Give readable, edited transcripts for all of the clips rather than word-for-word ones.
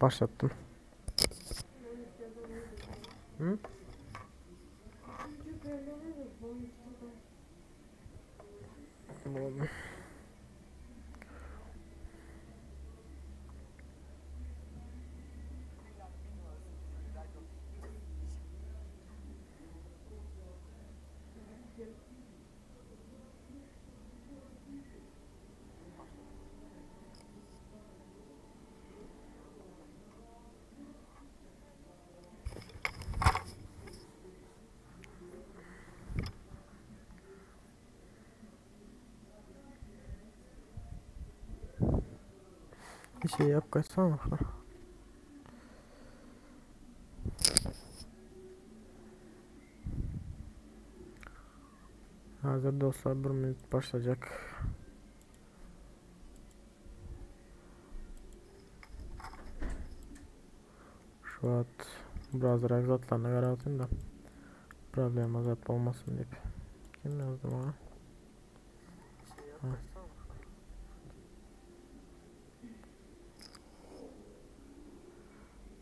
Başlatdym. Hı? Boldy. Bir şey yap kaçsana. Hazır dostlar bir minut başlayacak. Şu wagt birazrak zatlaryna garalsyn da problema zat bolmasyn diýip. Kim ýazdy maňa?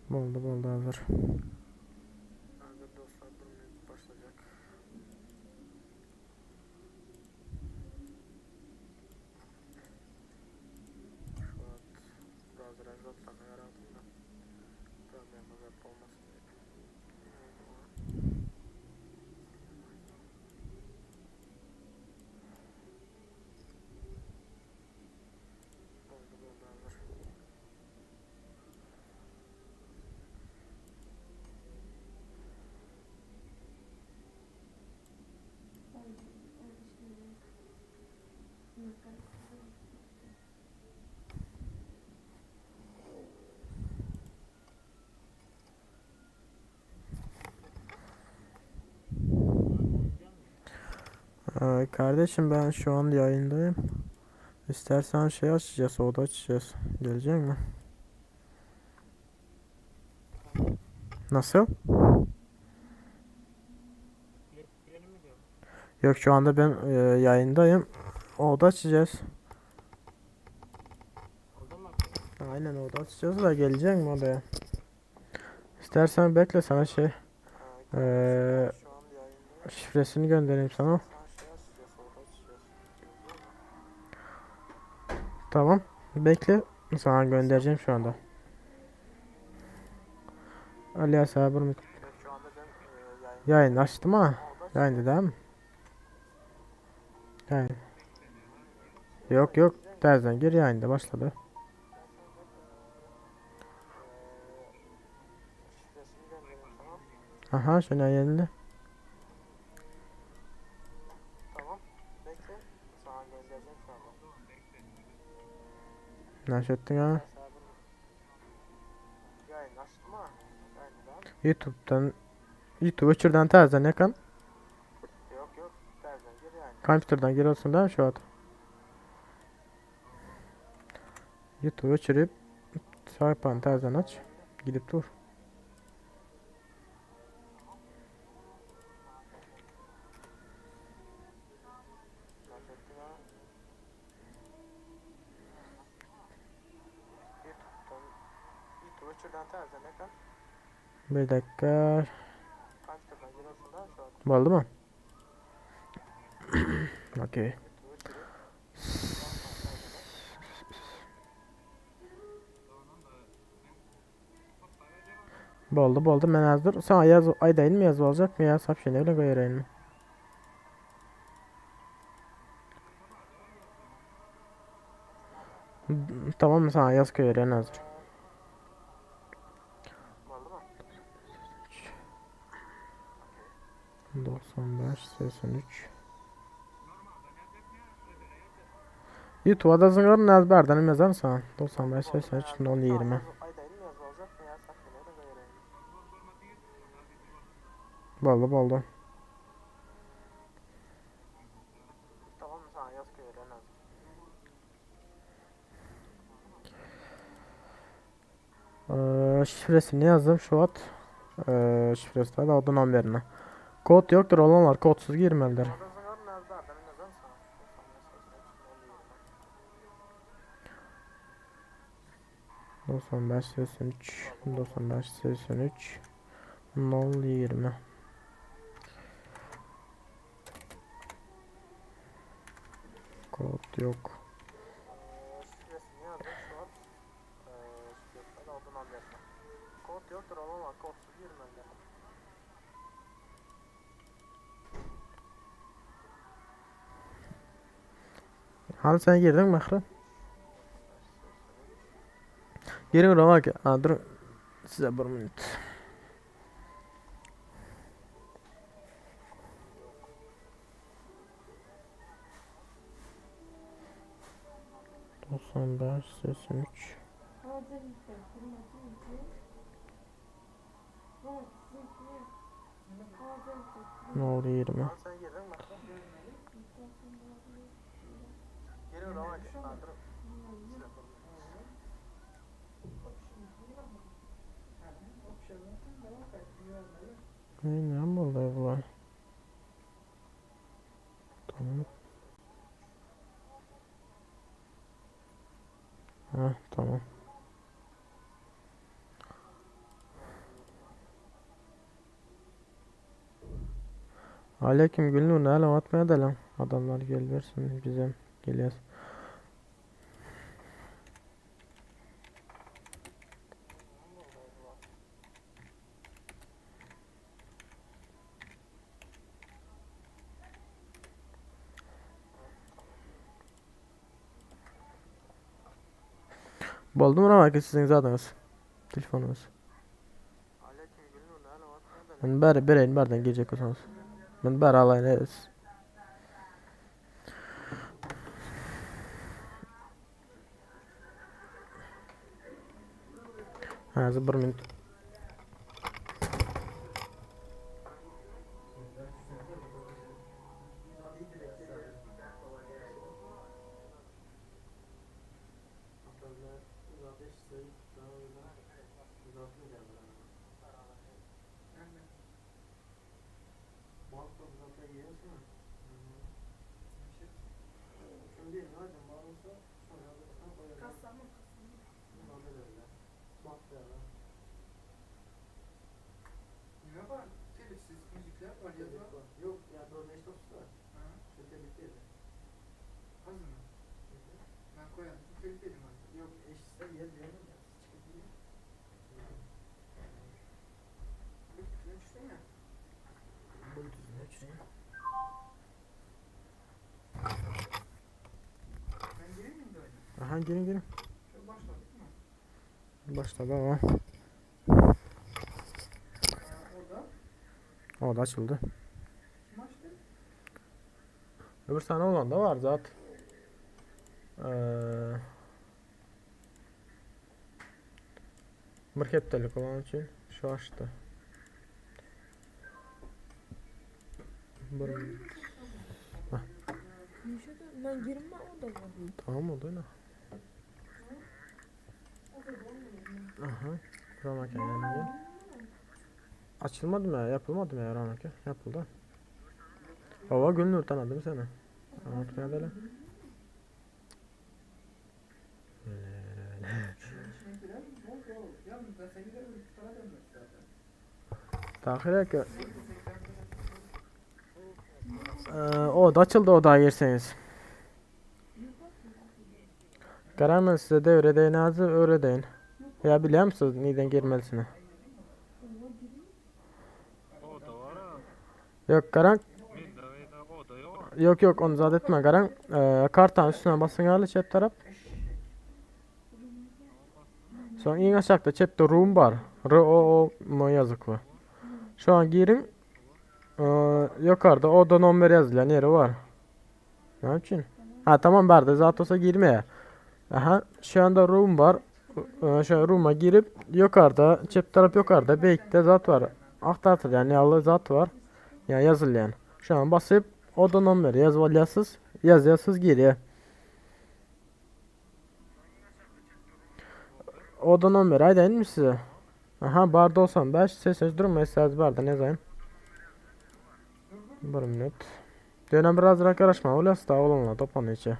Boldy boldy hazır. Hazır dostlar bir minut başlayacak. Kardeşim ben şu an yayındayım. İstersen şey açacağız, oda açacağız. Gelecek mi? Nasıl? Yok şu anda ben e, yayındayım. Oda açacağız. Aynen oda açacağız da gelecek mi odaya? İstersen bekle sana şey e, şifresini göndereyim sana. Tamam. Bekle. Sana göndereceğim şu anda. Ali hesabını yayın açtım ha. Yayında değil mi? Yayın. Yok yok. Tersten gir yayında başladı. Aha şöyle yayınlı. Nasıl ha? YouTube'dan YouTube öçürden tersten yakan. Kompüterden giriyorsun değil mi şu an? YouTube öçürüp sayfanı tersten aç. Gidip dur. Bir dakika. Oldu mu? Okey. Boldy boldy men hazır. Sana yaz aýdaýyn mı ýazyp aljak mı ýa soobщение bilen goýbereýin mi? Tamam sana ýaz goýberýän hazır. 95 83 YouTube'a da zıngırın ezberden yazar mısın? 95 83 0 20. Boldy boldy. Ee, şifresini yazdım şu at. Ee, şifresi de oda nomerine. Kod yoktur olanlar kodsuz girmelidir. 95 83 95 83 0 20. Kod yok. Kod yoktur ama kodsuz girmen gerek. Hany sen girdiň Mähri? Giriň Romak. Ha dur. Size bir minut. 95 83. Ne oldu 20? Ne ne oldu bu? Tamam. Ha tamam. Aleyküm Gülnur ne alem atmaya da lan. Adamlar gel versin bize geliyoruz. Buldum ama sizin zaten telefonunuz. Men bäri bereýin bärden girjek bolsaňyz. Men bäri alaýyn ez. Häzir bir minut. Ne var? Telifsiz müzikler var ya da. Yok ya doğru ne var. Ha, Telif değil. az mı? Ben koyarım. Telif yedim abi. Yok eşitse yer diyelim ya. Bluetooth'unu açsana ya. Bluetooth'unu açayım. Ben gireyim mi şimdi oyuna? Aha girin girin. Şöyle başladık mı? Başladı ama. Ha, orada. O da açıldı. Kim açtı? Öbür tane olan da var zaten. Ee, bir heptelik olan için şu açtı. Bir Ben girme o da var. Tamam oldu ne? Aha. Ramake yani. Açılmadı mı ya? Yapılmadı mı ya Ramake? Yapıldı. Baba Gülnur tanıdım seni. Anlatmaya da Şimdi içine girer. Bol bol. Yalnız ben sen gider bir para dönmez zaten. Tahir ki Ee, o da açıldı o da girseniz. Karaman size de öğredeyin azı öğredeyin. Ya biliyor musunuz neden girmelisini? O da var ha. Yok Karan Mende öyle o da yok. yok yok onu zat etme Karan. Kartanın üstüne basın gali çep taraf. Sonra en aşağıda çepte room var. R O O M yazıklı. Şu an girin. Ee, yukarıda oda numara yazılan yeri var. Ne için? Ha tamam barda zaten olsa girmeye. Aha şu anda room var. Şu room'a girip yukarıda çep taraf yukarıda beyikte zat var. Aktartır yani yalı zat var. Ya yazılan. Şu an basıp oda numara yazmalısınız. Yaz yazsız giriyor. Oda numara aydın mi size? Aha bar 95 ses durma isterseniz barda ne yazayım? Bir minut. Dönem biraz karışma. Olas da olanla topan içi.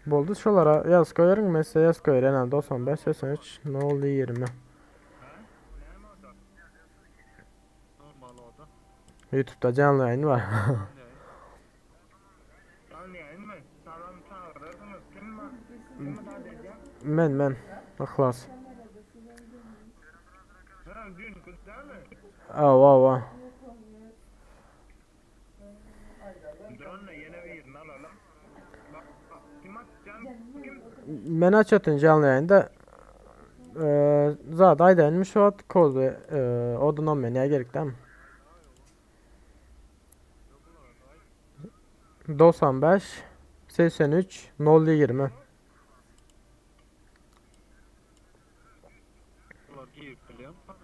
Boldy şolara ýaz goýaryň men size ýaz goýaryn ýa 95 83 0 20. Näme oda? Normal oda. Youtube'da janly ýaýyn bar. Janly ýaýynmy? Salam çagyrarsyňyz. Kim bar? Kim zat edýär? Men men. Yhlas. Ha, düýnki dälmi? Awa awa. Dur ýene birini alalım. Bak, bak, kim atjan? Kim? Men açatyn janly ýaýynda. Eee zat aýdaýynmy şu wagt kody eee oda nomer näme gerek dämi? 95 83 0 20. Bular girip bilýärmi sana?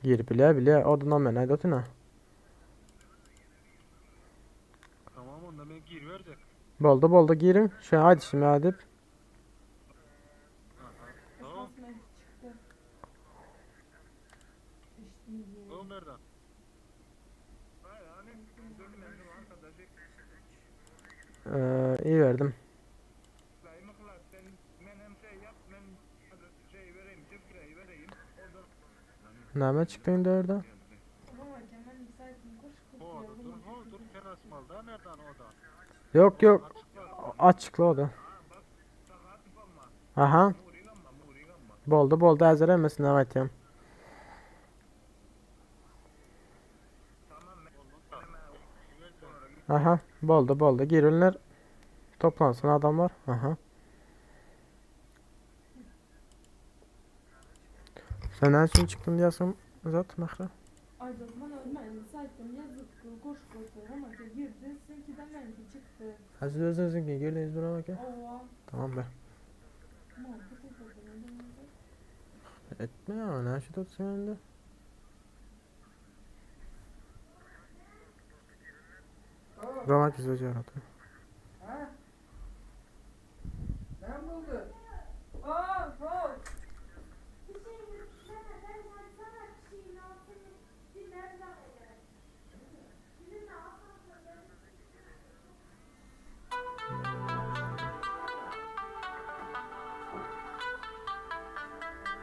Girip bilýär bilýär oda nomer näde otyna? Tamam onda men giriberjek. Boldy boldy giriň. Şu aýdyşym ýaly diýip. Aha. Tamam. Esas men çykdy. İşte O nereden? Hayır hani dur benim arkadaşı Eee iyi verdim. Daimi kılar sen men hem şey yap men şey vereyim şifreyi vereyim. O da Näme çykdyň dörde? Ama kemen müsaitim koş O da dur o dur sen açmalı da nereden o da? Yok yok Açıkla. açykly oda. Aha. Boldy boldy häzir hemmesini aýtýan. Aha boldy boldy girinler. Toplansyn adamlar. Aha. Sen näme üçin çykdyn diýýärsiň Zat Mähri? Aydın bana ölme müsaitim yazık koş koş ama ki girdi seninki de benimki çıktı. Ha siz özüňiziňki girdiňiz bir aka. Ova. Tamam be. Muhabbet edelim. Etme ya ne şu tutsun önünde. Romak izleyici yarattı. Ha? Ben buldu. Aa, hop.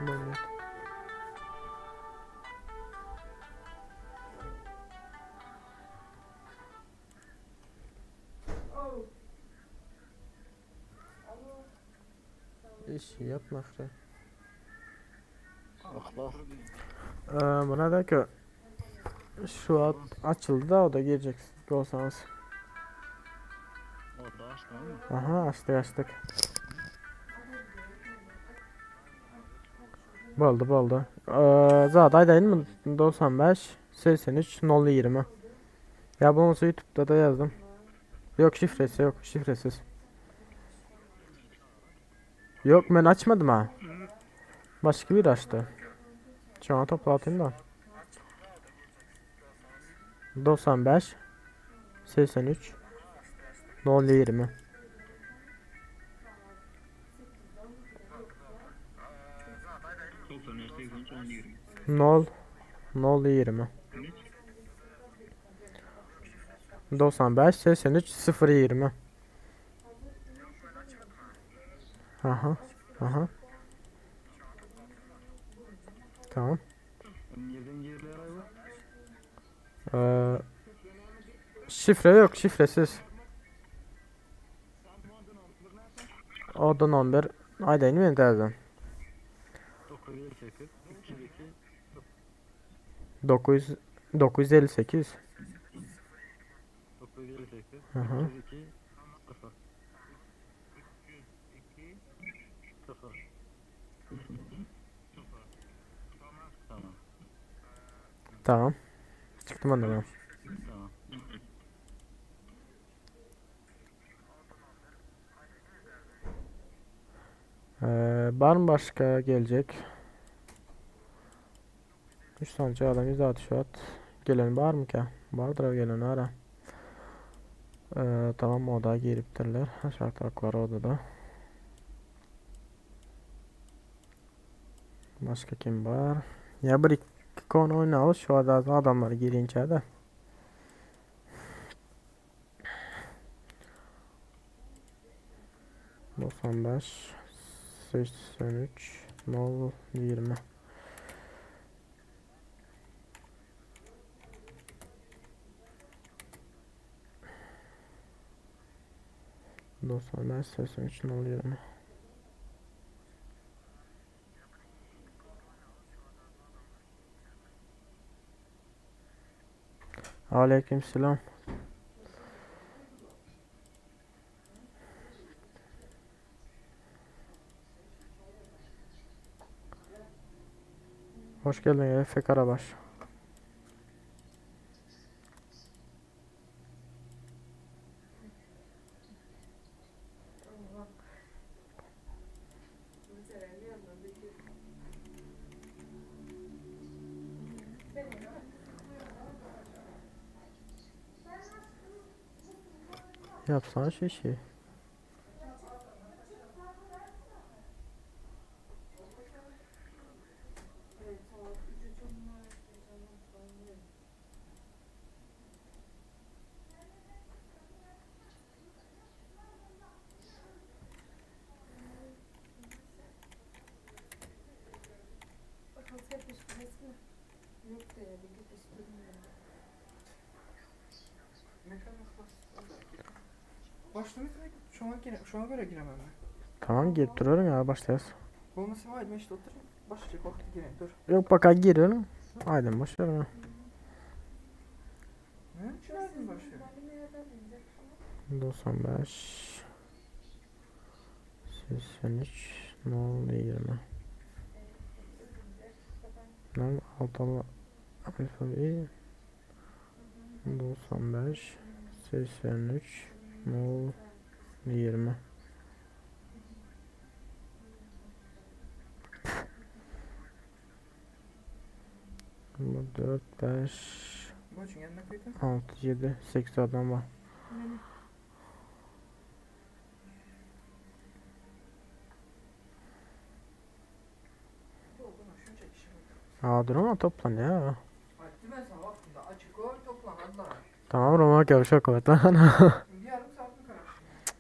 Mehmet. Oh. İş yapma Mahre. Aklas. Ee, buna da ki şu an açıldı da o da girecek olsanız. O da açtı mı? Aha açtık açtık. Boldy boldy. Ee, zat aýdaýyn mı? 95 83 0 20. Ya bunu YouTube'da da yazdım. Yok şifresi yok şifresiz. Yok ben açmadım ha. Başka biri açtı. Şu an toplatayım da. 95 83 0 20. 90 83 10 20. 0 0 20. 95 83 0 20. Aha. Aha. Tamam. Yerden yerlere var. Ee, şifre yok, şifresiz. Oda number. Aýdaýyn men täzeden. 958 302 9 958. 958 Aha. 302 0 302 0 Tamam. Tamam. Çıktım ondan. ben. Tamam. Ee, var mı başka gelecek? 3 tane adam 106 şu at. Gelen var mı ki? Vardır o gelen ara. Ee, tamam oda giripdirler. Aşağı tarafları odada. Başka kim var? Ya bir iki konu oynayalım. Şu adada adamlar girince de. 95 83 0 20. 95 83 0 20. Aleykümselam. Hoş geldin Efe Karabaş. Yapsana şu işi. Başlamış şu an gire, şu an göre giremem ben. Tamam girip duruyorum ya başlayız. Olmasa haydi ben işte oturayım. Başlayacak vakti gireyim dur. Yok bak ha giriyorum. Haydi boş ver ya. Ne için aydın başlıyor? 95 83 0 20. Lan altalı alfabeyi 95 83 0 20. Bu 4 5 Bu için gelmek kaydı. 6 7 8 adam var. Oldu mu? Şunca kişi var. Aa dur ama toplan ya. Aydı ben sana vaktinde açık ol toplan hadi lan. Tamam Roma gevşek ol lan. Bir yarım saat mi karıştı?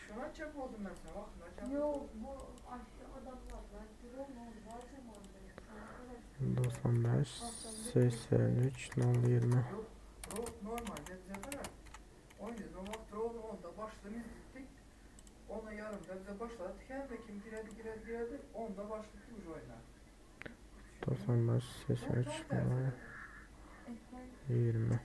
Şuna çöp oldum ben sana vaktinde açık. Yok bu açtı adamlar. Ben durum oldu. 95 83 0 20. Ro normalde bize kadar 17 o vakti oldu 10'da başladı gittik. 10'a yarımda bize başladı. Hem de kim girerdi girerdi girerdi 10'da başladı ucu oyuna. 95 83 0 20.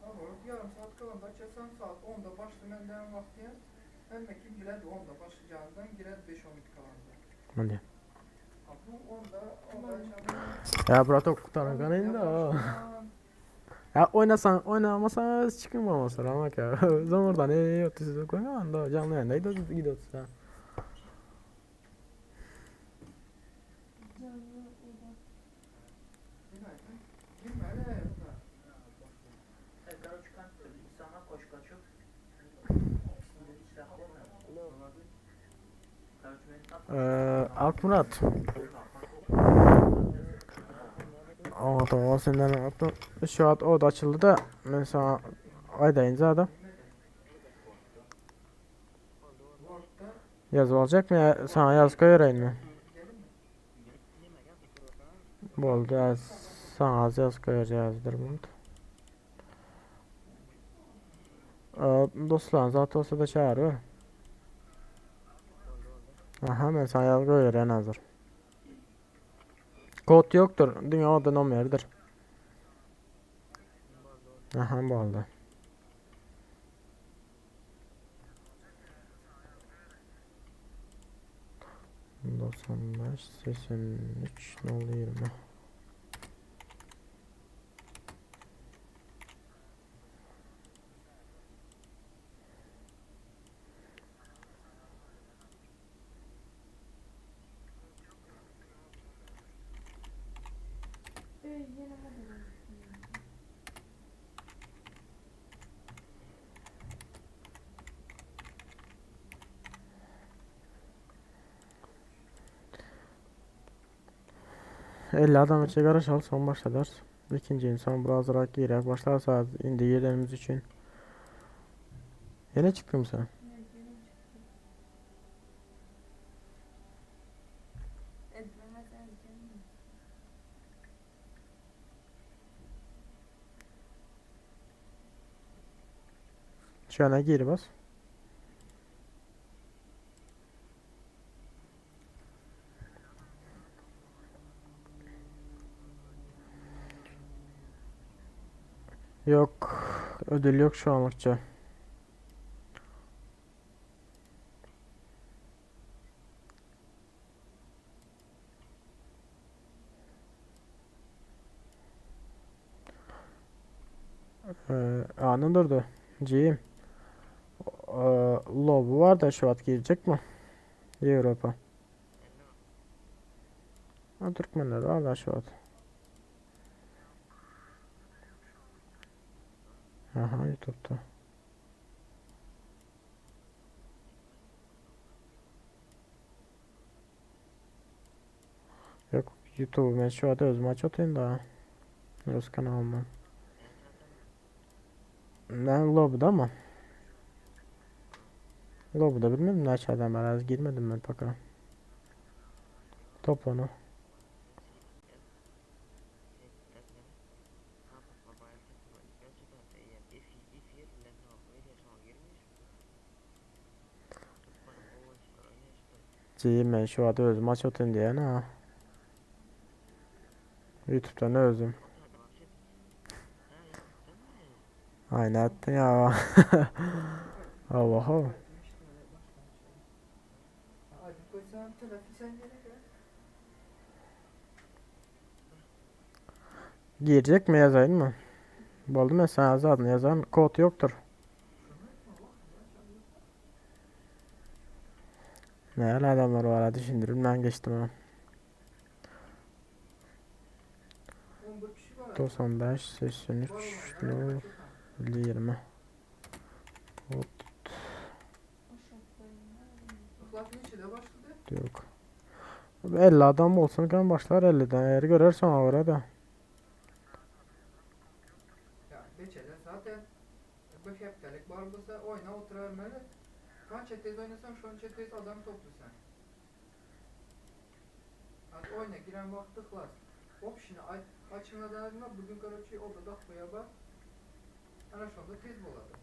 Ama yarım saat kalanda açarsan saat 10'da başladı benden vakti yaz. Hem de kim girerdi 10'da başlayacağından girerdi 5-10 kalanda. Hadi. Ha bu 10'da 10'da açalım. Ya brat okutanın kanayında o. Ya oynasan oynamasan çıkın sonra ama ya. Zomurdan iyi otuz koyma da canlı yayında gidiyoruz gidiyoruz ha. Canlı oda. Günaydın. Girme hele bu da. Alp Murat. Oldu o senden attım. Şu an o da açıldı da ben sana ay deyince adam. Word'da Yaz olacak mı ya? Sana yaz koyarayım mı? Bu oldu yaz. Sana az yaz koyacağızdır bunu. Dostlar zaten olsa da çağırıyor. Aha ben sana yaz koyuyorum hazır. Kod yoktur. Dünya oda numaradır. Aha bu oldu. 95 83 0 20. Yine model oldu. 50 adam içe garaj al son başlar. İkinci insan birazrak girek başlarsa indi girenimiz için. Yine çıktın mı sen? Evet, yeni çıktı. Etmemez erken. Şu ana gir bas. Yok. Ödül yok şu anlıkça. Anı durdu. Ciyim. Ee, Lobu var da şu at girecek mi? Avrupa. Ha, Türkmenler var da şu at. Aha YouTube'da. Yok YouTube'u ben şu anda özüm aç atayım da. Öz kanalımdan. Ben lobby'da mı? Lobby'da bilmedim ne açardan ben az girmedim ben paka. Top onu. Ciyim ben şu anda özüm aç atayım diye ha. YouTube'dan özüm. Aynen attın ya. Allah Allah. Hadi koysam telafi sen gene gel. Girecek mi yazayım mı? Buldum ya sen yazadın. Yazan kod yoktur. Ne öyle adamlar var hadi düşündürüm ben geçtim ha. 11 kişi var. 95 83 Var olan, 0 20 Kod Ihlafın içi de başladı. yok. 50 adam olsun kan başlar 50'den eğer görürsen orada. Ya beçele zaten bir haftalık var bolsa oyna oturarmalı. Kança tez oynasan şonça tez adam toplusan. Az oyna giren vakti klas. Opşini açmadan bugün короче odada koyaba. Ana şonda tez boladı.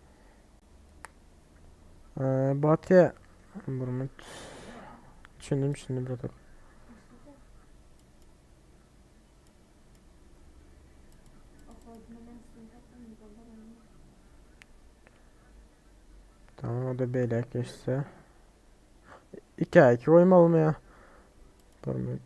Batıya Burmut. Düşündüm düşündüm bir dakika. Tamam o da böyle geçse. 2 2 koymalı mı ya? Burmut.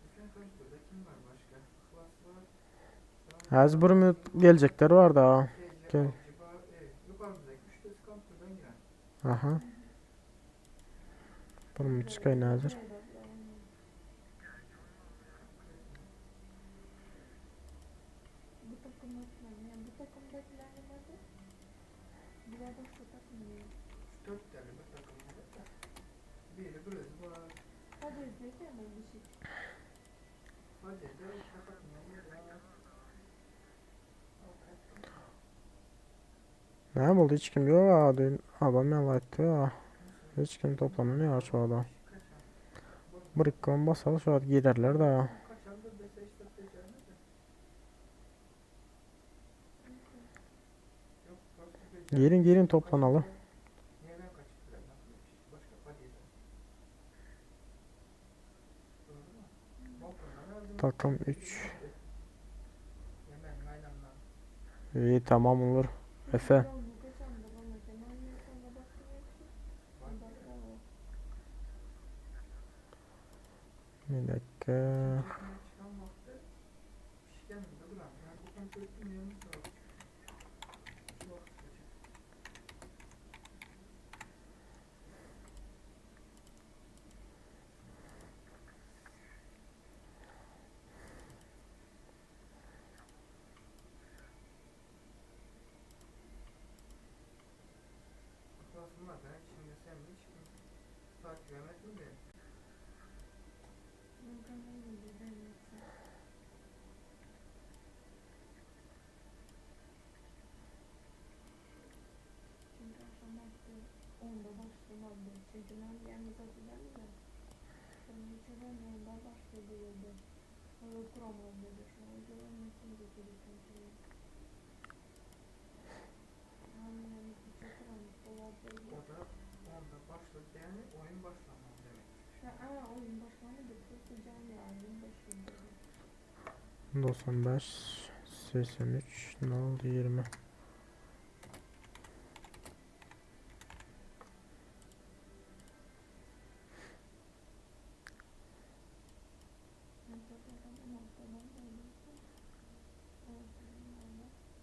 Bütün kaç burada kim var başka? Klas var. Sonra Az Burmut gelecekler var da. TC, Gel. Avcı var. Evet, yukarımızdaki 3 tane kontrolden giren. Aha. Burmut çıkayın hazır. Bu takımdakiler yani bu takımdakiler nerede? Diğer başka takım değil. 3-4 tane bir takım var da. Biri burası var. Hadi izleyeceğim ben bir şey. Hadi de kapatmayalım var. Ne oldu hiç kim yok ha dün adam yalayttı ha. Hiç kim toplanamıyor şu adam. Bırıkkın basalı şu an girerler de. Kaçan da dese işte becermedi. Yok, prosto becermedi. Girin girin toplanalı. Niye ben kaçıp duruyorum? Başka hadi yeter. Doğru mu? Balkondan aldım. Takım 3. Yemen aynen İyi tamam olur. Efe. Ben bu kaçan da bana kenar sonra baktım yoksa. Bak Bir dakika. Çıkan vakti pişken de duran. Yani bu kontrol ettim yanı sıra. Şu vakti kaçıp. Bilmeden içinde sen hiç kim takip etmedin. Çünkü akşam attı. Onda başlamadı. Çünkü ben yalnız atacağım ya. Onun için ben ondan başladı dedi. Onu kuramam dedi. Şu an güvenmesin dedi. Çünkü. Yani hiç kuramam. O da onda başladı yani oyun başlamadı demek. Aa, oyun başlamadı. Tutacağım yarın başladı. 95 83 0 20. Ben zaten 16'dan oldu.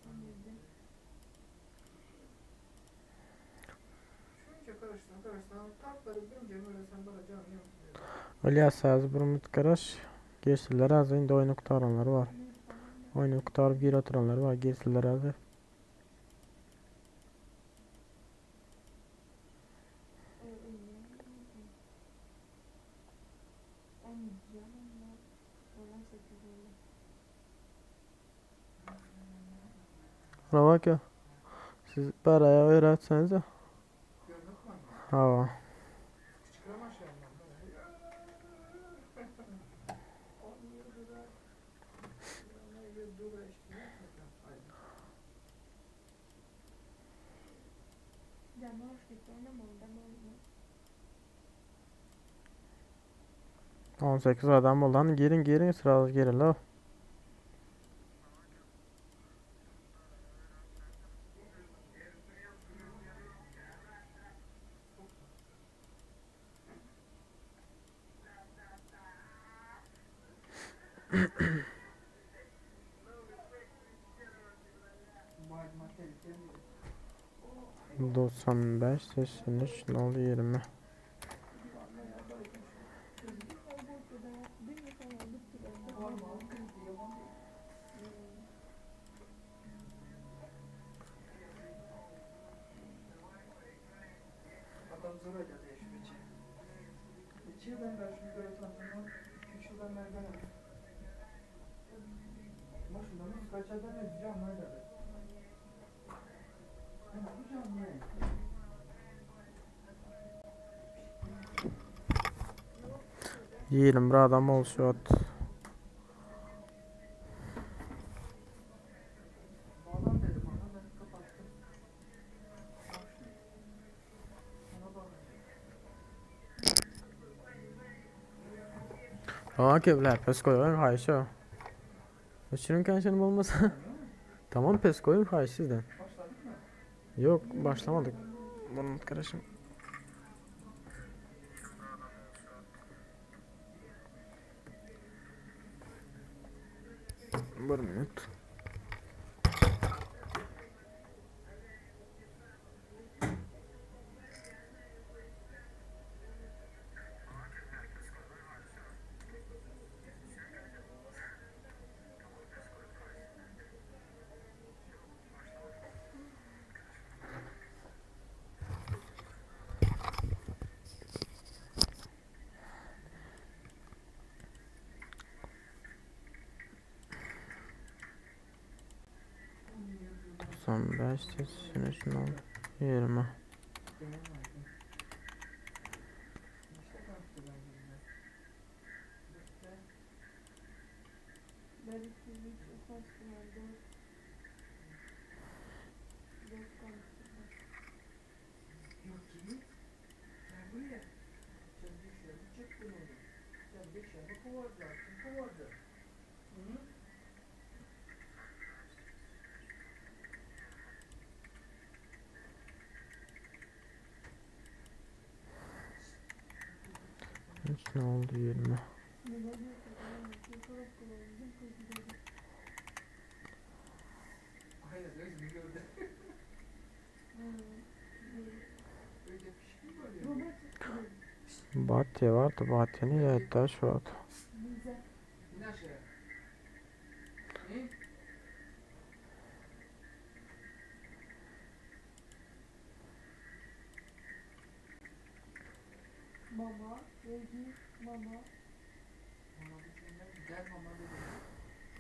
17. Şunca karıştın karıştın tartları önce böyle sen bana canım yok. İlyas az bir karaş. Geçtiler az indi oyunu kurtaranlar var. Oyunu kurtarıp geri oturanlar var. Geçtiler az. Ravaka. Siz paraya öğretsenize. Görmek mi? Hava. Çıkıram aşağıdan böyle. On 18 adam olan girin girin sıralı girin la. 95 83 0 20. Adam zor ödedi ya şu içi. 2 yıldan beri şunu göre tanıdım. 2-3 yıldan beri göremedim. Ama şundan kaç adam edeceğim öyle de. Ben yapacağım yani. 21 adam olsun at. Bağlan dedi bana ben kapattım. Bak şunu. Ona bağlanacak. Ravaka bile pes koyuyor hayşo. Uçurun kendisini olmasa. Tamam pes koyun hayş sizden. Başladık mı? Yok başlamadık. Bunun kardeşim. Bir minut. 95 83 0 20. İşte kalktı ben gibi. Bekle. Ben 2, 3, kaç var? 4. 4 kaldı. Yok ki. Gel buraya. Sen dışarı çıktın onu. Sen dışarı kovardılar. Kim kovardı? Hı? Hiç ne oldu 20. Ne diyor ki? Fotoğraf kullandım. Kız dedi. Aynen öyle gördü. Öyle pişkin var ya. Robot Batya vardı. Batya'nın ya şu at. bize İn aşağıya. İn. Mama, vergi, mama. Mama bitirmem, gel mama dedim.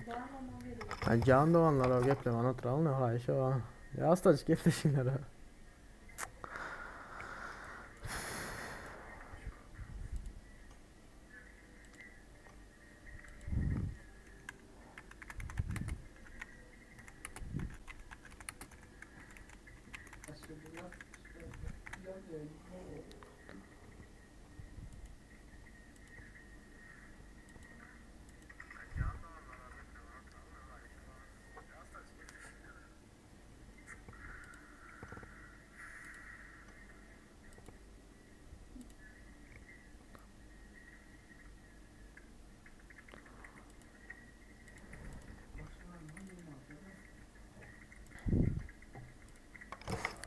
Daha mama veriyor. Ay jan doganlar o geplemän oturalım haýyş o. Ýastaç gepleşinler. Başka bir yap. Yan yayın.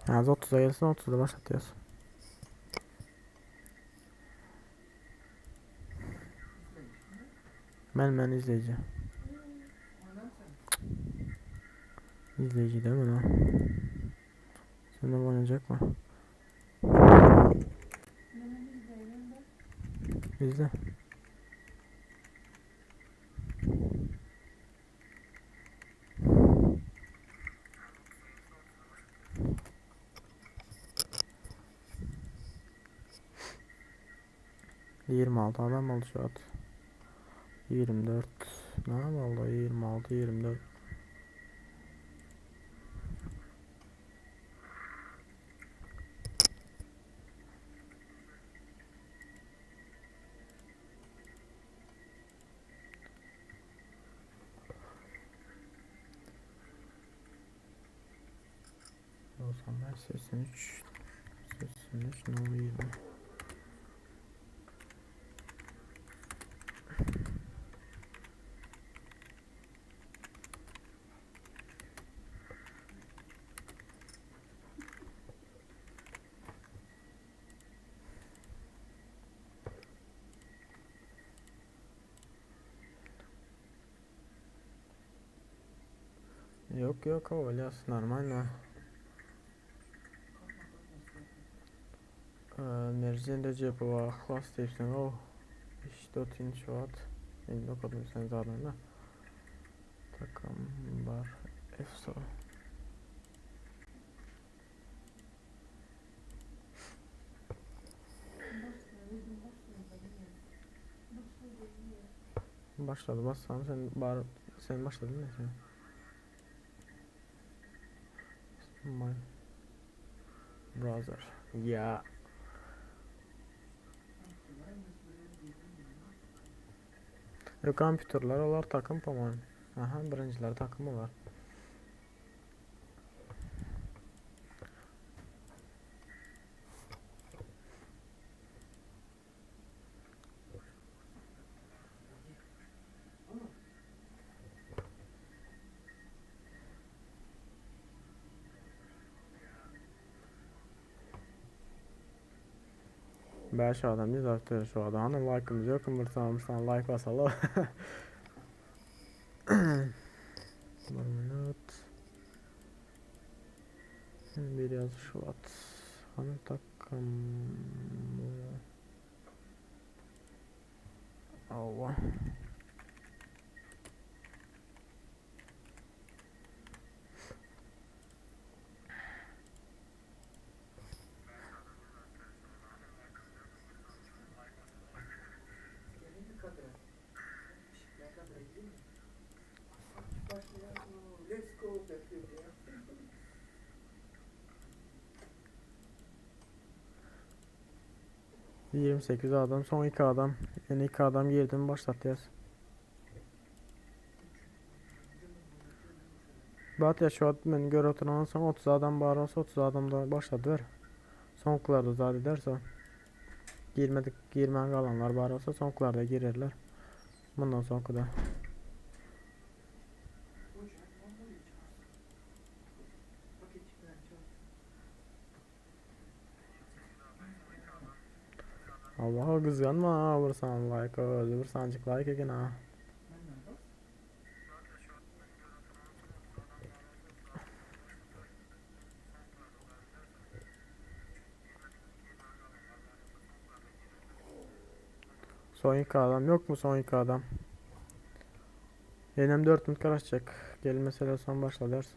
Az 30'a gelsin 30'da başlatıyoruz. Men izleyici. Oynam sen. İzleyici değil mi lan? Sen de oynayacak mı? Benim izleyelim de. İzle. 26 adam oldu şu at. 24. Ne oldu? 26, 24. 95, 83, 83, no 20. Yok yok o Elias normal ne? Mercan Recepova Ahlas diýipsiň o. 3 inç watt. Indi okudum sen zaten da. Takım var. Efso. Başla, dedim başla da niye? Başla niye? Başladı bassam sen bar sen başladın mı sen? My brother. Ya. Yok kompüterler olar takım по-моему. Aha birinciler takım olar. Beş adam biz artık şu adam. Hani like'ımız yok. Bir tane bir tane like basalım. Bir minut. Bir yaz şu at. Hani takım. Allah. Gelin mi kadre? Ben kadre gideyim mi? Başlayalım. Let's go bekliyor ya. 28 adam son 2 adam. Yani 2 adam girdi mi başlat yaz. Bat ya şu an ben göre oturan son 30 adam var olsa 30 adam da başladı ver. Son kularda zat ederse. Girmedik girmen kalanlar var olsa son kularda girerler. Bundan son kuda. Ocak, vallahi çağırsın. Paket ben çağırsın. Allah'a kızganma ha vursan like öldü vursancık like eken ha. Benden bas. Soňky adam ýokmy soňky adam? Ýenem 4 minut garaşjak. Gelmeseler soň başladarys.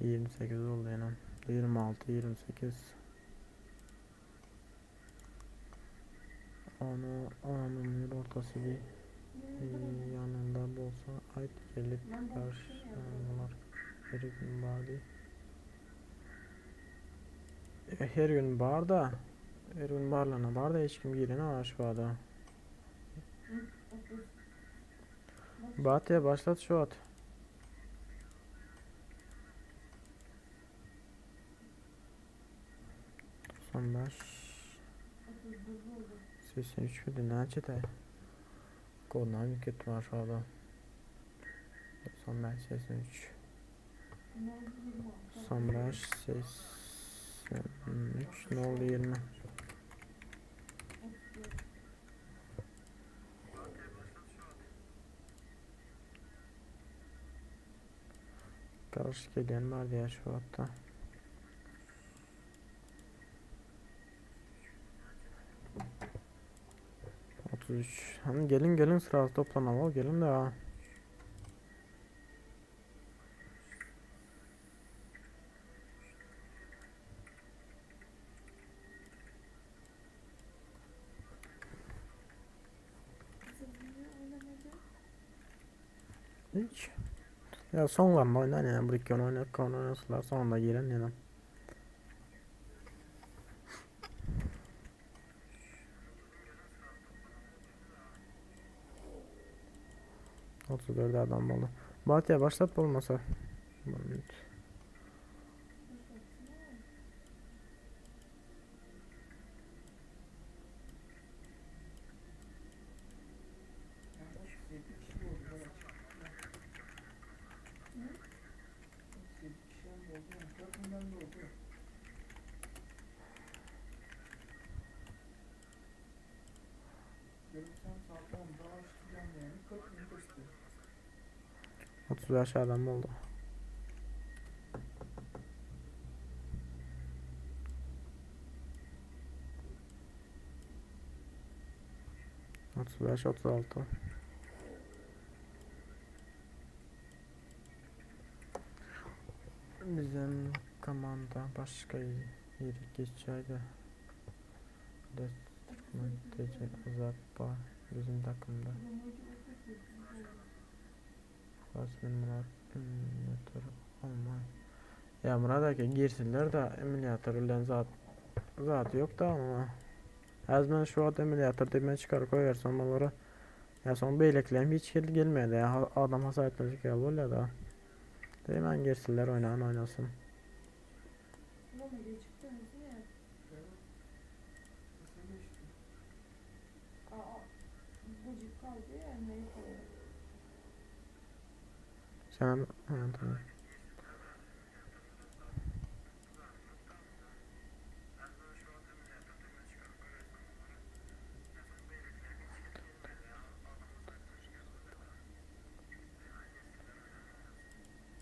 28 oldu ýene. 26, 28. Onu anın ortası bir yanında bolsa ayt gelip karşılar her gün bardy. Her gün bar da her gün barlana bar da hiç kim girene aşağıda. Batya başlat şu at. 95 83 müydü? Näçe Kodlar mükemmel aşağıda. 95 83 95 83 0 20. Karışık gelýän bar diýär şu wagtda. 33. Hani gelin gelin sırası toplanalım gelin de ha. Hiç. Ya sonlarında oynar yani bir iki oynar, iki oynasınlar sonunda giren yani. 34 adam oldu. Batya başlat olmasa. Bir Yani 37 kişi oldu. Ben 37 kişi oldu. 4 milyon da oldu. Görürsem saat 10'da açtı yani 40 bin geçti. 35 adam oldu. 35, 36. Bizim komanda başka yere geçseydi. Türkmen TC Azap var bizim takımda. Rasmin Murat emülatör olmay. Ya Murat aka girsinler da emülatör bilen zat zat yok da ama. Az ben şu wagt emülatör diýip men çykaryp goýbersem olara ya soň beýlekilerim hiç hili gelmedi ya adam hasap etmejek ýaly bolýar da. Diýmän girsinler oýnan oýnasyn. Roma geçikdiniz mi? Evet. Sese geçti. Aa, gıcık kaldı ya neyse. Sen ha, tamam.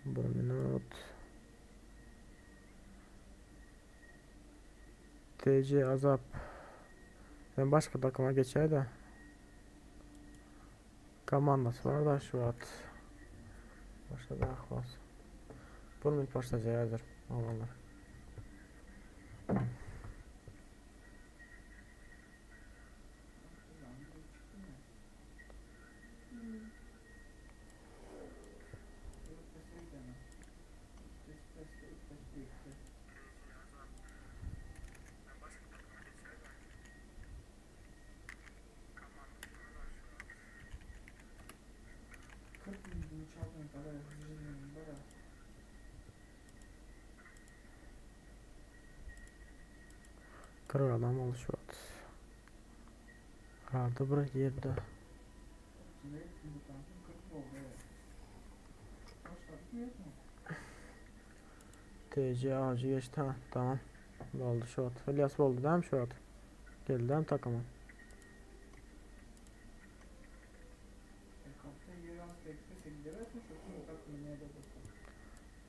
Bir minut. TC Azap. Ben başka takıma geçer de. Komandası var da şu at. Başladı ahvaz. Bir minut başlayacak hazır. Oğlanlar. Yani çıktı mı? Evet, pese gidemem. Pes pes pes birlikte. 40 bin çaldın kadar hızlı bara. 40 adam oldu şu at. Herhalde bir yerde. TC avcı geçti ha tamam. Boldy şu wagt. Ilyas boldy dämi şu wagt? Geldi dämi takyma?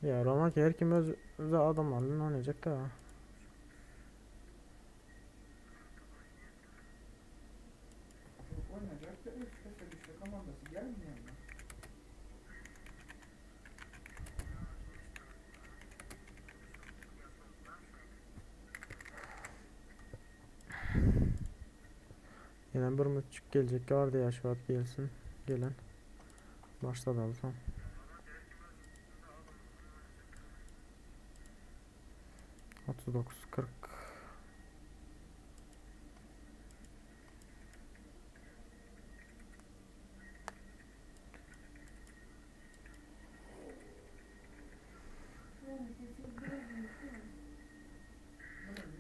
Ya Romak her kim öz öz adamlarla oynayacak da. Ýene bir müçük geljek bardy ya şu wagt gelsin. Gelen. Başlady alsam. 39 40.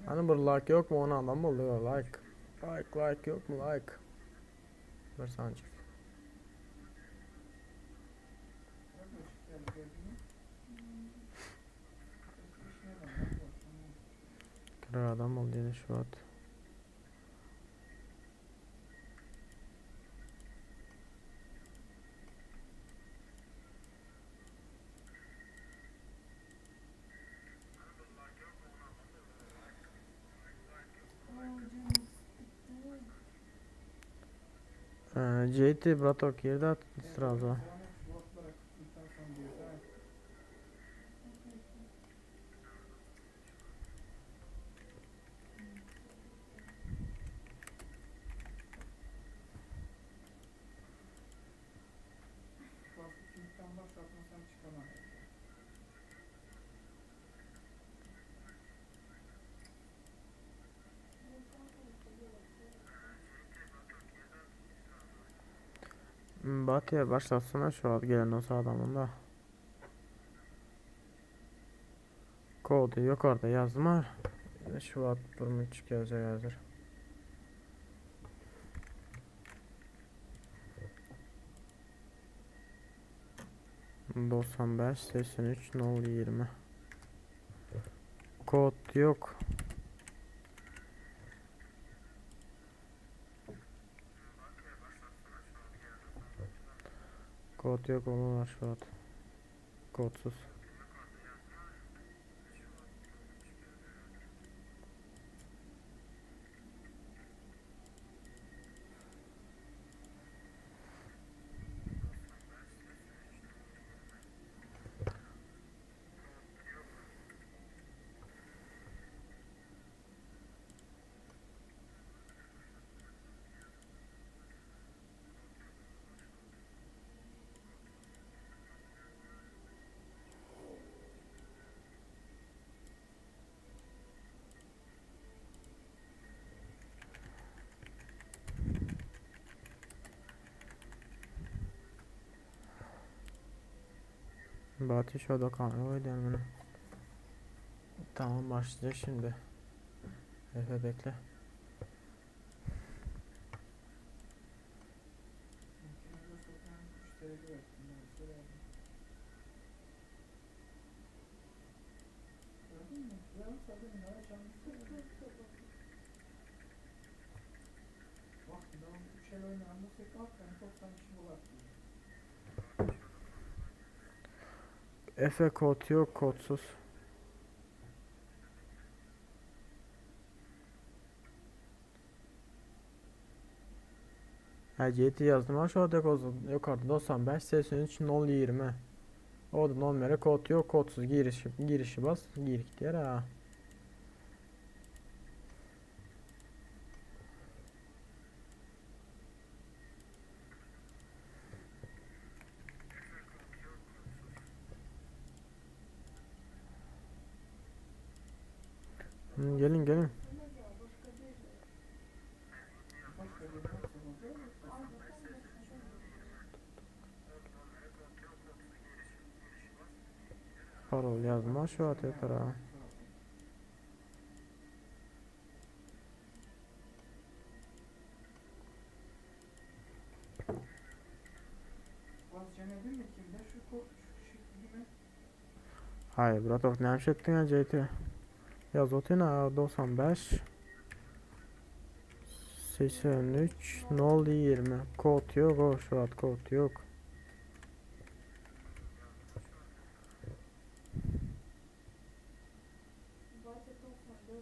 Hani bir like yok mu ona adam oluyor like. Like like yok mu like. Bir sancık. Kral adam oldu yine şu at. JT bratok girdi at srazu. Batıya başlatsana şu an gelen olsa adamın da. Kodu yok orada yazdım ha. Şu an burnu çıkacak hazır. 95 83 0 20. Kod yok. Kod yok onun var şu an. Kodsuz. Batı şu da öyle bunu. Tamam başlayacak şimdi. Efe bekle. Efe kod yok kodsuz. Ha GT yazdım aşağıda yukarıda 95 83 0 20. O da numara kod yok kodsuz girişi girişi bas gir diğer ha. Gelin gelin. Parol yazma şu at yeter ha. Basjan edinmi kimde şu ko şu şekilde? Haý, bratok, näme iş etdiň-ä JT? Ýaz otyn-a 95 83 0 20 kod ýok o şu wagt kod ýok. Batya 94 de.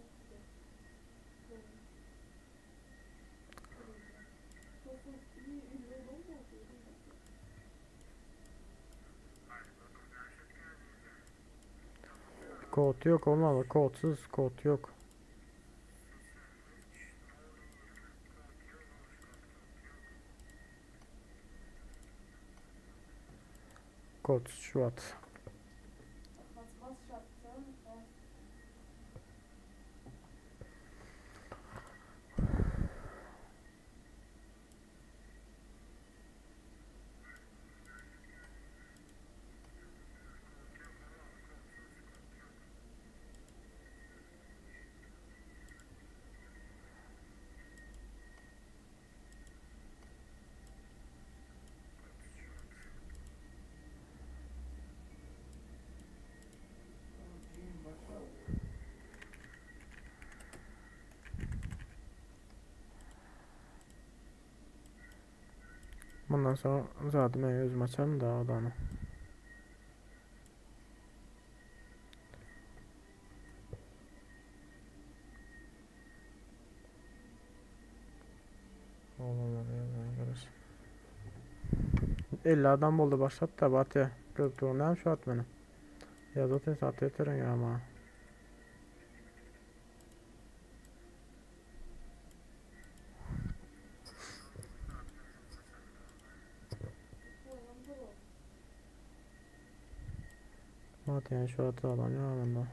Kod ýok olmaly, kodsyz kod ýok. Kod şu wagt. Jim başla. Mundan soň zady men özüm açaryn da odany. Oglanlar ýazýan garaş. 50 adam boldy başlat da Batya. Görüp durun näme şu wagt meni. Ýaz otyn saat ýeterin ýa maňa. Batya şu wagt adam ýok mende.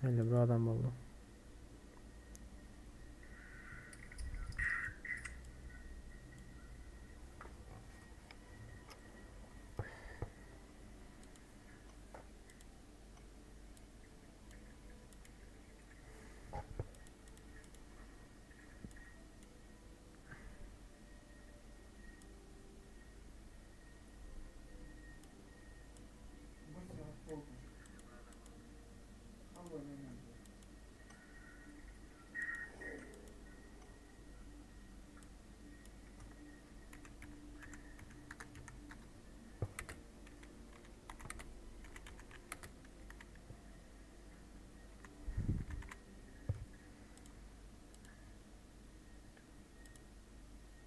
51 adam boldy. Bir saat oldu. Allah önemli.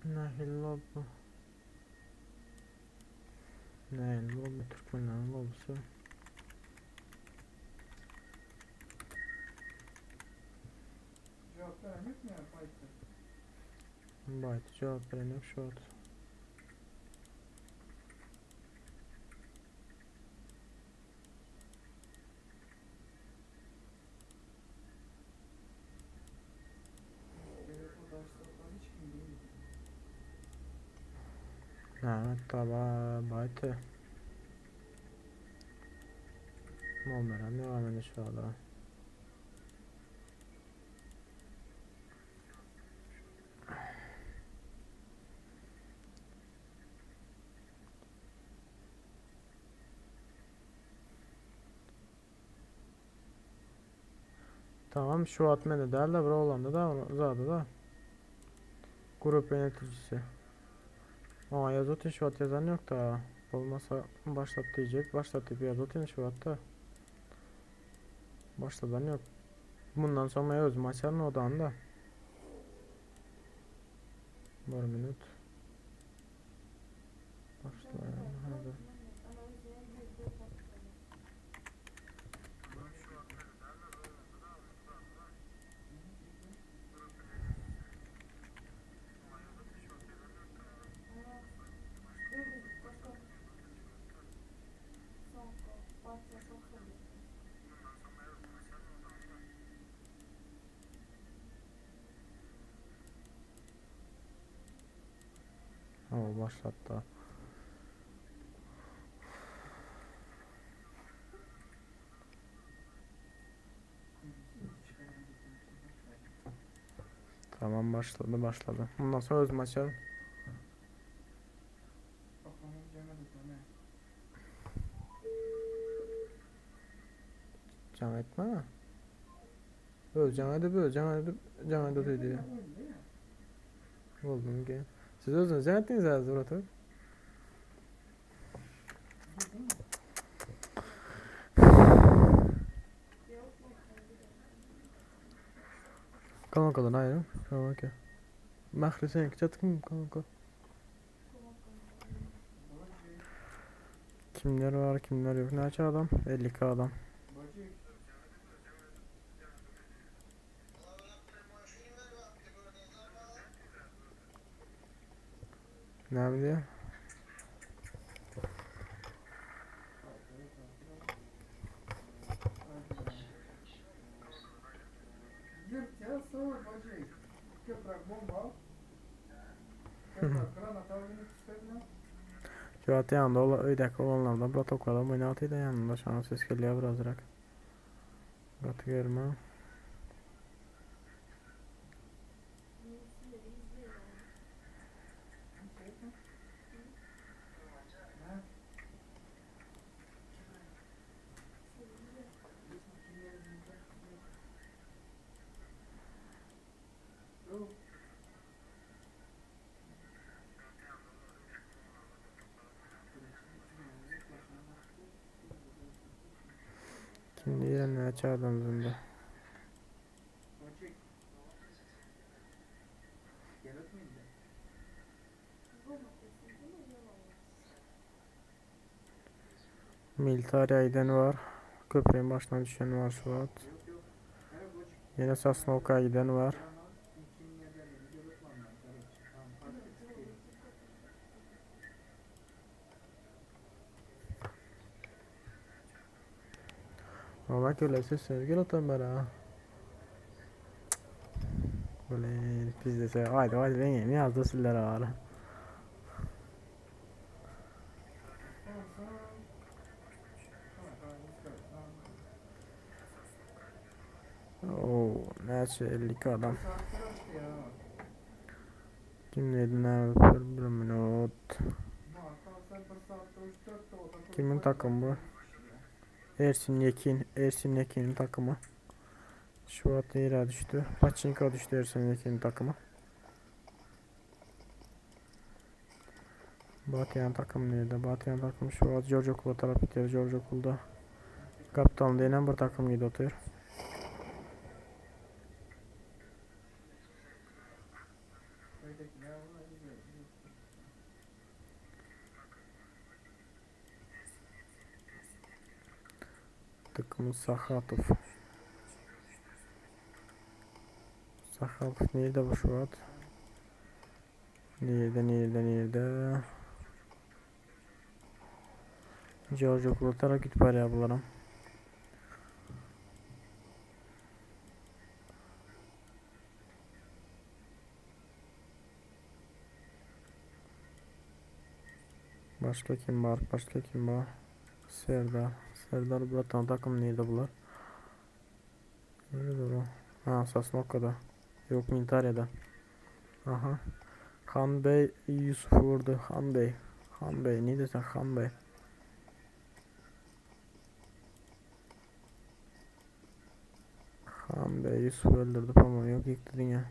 Nähili lobby? Nähili lobby? Türkmenleriň lobbysy. Cevap veren yok mu yani Python? Baýty jogap beren ýok şu wagt. Evet o dersler hiç kim değil. Näme taba baýty. Mommeram ýok mende şu wagta. Tamam şu wagt mende däl-de bir oglanda da zady da. Grup yöneticisi. Oňa ýaz otyr şu wagt ýazan ýok da. Bolmasa başlat diýjek. Başlat diýip ýazyp otyryn şu wagtda. Başladan ýok. Mundan soň men özüm açaryn odany da. Bir minut. Başlaýan hazır. O başlatdy. Tamam başladı başladı. Bundan sonra özüm açarım. Jaň etme. Öz jaň edip, öz jaň edip, jaň edip diýdi. Boldum ki. Siz özüňiz jaň etdiňiz häzir oturyp. Kankadan aýryň. Okey. Mähri seňki çatykmy kanka? Kimler var kimler yok. Näçe adam? 52 adam. Näme diýýär? Şu wagt ýanynda ol öýdäki oglanlardan bratoklaram oýnap otyr-da ýanynda şonuň ses gelýär birazrak. Gaty gelme. Kim diýen näçe adam zynda? Militariýa giden bar. Köprüň başyna düşen bar şu wagt. Ýene Sosnowka giden bar. Oňa köle seslenip gel otan bara. Blin, pizdese aýdyp aýdyp eňegimi ýazdy sizlere bara. Oo, näçe 52 adam. Kim neydi näme bir minut. Kimin takımı bu? Ersin Yekin. Ersin Yekin'in takımı. Şu at yere düştü. Paçinko düştü Ersin Yekin'in takımı. Batyan takım nerede? Batyan takım şu at George Okula taraf gidiyor. George Okul'da. Kaptan denen bir takım gidiyor oturuyor. Takımı Sahatov. Sahatov nerede bu şu at? Nerede nerede nerede? George Okul'a gidip barýar bularam. Başka kim var? Başka kim var? Serdar. Serdar Bratan takım neydi bular? Nerede bu? Ha Sosnovka'da. Yok Militarya'da. Aha. Han Bey Yusuf vurdu. Han Bey. Han Bey. Ne desen Han Bey? Han Bey Yusuf öldürdü ama yok yıktı dünya.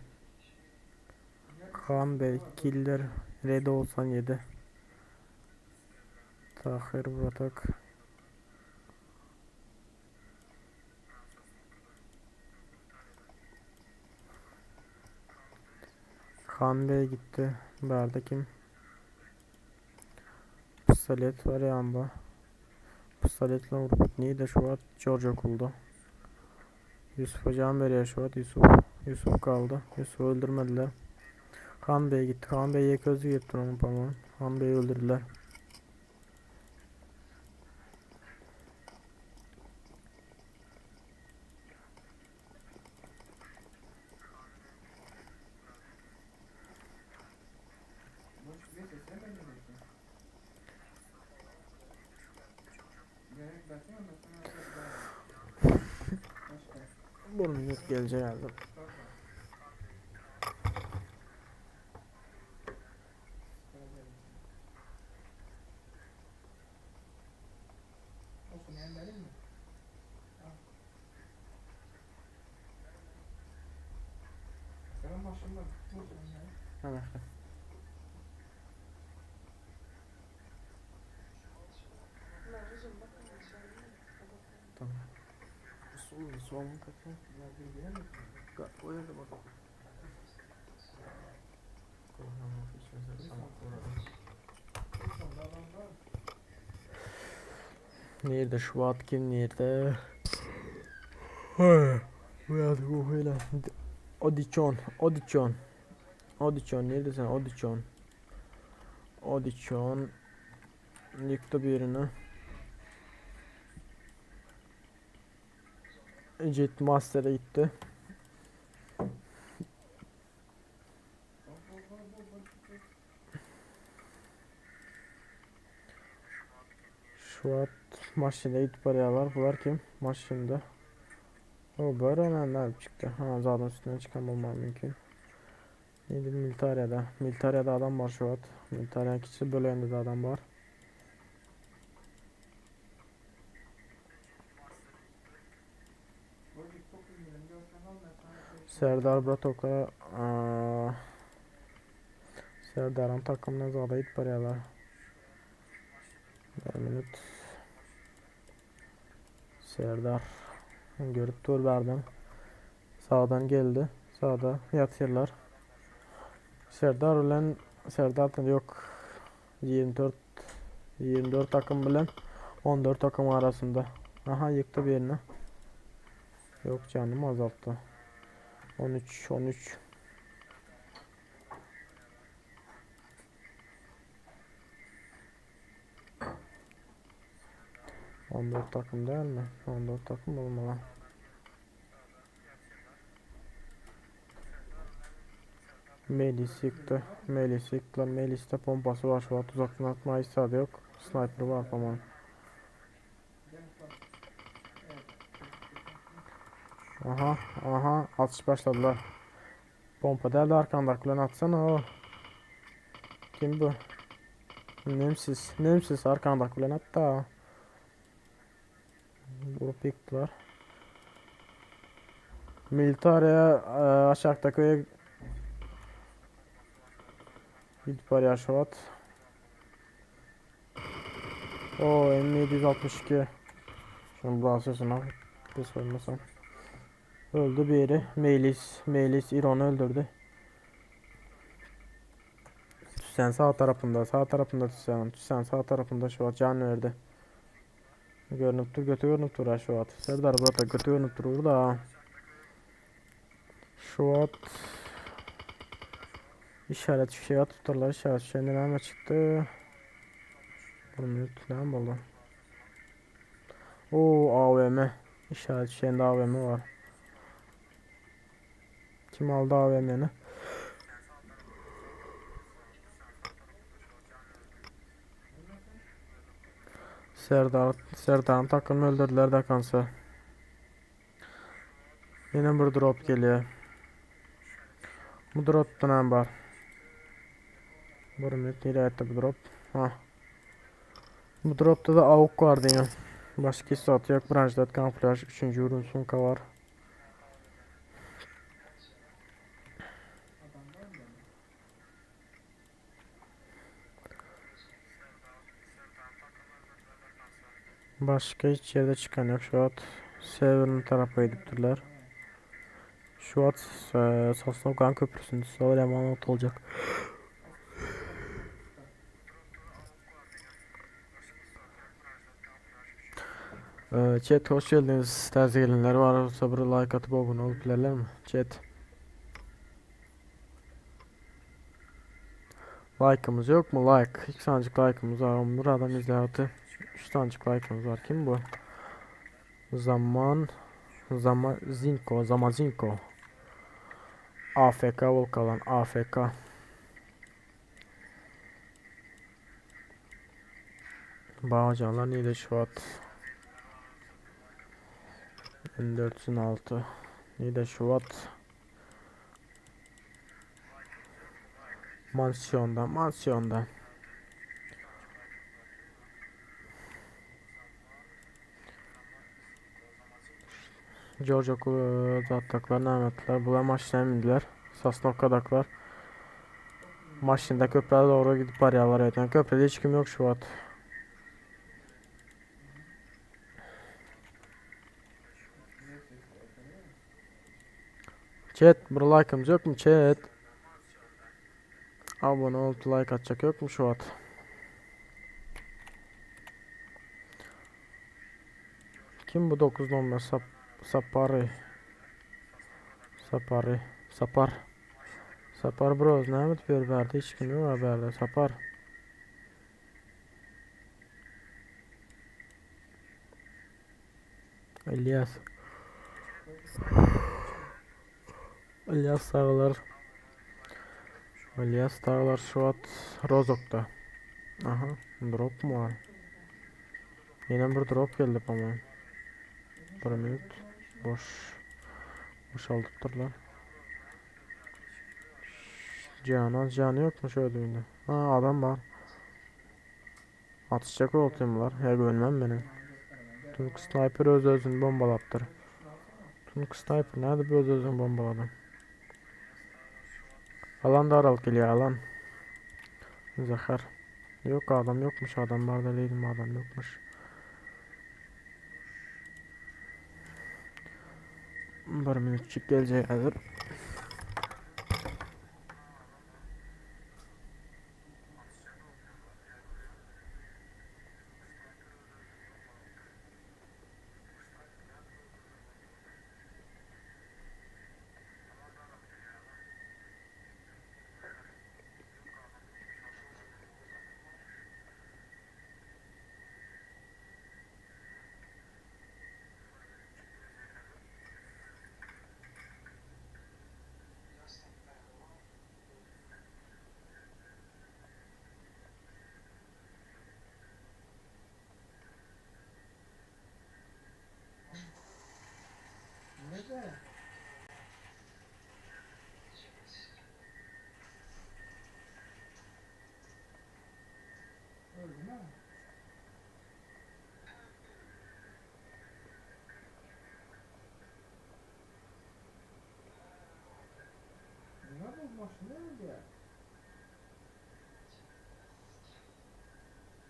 Han Bey Killer Red olsan 7. Tahir Batak. Han Bey gitti. Bärde kim? Pistolet var yanında. Pistoletle vurup neydi şu an? George okulda. Yusuf'a can veriyor şu an. Yusuf. Yusuf kaldı. Yusuf'u öldürmediler. Han Bey gitti. Han Bey'e közü gitti onun pamuğun. Han Bey'i öldürdüler. Boş bir sesine ben de Gerek versene ondan sonra Başka. Bunun yok geleceği herhalde. Korkma. Olsun yani verir mi? Al. Senin başında dursun ya. Hemen. Tamam. Soğan katı. Bunlar bir yere mi? O yerde bak. Nerede Şubat kim nerede? Uyandık uykuyla. Odiçon, Odiçon. Odiçon neredesin Odiçon? Odiçon. Yıktı birini. Jet Master'e gitti. Şubat maşinde gidip arıyorlar. Bunlar kim? Maşinde. O böyle nereden çıktı? Ha zaten üstüne çıkan olmam mümkün. Neydi Militaria'da? Militaria'da adam var Şubat. Militaria kişi bölümünde de adam var. Serdar Bratoka aa, Serdar'ın takımına zada gidip arıyorlar. Bir minut. Serdar görüp dur verdim. Sağdan geldi. Sağda yatıyorlar. Serdar bilen Serdar da yok. 24 24 takım bilen 14 takım arasında. Aha yıktı birini. Yok canım azalttı. 13 13 14 takım değil mi? 14 takım olmalı. Melis yıktı. Melis yıktılar. Melis'te pompası var şu an. Uzaktan atma hissiyatı yok. Sniper var falan. Aha aha atış başladılar. Pompa deldi arkandakilerini atsana o. Kim bu? Nemsiz. Nemsiz arkandakilerini at da. Vurup yıktılar. Militaria e, aşağıdaki köye gidip araya Şubat. O M762. Şunu bu abi. Bir sormasam. Öldü biri. Melis. Melis İran'ı öldürdü. Sen sağ tarafında, sağ tarafında Tüsen. Tüsen sağ tarafında Şubat can verdi. Görünüp dur, götü görünüp dur ha Şubat. Serdar burada götü görünüp dur burada. Şubat İşaret fişeği tutarlar. İşaret fişeğinden hemen çıktı. Bir minut ne oldu? Oo AVM. İşaret fişeğinde AVM var. Kim aldı AVM'ni? Serdar, Serdar'ın takımını öldürdüler de kansa. Yine bir drop geliyor. Bu drop'ta ne var? Bir minut nereye etti bu drop? Ha. Bu drop'ta da AUK vardı ya. Başka hissiyatı yok. Branşlat kamuflaj 3. ürün sunka var. Başga hiç ýerde çykan ýok şu wagt. Sewerny tarapa gidipdirler. Şu wagt e, Sosnowkan köprüsünde sol ýaman ot boljak. E, Chat hoş geldiniz. Täze gelenler var olsa bir like atyp abone olup bilerlermi? Chat. Like'ımız yok mu? Like. 2 tanecik like'ımız var. 11 adam izliyordu. 3 tanecik like'ımız var. Kim bu? Zaman Zaman Zinko, Zamazinko. AFK Volkalan AFK. Bağcanlar Niğde Şubat. N4'sün 6. Niğde Şubat. Mansiyonda, mansiyonda. George zattaklar, Mehmetler, bular maşına mindiler. Sosnovkadaklar. Maşında köprüye doğru gidip baryalar öten. Köprüde hiç kim yok şu an. Chat, bir like'ımız yok mu chat? Abone olup like atacak yok mu şu an? Kim bu 9 numara Sap Sapari? Sapari. Sapar. Sapar bros. Ne bir verdi? Hiç kim yok haberde. Sapar. İlyas. İlyas Dağlar. İlyas Dağlar şu at Rozok'ta. Aha, drop mu var? Yine bir drop geldi ama. Bir minut. Boş. Boşaltıptırlar. Canan canı yokmuş öldüğünde. Ha adam var. Atışacak oltumlar. Ya ölmem benim. Tunk sniper öz özünü bombalaptır. Tunk sniper nerede bir öz özünü bombaladı? Alan da aral geliyor alan. Zahar. Yok adam yokmuş adam var da değilim adam yokmuş. Bir minutçuk gelecek hazır. Ne de? Öldü mü? Ne bu maşın ne öldü ya?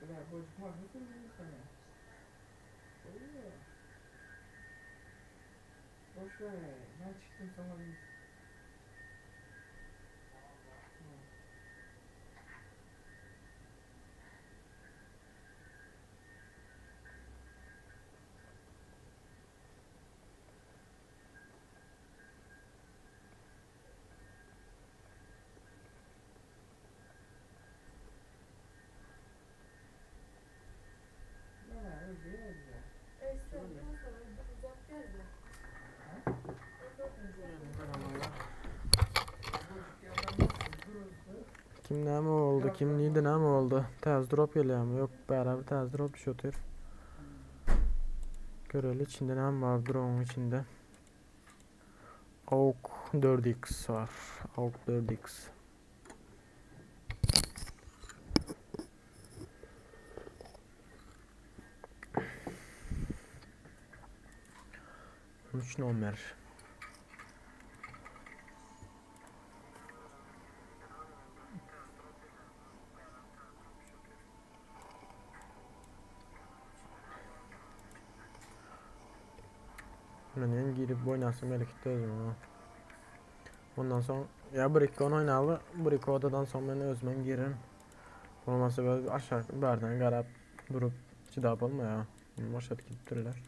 Bırak bocuk maşını sürdü sana. Öyle. Boş ver. Ben çıktım sana bir. Ne öldü öldü. Uzak geldi. Kim ne mi oldu? Kim neydi ne mi oldu? Tez drop geliyor mu? Yok beraber tez drop düşüyor. Göreli içinde ne var drone'un içinde? AUK 4x var. AUK 4x. Üç nomer. Men ýene girip oýnasym gelip gitdi özümiň ha. Ondan soň ýa bir iki on oýnaly, bir iki odadan soň men özümem girerin. Bolmasa öz aşak bärden garap durup çydap bolmaýar. Boşadyp gidipdirler.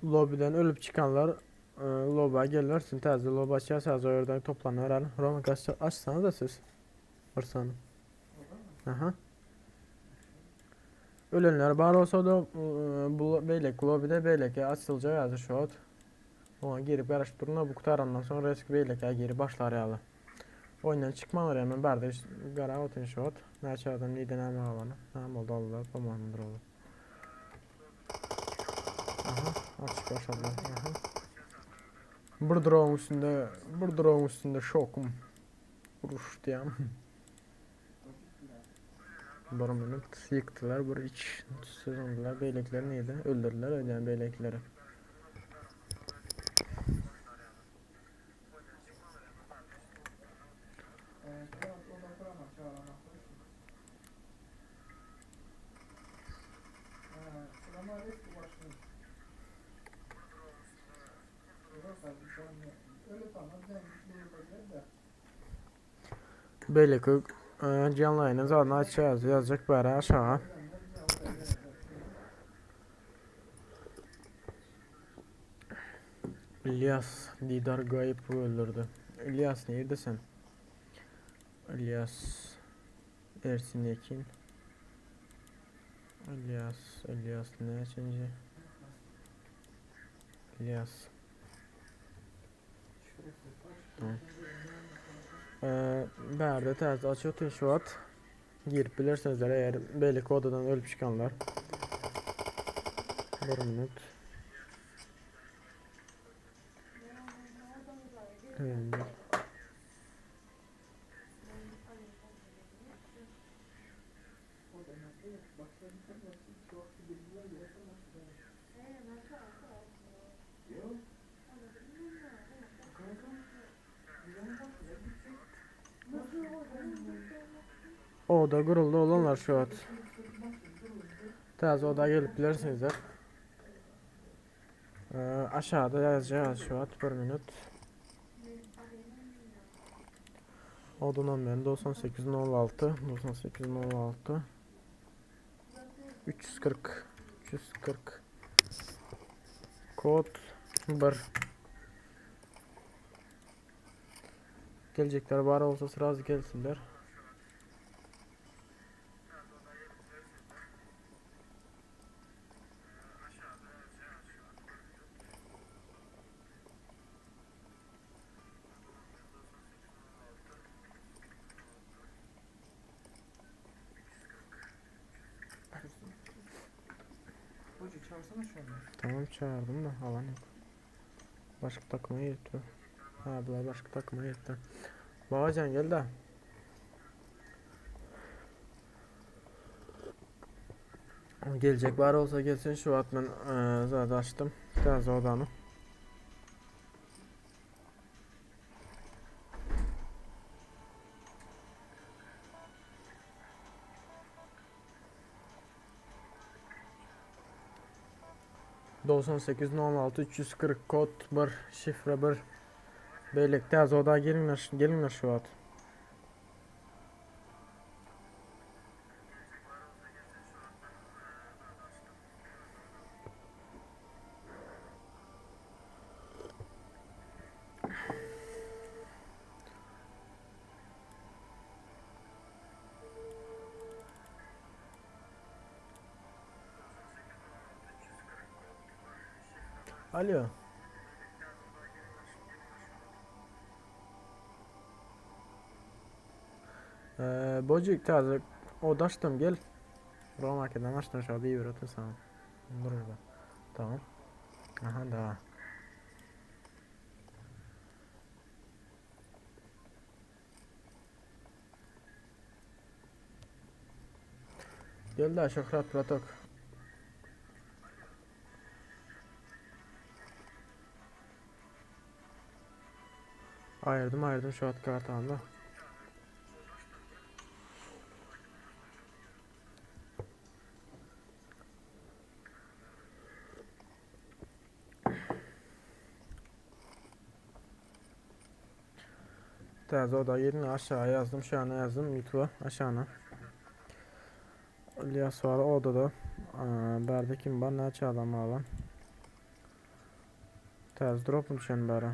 Lobiden ölüp çykanlar e, loba gelirsin. Täze loba açýarsyňyz o ýerden toplanyberer. Roman açsana da siz. Bir sany. Aha. Ölenler bar bolsa da bu beýleki lobide beýleki açyljak ýaly şu wagt. Oňa girip garaşyp durun, bu gutarandan soň resk beýlekä girip başlar ýaly. Oýundan çykmaňlar ýa men bärde garap otyryn şu wagt. Näçe adam nirde näme galany. Näme boldy aldylar, bolmandyr oldy. Aha, açyp başladylar. Aha. Bir droň üstünde, bir droň üstünde şokum. Uruş diýýän. Bir minut ýykdylar, bir iç sözündiler, beýlekiler nirde? Öldürdüler öýdýän beýlekileri. Beýleki janly ýaýynyň zadyny açýarys, ýazjak bäri aşaga. Ilyas Didar Gaýypowy öldürdi. Ilyas nirde sen? Ilyas Ersin Ekin. Ilyas, Ilyas näçenji? Ilyas. Bärde täze açyk otyryn şu wagt. Girip bilersiňizler eger beýleki odadan ölüp çykanlar. Bir minut. Öldü. Oda guruldy olanlar şu wagt. Täze oda gelip bilersiňizler. Ee, aşağıda yazacağız şu wagt bir minut. Oda nomerini 9806 9806 340 340 Kod 1 Geljekler bar bolsa sraz gelsinler. Hoca çağırsana şu anda. Tamam çağırdım da alan yok. Başka takıma gitti. Ha bular başka takıma gitti. Babacan gel de. Gelecek var olsa gelsin şu at ben e, zaten açtım. Taze odanı. 98 16 340 kod 1 şifre 1 Beýleki täze oda geliňler geliňler şu wagt. Alo. Ee, Bocuk täze oda açdym gel. Romake'den açdym şu bir ötün sana. Dur burada. Tamam. Aha da. Gel-dä Şöhrat bratok. Aýyrdym aýyrdym şu wagt kartanda. Täze oda girin aşağı ýazdym şu ýana ýazdym YouTube'a aşağına. İlyas var odada. Bärde kim bar näçe adam bar lan? Täze drop düşen bäre.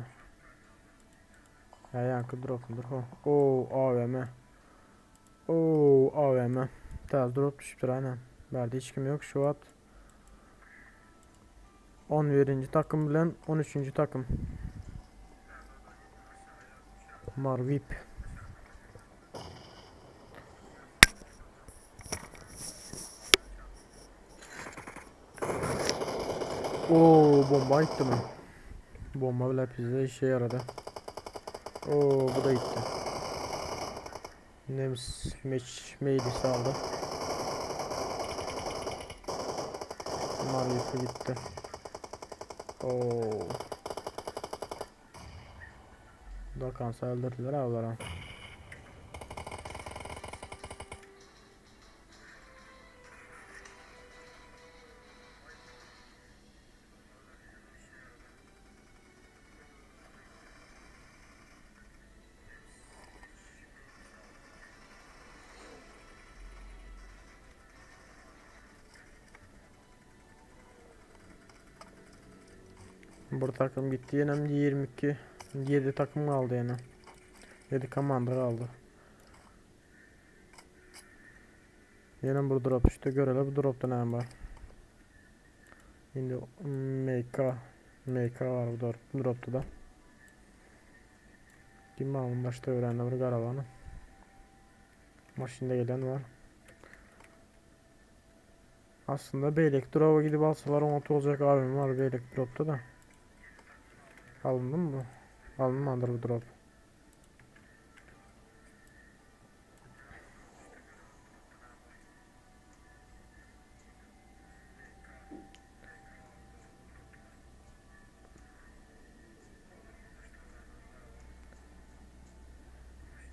Ýa ýaňky dropdur ho. Oo AWM. Oo AWM. Täze drop düşüpdir ana. Bärde hiç kim ýok şu wagt. 11. takım bilen 13. takım. Marvip. Oo bomba gitti mi? Bomba bile bize işe yaradı. Oo bu da gitti. Nems meç meylis aldı. Marvip'i gitti. Oo. Dokansa öldürdüler avlara. Bir takım gitti yine 22 7 takım kaldı yine. 7 komanda kaldı. Yine bu drop işte görelim bu dropta ne var. Şimdi MK MK var bu drop, dropta da. Kim var başta öğrendi bir karavanı. Maşında gelen var. Aslında Beylek drop'a gidip alsalar 16 olacak abim var Beylek drop'ta da. Alındı mı bu? Alınmadır bu drop.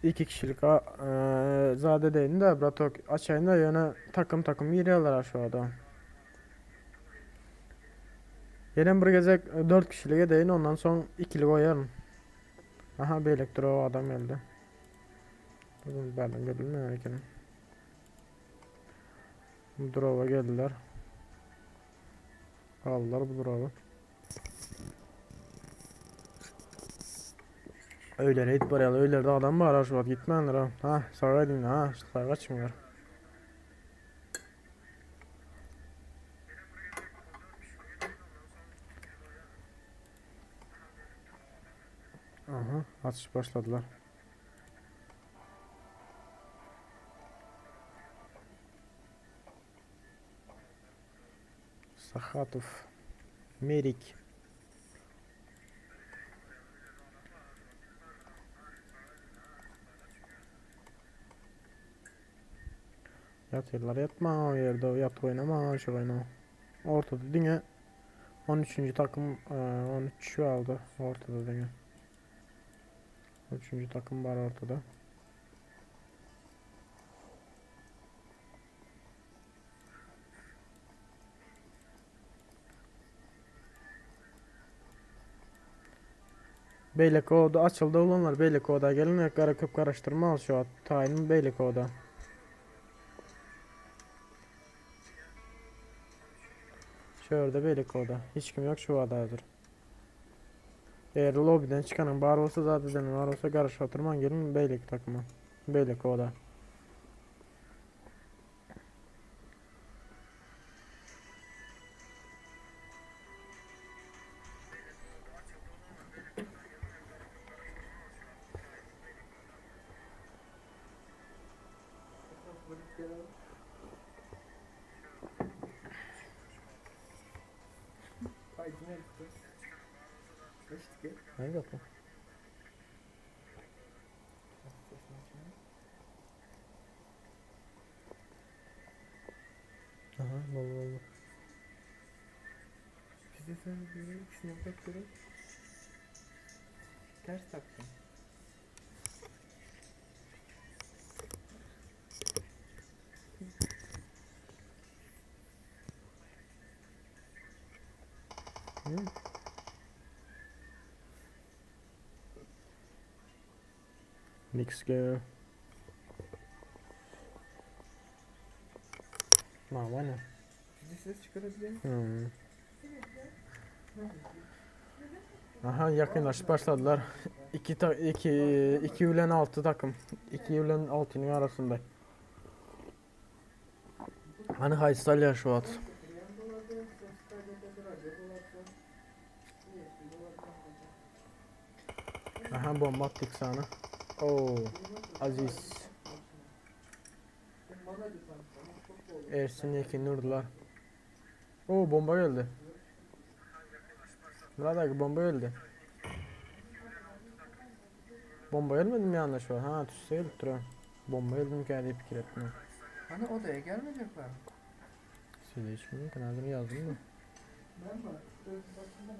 İki kişilik a, zade değil de bratok açayım da yana takım takım giriyorlar aşağıda. Yine bir gezek 4 kişilik değil ondan son ikili koyarım. Aha bir elektro adam geldi. Bugün benden görülmüyor eken. Bu drop'a geldiler. Aldılar bu drop'u. Öyle raid var ya öyle de adam var şu an gitmeyenler ha. Ha sağa dinle ha sağa çıkmıyor. Aha atış başladılar. Sahatov. Merik. Yatıyorlar yatma o yerde yat oynama şu oynama. Ortada diňe 13. takım 13 aldı ortada diňe. 3. takım var ortada. Beýleki oda açyldy oglanlar beýleki oda gelin gara köp garaşdyrma şu at taýyn beýleki oda. Şu ýerde beýleki oda. Hiç kim yok şu odadır. Eğer lobiden çıkanın bar olsa zaten var olsa garaş oturman gelin beýleki takıma. Beýleki oda. Esas böyle gelelim. Kaydını ettim. Geçtik. Hangi kapı? Sesini açmayayım. Boldy boldy. Bize sen böyle ikisini hem taktırın. Ters taktım. Hı? Mix go. Normalnie. Bize ses çıkarabilir Hmm. Aha yakınlaşıp başladılar. 2 ta 2 2 ile 6 takım. 2 ile 6'nın arasında. Hani haýsy şu at. Aha bomba attık sana. Oo Aziz. Ersin Yekin vurdular. Oo bomba geldi. Murat abi bomba geldi. Bomba gelmedi mi yanlış var? Ha tüsse gelip duruyor. Bomba geldi mi geldi fikir ettim. Hani odaya gelmeyecekler mi? Size hiç bilmiyorum ki nereden yazdım da. Ben var. Baktım ben.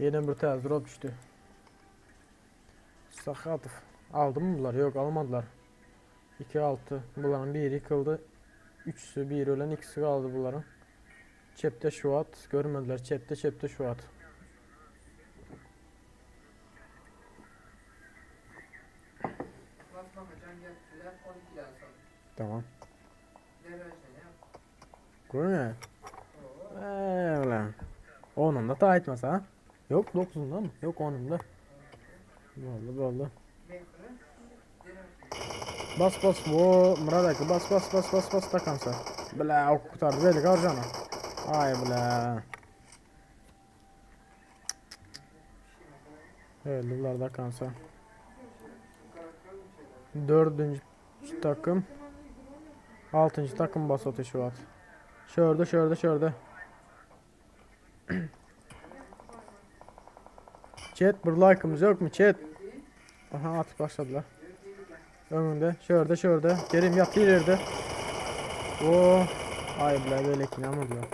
Yine bir tane drop düştü. Sakatov. Aldı mı bunlar? Yok almadılar. 2-6. Bunların biri yıkıldı. Üçüsü bir ölen ikisi kaldı bunların. Çepte Şuat. Görmediler. Çepte çepte Şuat. Basmama can geldiler 12'den sonra. Tamam. Devrajda ne yap? Görmüyor musun? Oo. Eee ulan. Onun da ta etmez ha. Yok 9'unda mı? Yok 10'unda. Vallahi vallahi. Mekre. Devrajda. Bas bas bu Murat aka bas bas bas bas bas takansa. Bla ok kurtardı belli karjana. Ay bla. Öldüler da kansa. Dördüncü takım. Altıncı takım bas ateşi var. Şurada şurada şurada. Chat bir like'ımız yok mu chat? Aha atıp başladılar. Önünde. Şurada şurada. Kerim yat ileride. Oo. Ay bla böyle ki ne diyor.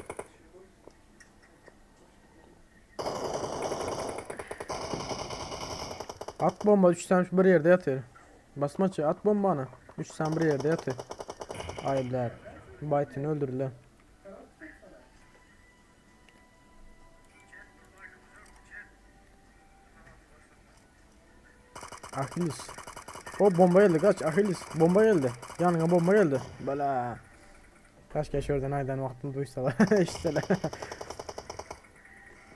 At bomba 3 tane bir yerde yatıyor. Basmaçı at bombanı. 3 tane bir yerde yatıyor. Ay bla. Baytini öldürdüler. Achilles. O bomba geldi kaç Achilles bomba geldi. Yanına bomba geldi. Bela. Kaç kez oradan aydan vaktini duysalar işiteler.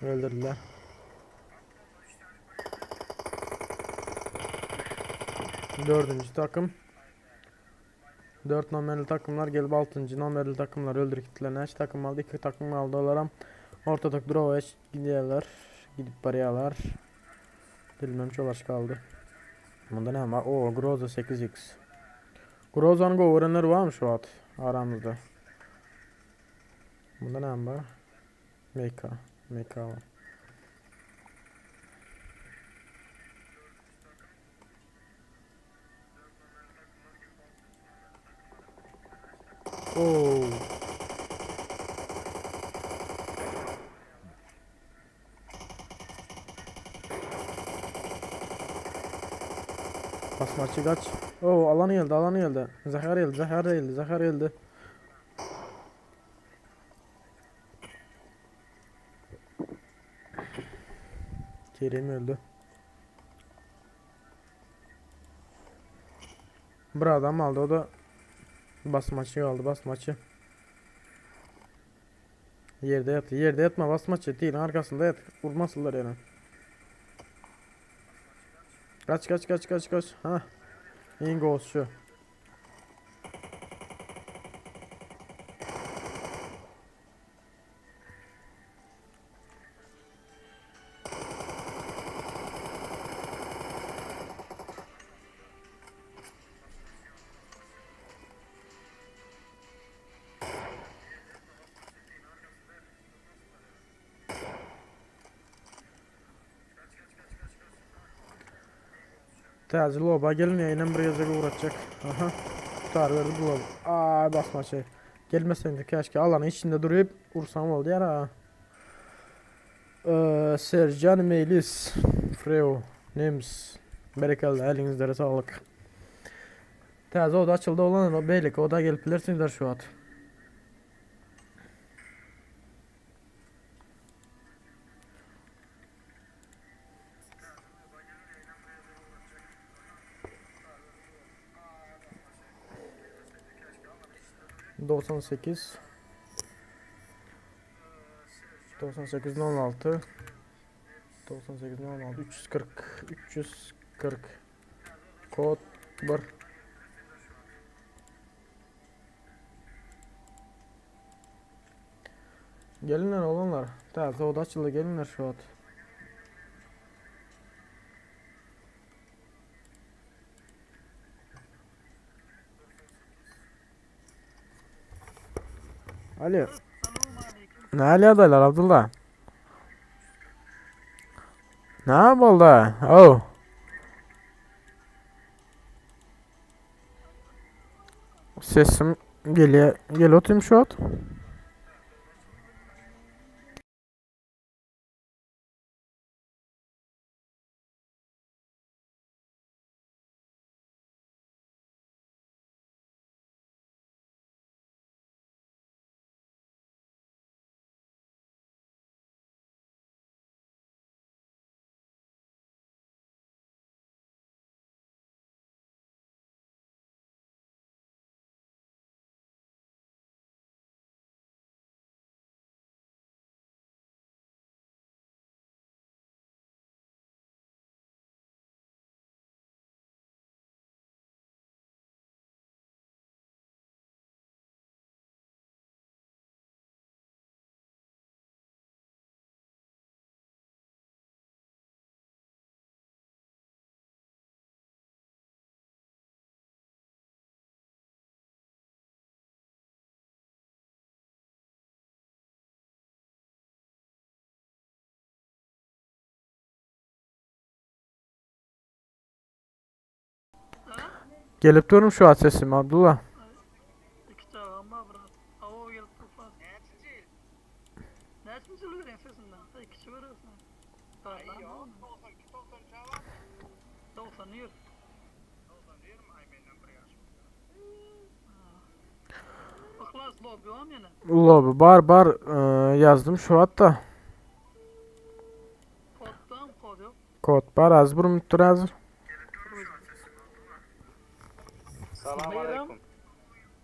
Öldürdüler. Dördüncü takım. 4 numaralı takımlar gelip 6. numaralı takımlar öldürüp gittiler. Kaç takım aldı? 2 takım aldı onlara. Ortada Drova'ya gidiyorlar. Gidip barıyorlar. Bilmem çolaş kaldı. Bunda ne var? Oo Groza 8x. Groza'nın goverenleri var mı şu at aramızda? Bunda ne var? MK. MK var. Oo. Basmaçı kaç. Oo alanı geldi alanı geldi. Zahar geldi Zahar geldi Zahar geldi. Kerim öldü. Bir adam aldı o da basmaçı aldı basmaçı. Yerde yat yerde yatma basmaçı değil arkasında yat vurmasınlar yani. Kaç kaç kaç kaç kaç. Ha. Ingo şu. Täze loba gelin ýa bir gezek uğratacak. Aha. Star berdi bu. Ay basma şey. Gelmeseydi keşke alanın içinde durup vursam oldu ya. Sercan Meylis, Freo, Nems. Berekella elinizlere sağlık. Täze oda açıldı olan o beylik oda gelip bilirsinizler şu at. ...98... 98 16 98 16 340 340 Kod 1 Gelinler olanlar. Täze oda açıldı gelinler şu at. Alo. Ne hali adaylar Abdullah? Ne yapıldı? Oh. Sesim geliyor. Gel oturayım şu at. Gelip durum şu at sesim Abdullah. İki çağım var bırak. Hava gelip tufan. Ne için çılgın sesinden? İki çıvırıyorsun. Yok. 91. Yhlas lobby var mı yine? Lobby bar bar e, yazdım şu hatta. Koddan kod yok. Kod bar az bir müddet hazır. Salam Bayram. aleyküm.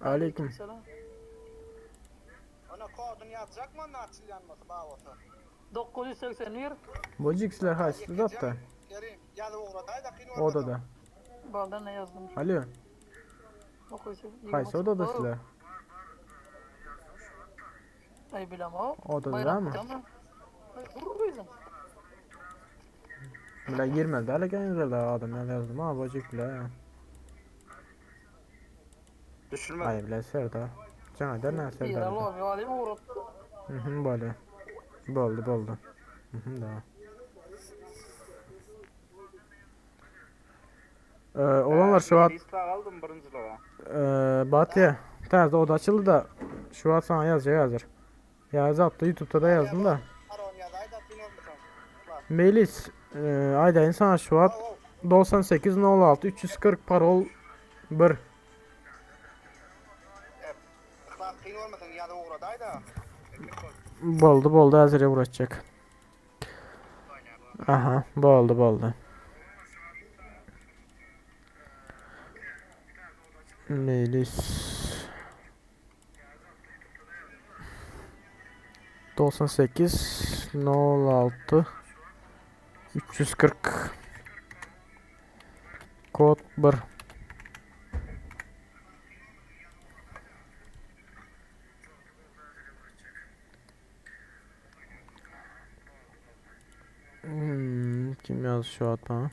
Aleyküm. Selam. Ona kodunu yazacak mı onun açılyanması bağlasa? 981. Bu X'ler haysız hatta. Kerim, yazı uğraday da kıyın Odada. Baldan ne yazdım? Alo. 981. Haysi odada sizler. Ay bilem o. Odada Bayram değil mi? tamam. Ay, Vurur muydun? Bile girmedi hele kendine adam ya yazdım ha bacık bile ya. Düşürme. Ay bile Serdar. Can eder ne Bir Serdar? lobby var değil mi uğradı? Hı hı böyle. Boldu boldu. Hı hı da. Ee, olanlar şu an Liste aldım birinci lira. Batıya. Taze oda açıldı da şu an sana yazacak hazır. Yaz attı YouTube'da da yazdım da. Melis e, ayda insan şu an 98 06 340 parol 1 Boldu boldu hazır uğraşacak. Aha boldu boldu. Melis 98 06 340 Kod 1 Hmm, kim yazdı şu an bana?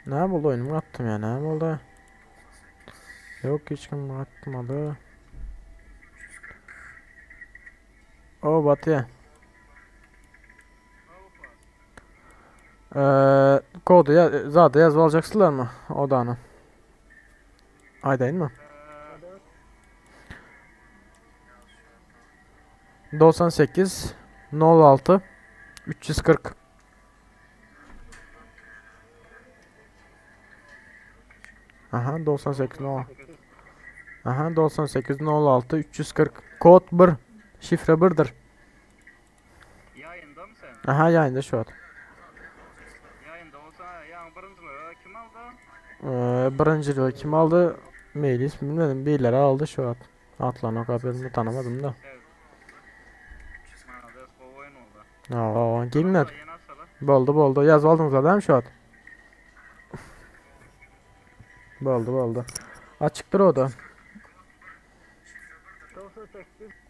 Ne oldu oyunumu attım ya ne oldu? Yok hiç kim atmadı. O Batı. Ee, kody ya, zada ýazyp aljaksyzlarmy odany? Aýdaýynmy? 98 06 340 Aha 98 06 Aha 98 06 340 Kod 1 Şifre 1-dir. Ýaýyndamy sen? Aha ýaýynda şu wagt. Ýaýynda bolsa ýaňy birinjiligi kim aldy? Ee, birinjiligi kim aldy? Meýlis bilmedim. Birleri aldy şu wagt. Atlaryny okap özüm tanamadym da. Evet. Malades gowy oýun boldy. Aa, kimler? Ýene açaly. Boldy boldy. Ýazyp aldyňyzlar dämi şu wagt? Boldy boldy. Açykdyr o da. 98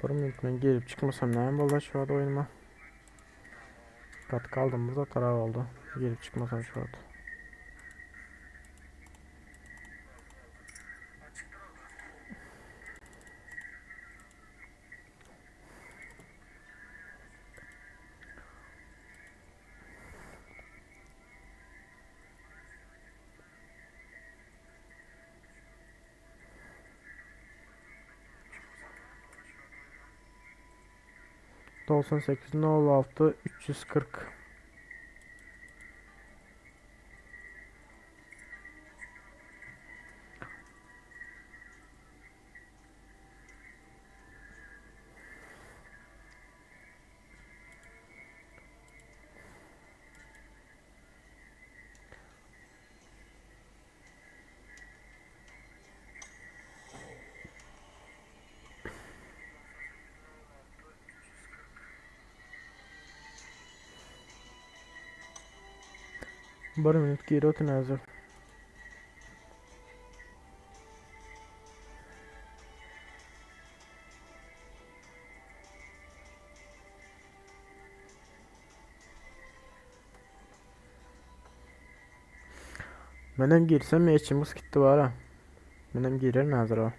Bir minut men gelip çykmasam näme boldy şu wagt oýnuma? Gat kaldym burada tarap oldu. Gelip çykmasam şu wagt. 98 06 340 Bir minut geri ötün hazır. Menem girsem mi içimiz gitti var ha. Menem girer hazır o.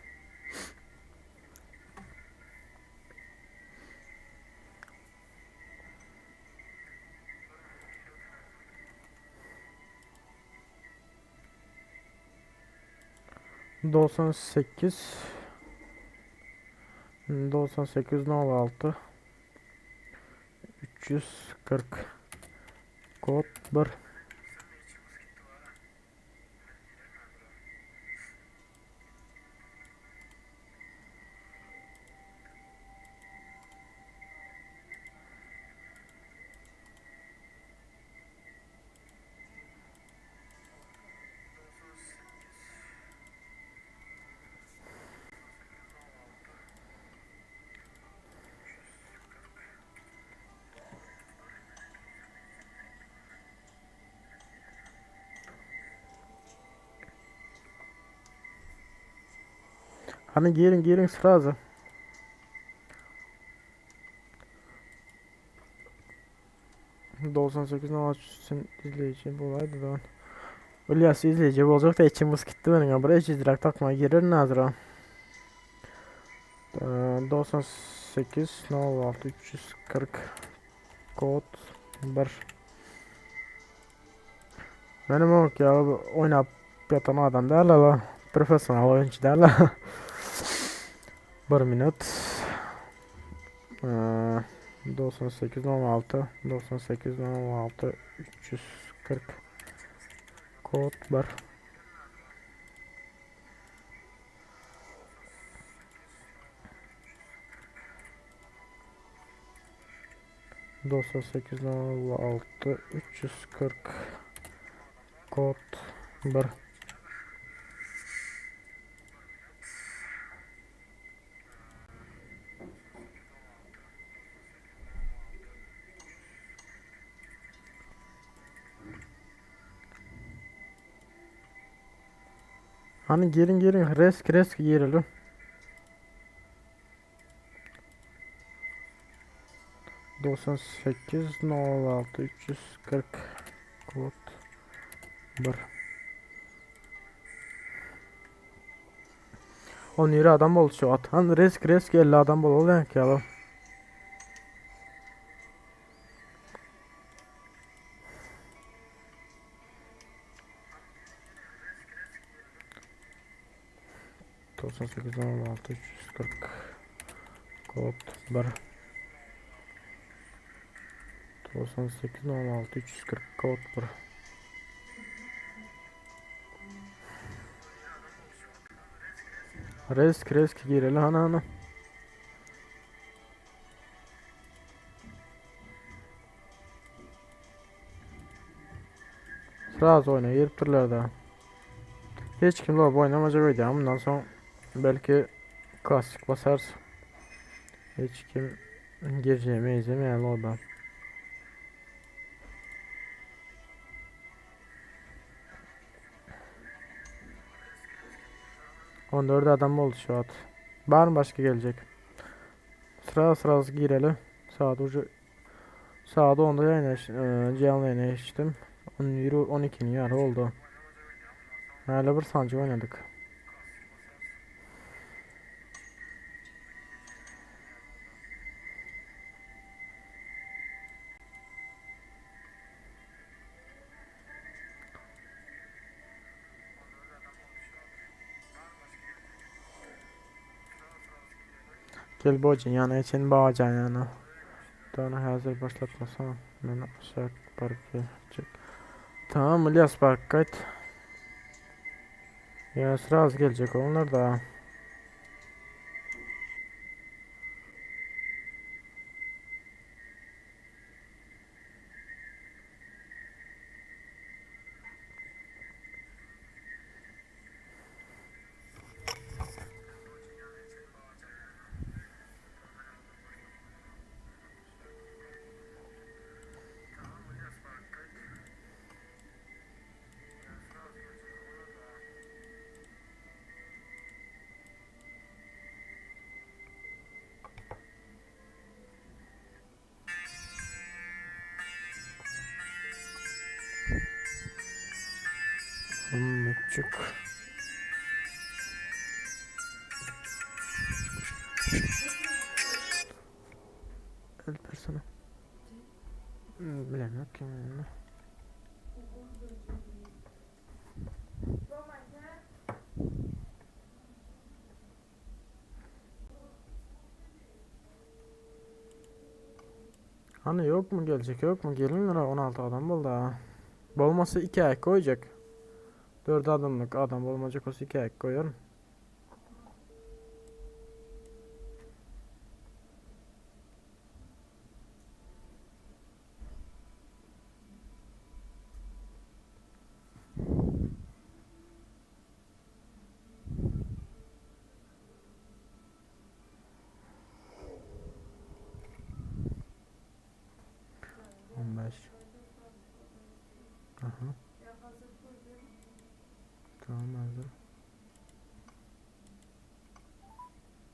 98 98 06 340 kod 1. Hany giriň giriň srazu. 98 sen izleýji bolaýdy da. Ilyas izleýji boljak da içim bys gitdi meniň. Bir ejizräk takma girer nazra. 98 06 340 kod 1. Menem ok ya oýnap ýatan adam däl ala. Professional oýunçy däl. Bir minut. 98 06 98 06 340 kod 1. 98 06 340 kod 1. Hany giriň giriň resk resk girelim. 98 06 340 kod 1. 11 adam boldy şu wagt. Han risk risk 50 adam bolaly ýaňky ýaly. 98 16 340 kod 1 98 16 340 kod 1 Risk risk gireli hana hana. Sraz oýna giripdirler da. Hiç kim lob oýnamajak öýdýän. Bundan soň belki klasik basarys. Hiç kim girjeme izlemeýän loba. On dört adam boldy şu wagt. Bar mı başga geljek? Sıra sıra gireli. Saat ucu Saat 10'da ýaýyna janly ýaýyna geçdim. 11 12-niň ýary boldy. Häli bir sanjy oýnadyk. Gel bojan ýana geçen babajan ýana. Dana häzir başlatmasam men aşak baryp geljek. Tamam İlyas baryp gaýt. Ýa sraz geljek onlar da. Çık. El persona. Bilemiyorum kim yani. Hani yok mu gelecek yok mu? Gelin lira 16 adam boldy ha. Bolmasa 2 aýak goýjak. 4 adamlyk adam bolmajak bolsa 2 aýak goýaryn. 15. Aha. Tamam hazır.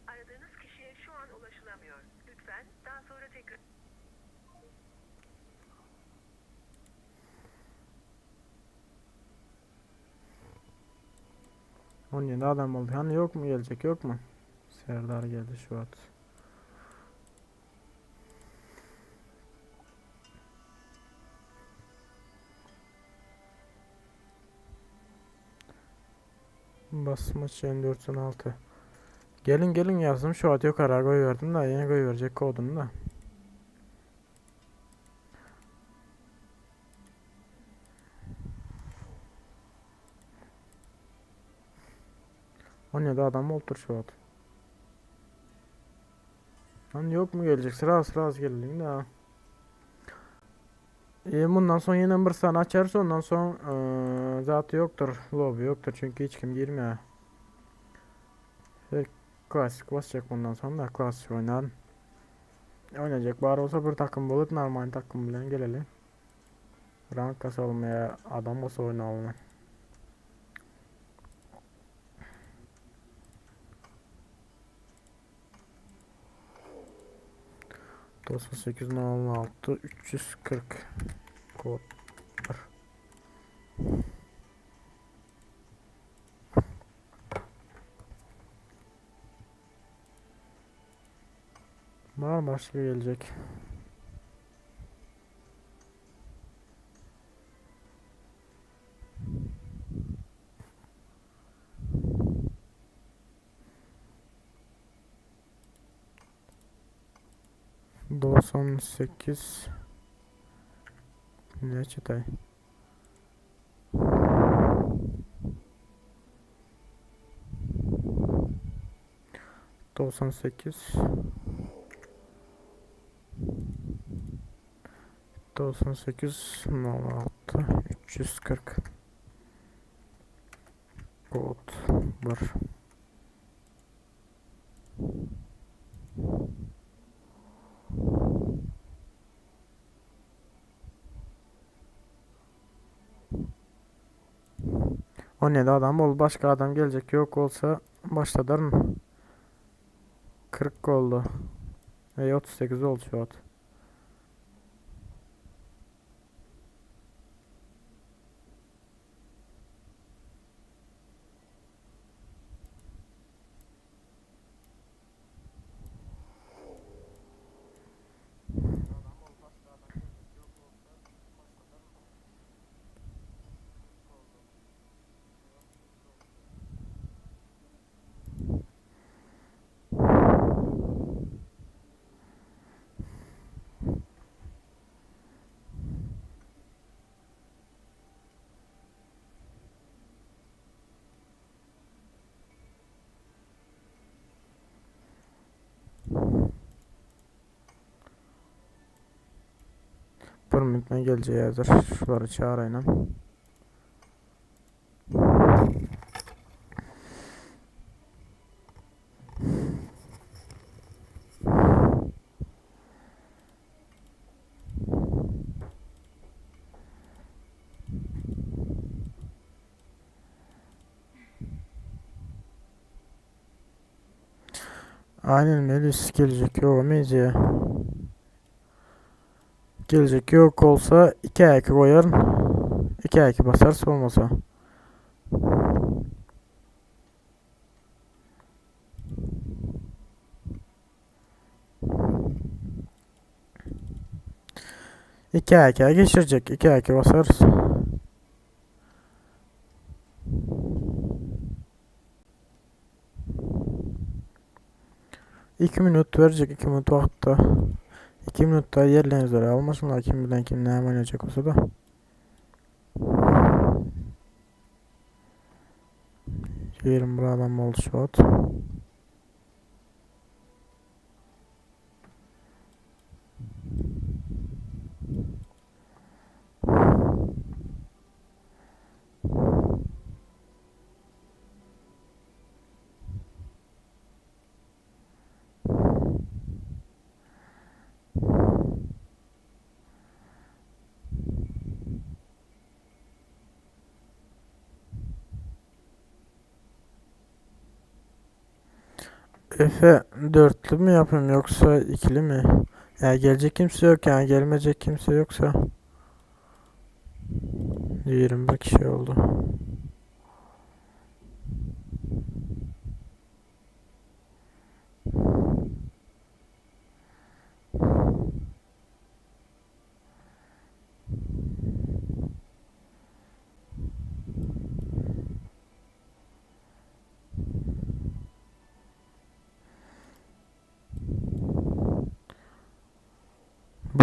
Aradığınız kişiye şu an ulaşılamıyor. Lütfen daha sonra tekrar... 17 adam oldu. Hani yok mu gelecek yok mu? Serdar geldi şu at. Basmaç 416. Gelin gelin yazdım şu at yok ara koyuverdim da yine koyuverecek kodunu da. 17 adam oldu şu at. Lan yok mu gelecek? Sıra sıra az gelelim de. E, bundan sonra yine bir sana açarsa ondan sonra e, zaten yoktur. Lobby yoktur çünkü hiç kim girmiyor. Ve klasik basacak bundan sonra da klasik oynar. Oynayacak bari olsa bir takım bulup normal takım bilen gelelim. Rank kasalım ya adam olsa oynayalım. 98 16 340 kod var. Bar başga geljek. 98 Ne çetay? 98 98 06 340 Kod 1. 17 adam ol başga adam geljek yok olsa başladaryn. 40 oldu. E 38 oldu şu an. Bir minutdan geljek hazır. Şulary çağıraýynam. Aynen Melis gelecek yok Mezi. Gelecek yok olsa 2 ayak koyarım. 2 ayak basarsa olmasa. İki ayak geçirecek. 2 ayak basarız. 2 minut verecek 2 minut wagtda. 2 minutda ýerleňizleri almasynlar kim bilen kim näme oýnajak bolsa da. 21 adam oldu şu wagt. Efe dörtlü mü yapayım yoksa ikili mi? Ya gelecek kimse yok yani gelmeyecek kimse yoksa. 21 kişi oldu.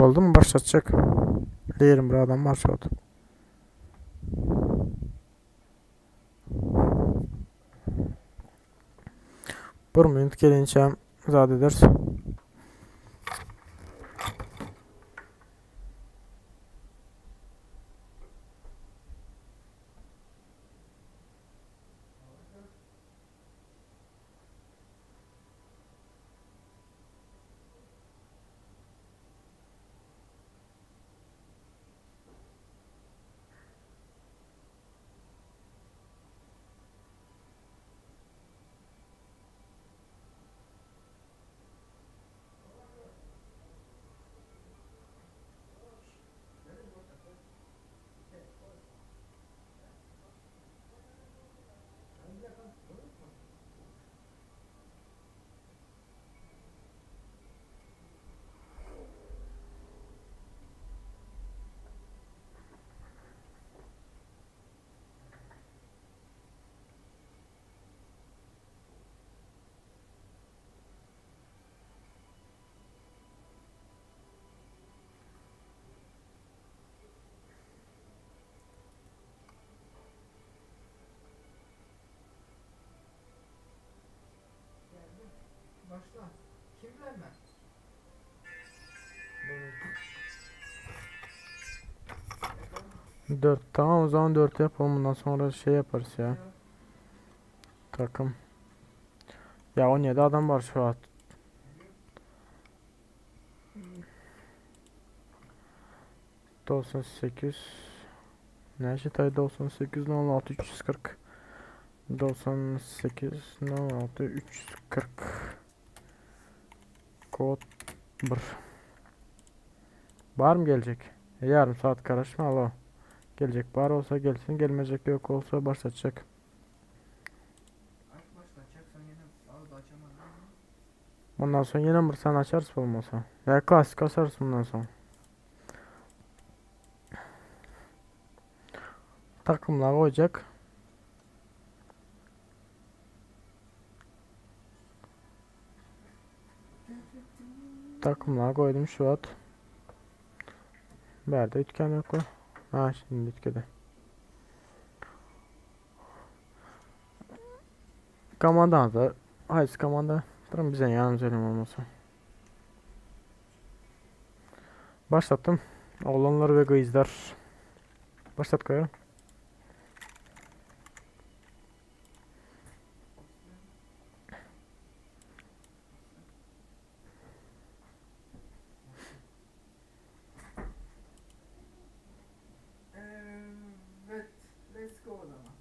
Boldu mu başlatacak? 21 adam var şu an. Bir minut gelinçäm zat ederis. Başla. Kim bilen ben? 4 tamam o zaman 4 yapalım bundan sonra şey yaparız ya. Takım. Ya 17 adam var şu an. 98 Ne şey 98 16 340 98 16 340 Kod 1 Var mı gelecek? E, yarım saat karışma alo. Gelecek var olsa gelsin, gelmeyecek yok olsa başlatacak. Ay başlatacaksan yine al da açamadım. Bundan sonra yine bir sen açarsın olmasa. Ya klasik açarsın bundan sonra. Takımlar koyacak. Takımlar koydum şu at. Nerede üçgen yok o. Ha şimdi üçgede. Komanda da Hayır komanda. Durun bize yalnız ölüm olmasa. Başlattım. Oğlanlar ve kızlar. Başlat koyalım. Evet. Let's go o zaman.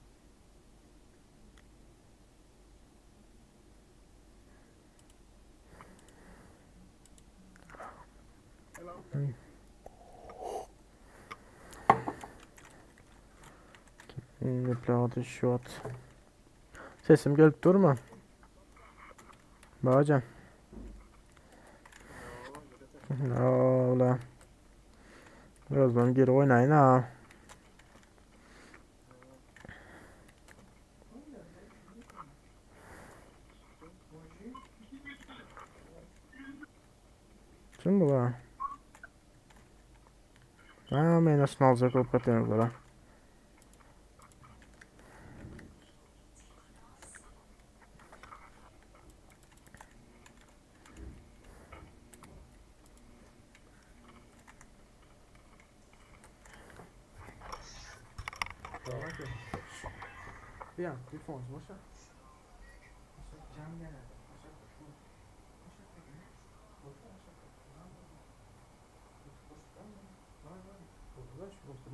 Replay şu at. Sesim gelip durma. Bacan. Ola. Birazdan geri oynayın ha. Kim bu la? Ha, men nasıl alacak o patlayın Bir an, bir fon, boşa. Can gene.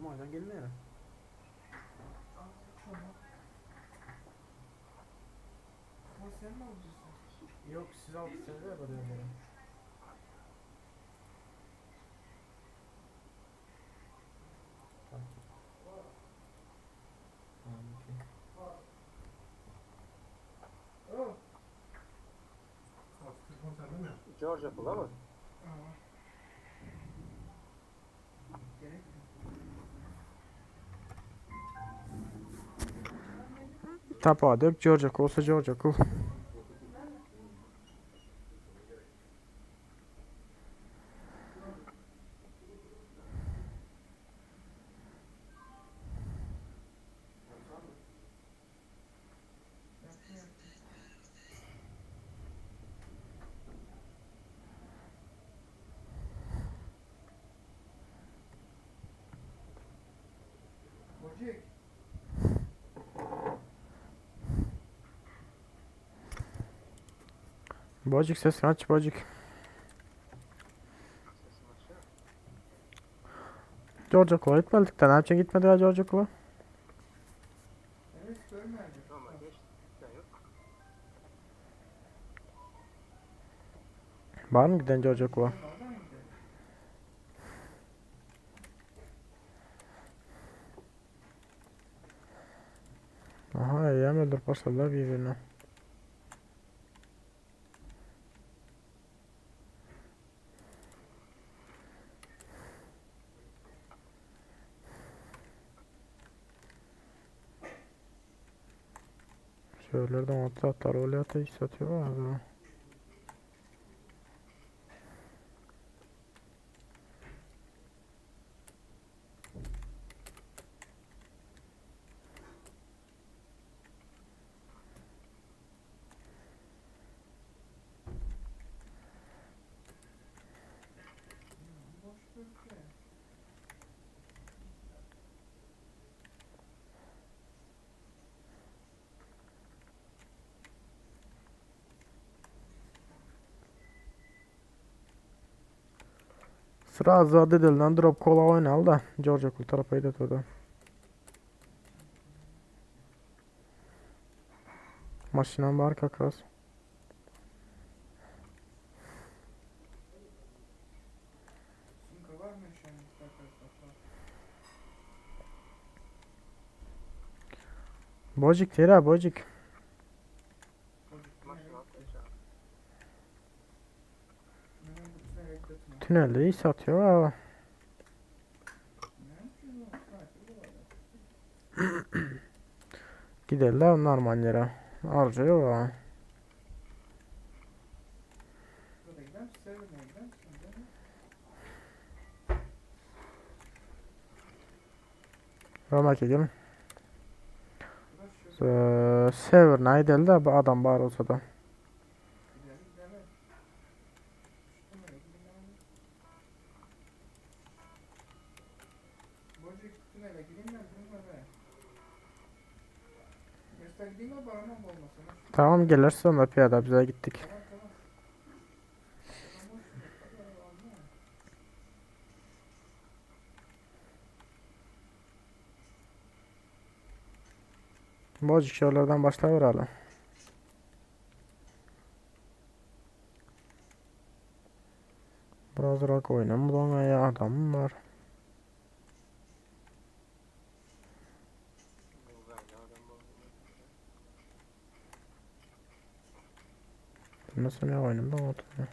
Maydan gelmeyelim. Ama sen mi alacaksın? Yok siz altı sene de yapalım. Oh. George Apple mı? Aa. Gerek mi? Tapa dök Georgia olsa Georgia cool. Bocik. Bocik ses aç bocik. Georgia Cool'a gitmedik de ne yapacaksın gitmedi ya Georgia Cool'a. Evet görmedim. Tamam geç. Yok. Var mı giden Georgia Cool'a? Oradan mı gidelim? Aha eyyam öldürüp başladılar birbirine. Şöylerden atı atar, öyle ateş satıyor abi. Srazu dedelden drop kola oýnaly da. Georgia kul tarapa gidet o da. Maşynam bar как раз. Sumka var mı şu an? Bak. Bojik tera bojik. Bocuk Maşyn nereye atmış gitti? abi. Hemen bu tünele gidelim. Tünelde iyi satıyor ha. Ne yapıyorsun? Sniper var ya. Giderler normal yere. Harcıyor ha. Burada gider misin? Sever'ine gider misin? Değil mi? Romaka gelin. Burası şu. Severna gidelim de bu adam bar olsa da. Gidelim gidelim. Şu tünele gidelim. Bocuk tünele gireyim ben değil mi be? Mesela gideyim mi baramam olmasın. Tamam gelirse onda piyade bize gittik. Tamam tamam. Tamam, boş ver. Hadi araba alma. Bojik şuralardan başlayıverelim. Biraz rock oynam. Bulan ya adam var. Bu böyle adam bu. Nasıl ne oyunum da oturuyor.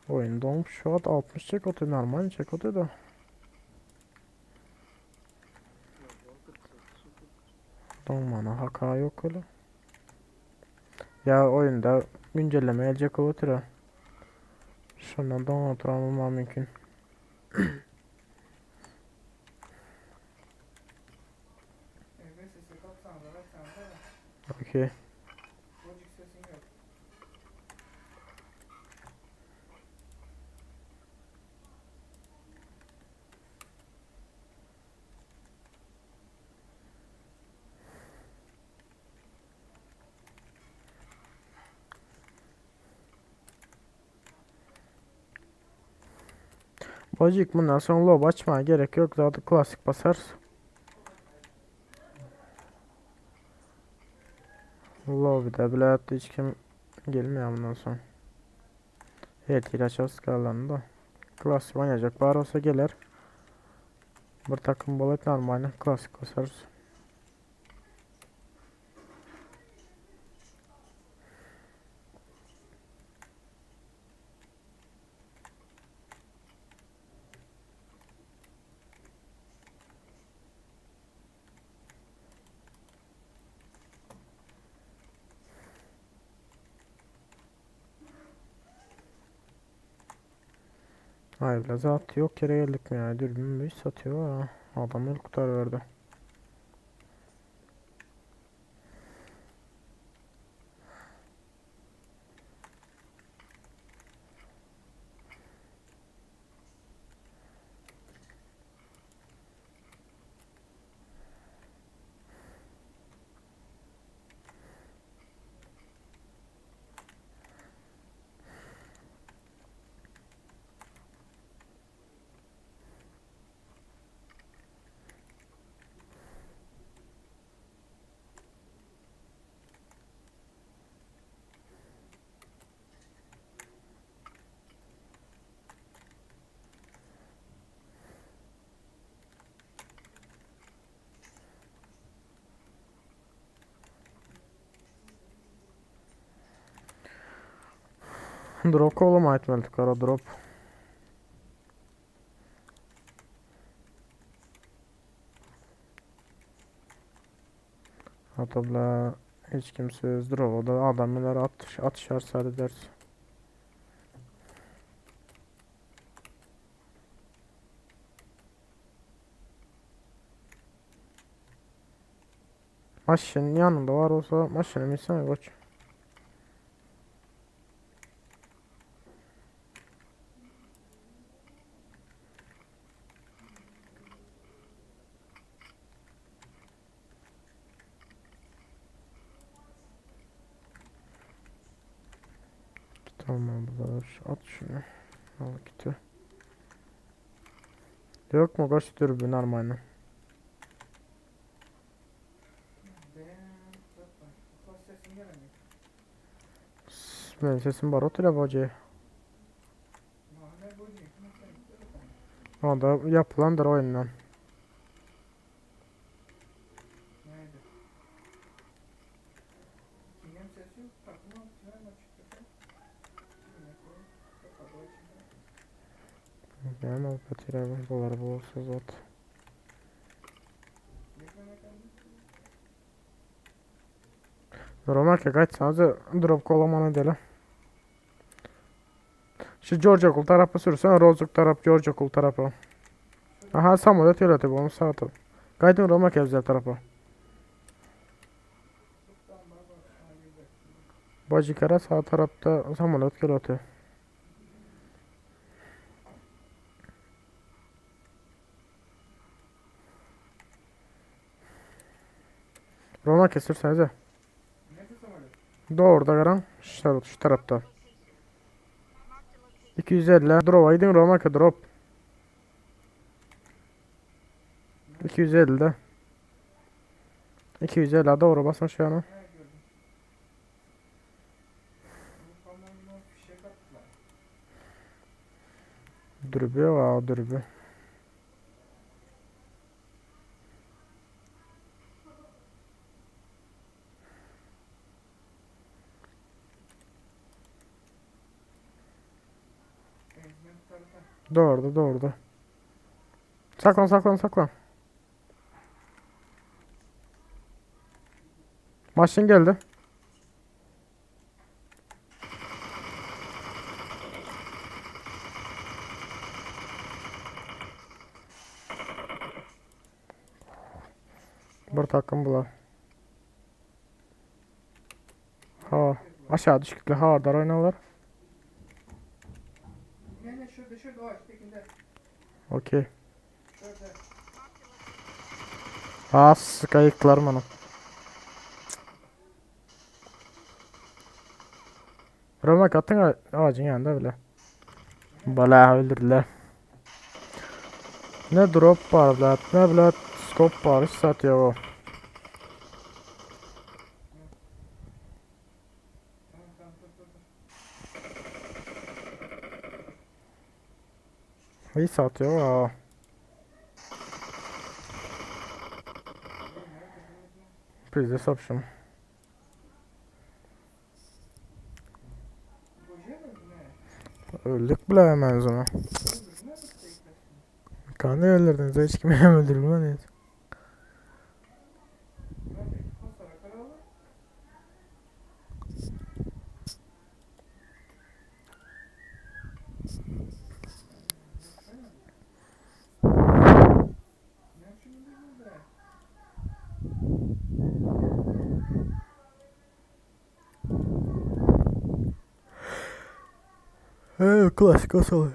Oyun dolmuş şu an 60 çek oturuyor normal çek oturuyor da. Yok, 48 kişi. Dolmana haka yok öyle. Ya oyunda güncelleme gelecek oturuyor. Şundan don oturan olmam mümkün. Evet sesi kapsan da versen de. Okey. Bocuk sesin yok. Bocuk bundan sonra lob açmaya gerek yok. Zaten klasik basarız. Lobby'de bile hatta hiç kim gelmiyor bundan sonra. Evet ilaç kalanı da. Klasik oynayacak var olsa gelir. Bir takım balık normal klasik basarız. Hayır bile zat yok yere geldik mi ya? Dürbün bir satıyor ha. Adam el kurtarıverdi. Drop oğlum etmeldik ara drop. Hatta bile hiç kimse drop o da adamlar atış atışar sadece. Maşının yanında var olsa maşını binsene koç. Tamam bu da at şunu. Al git. Ýokmy goş dürbü normalny. Men sesim bar otur boji. Onda yapılandır oyundan. Näme poterýaly bular bolsa zat. Romaka gaýtsaňyz drop kolamana deli. Şu George okul tarapy sürsen Rozuk tarap George okul tarapy. Aha samolyot gelýär bu sag tarap. Gaýdyň Romaka bize tarapa. Bajikara sag tarapda samolyot gelýär. Roma kesirsenize. Doğruda garan şu, şu tarapta. 250 drop'a gidin Roma ke drop. 250'de. 250 doğru basın şu yana. Dürbü var dürbü. Doğru doğru. Saklan saklan saklan. Maşın geldi. Bir takım bular. Ha, aşağı düşükle hardar oynarlar. Ne ne şurada şurada o ağaçtakinde. Okey. Şurada. Ha, sıkayıklar bana. Romak attın ağacın yanında bile. Bala öldürdüler. Ne drop var bile, ne bile scope var, hiç satıyor o. Tamam tamam dur dur dur. Hiç satıyor o. Pizde sapşım. Öldük bile hemen o zaman. Kanı öldürdünüz, hiç kimi öldürmediniz. Ee, klasik asal.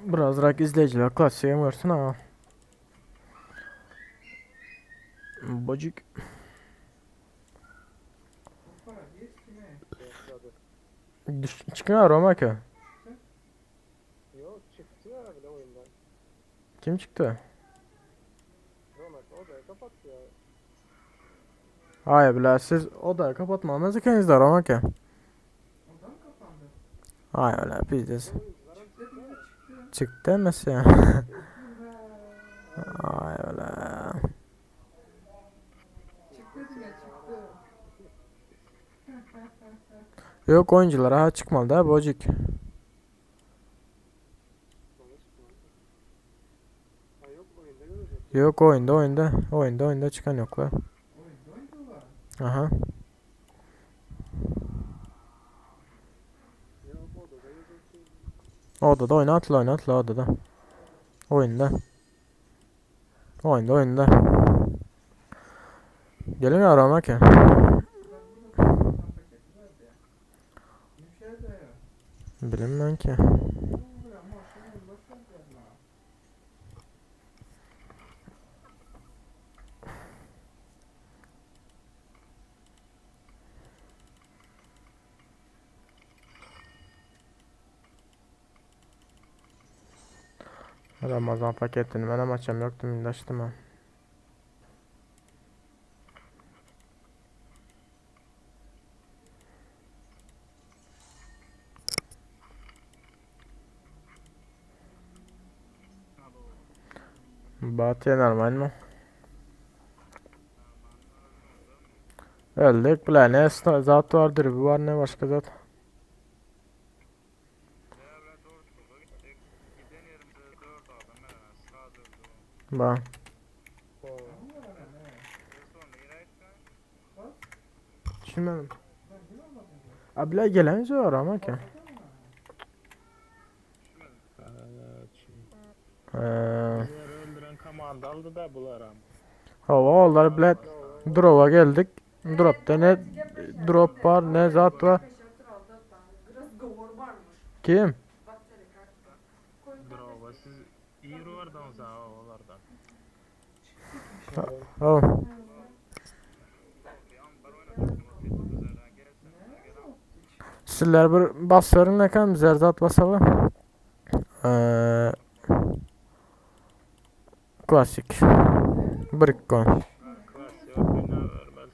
Birazrak izleyiciler klasiğe görsün ha. Bacık. Düş çıkıyor Roma ki. Yok çıktı ya bile oyundan. Kim çıktı? Romak odayı kapattı ya. Hayır bile siz odayı kapatmamız ikinizde Roma ki. Oda mı kapandı? Hayır öyle biz Çıktı dedi ya çıktı. Çıktı demesi. Ay öyle. Çıktı dedi ya çıktı. Yok oyuncular ha çıkmadı ha bocuk. Ona çıkmadı. Ha yok oyunda görecek. Yok oyunda oyunda. Oyunda oyunda çıkan yok la. Oyunda oyundular. Aha. Yok odada görecek. Odada oyna atla oyna atla odada. Oyunda. Oyunda oyunda. Gelin arama ki. Ben burada tam paketi vardı ya. Bir şey de ya. Bilinmem ki. Bu maşın başlar ya. Ramazan paketini menem açam ýokdum indi açdym ha. Batya normal mı? Öldük bile ne zat vardır bu var ne başka zat. Ba. Düşünmedim. Abla gelen zor ama ki. Ee, Öldüren komanda aldı da bular ama. hava onlar bile drop'a geldik. Drop'ta ne drop var ne zat var. Kim? Bravo siz iyi vardan sağ olardan. Oh. Sizler bir bas verin bakalım bizler zat basalım. Ee, klasik. Brikko. Klas yok bina vermez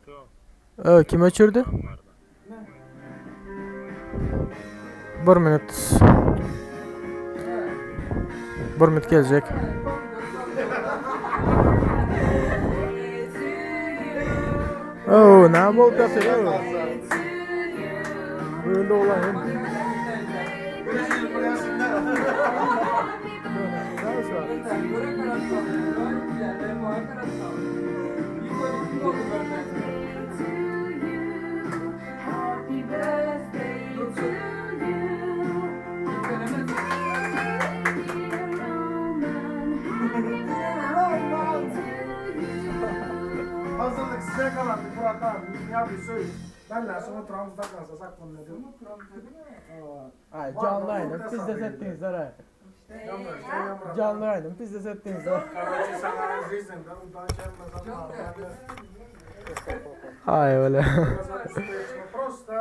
yok. Kim öçürdü? Bir minut. Bir minut gelecek. Oo, ne bol yapıyor? Bugün de olan. Happy birthday to you. Dear Roman, happy birthday to you. Hazırlık size kalan bir Murat abi. Ya bir söyle. Ben sonra Trump'da kalsa bunu dedim. Ay canlı yayınım pis de ettiniz ha. Canlı yayınım pis de ettiniz ha. Ay öyle. Просто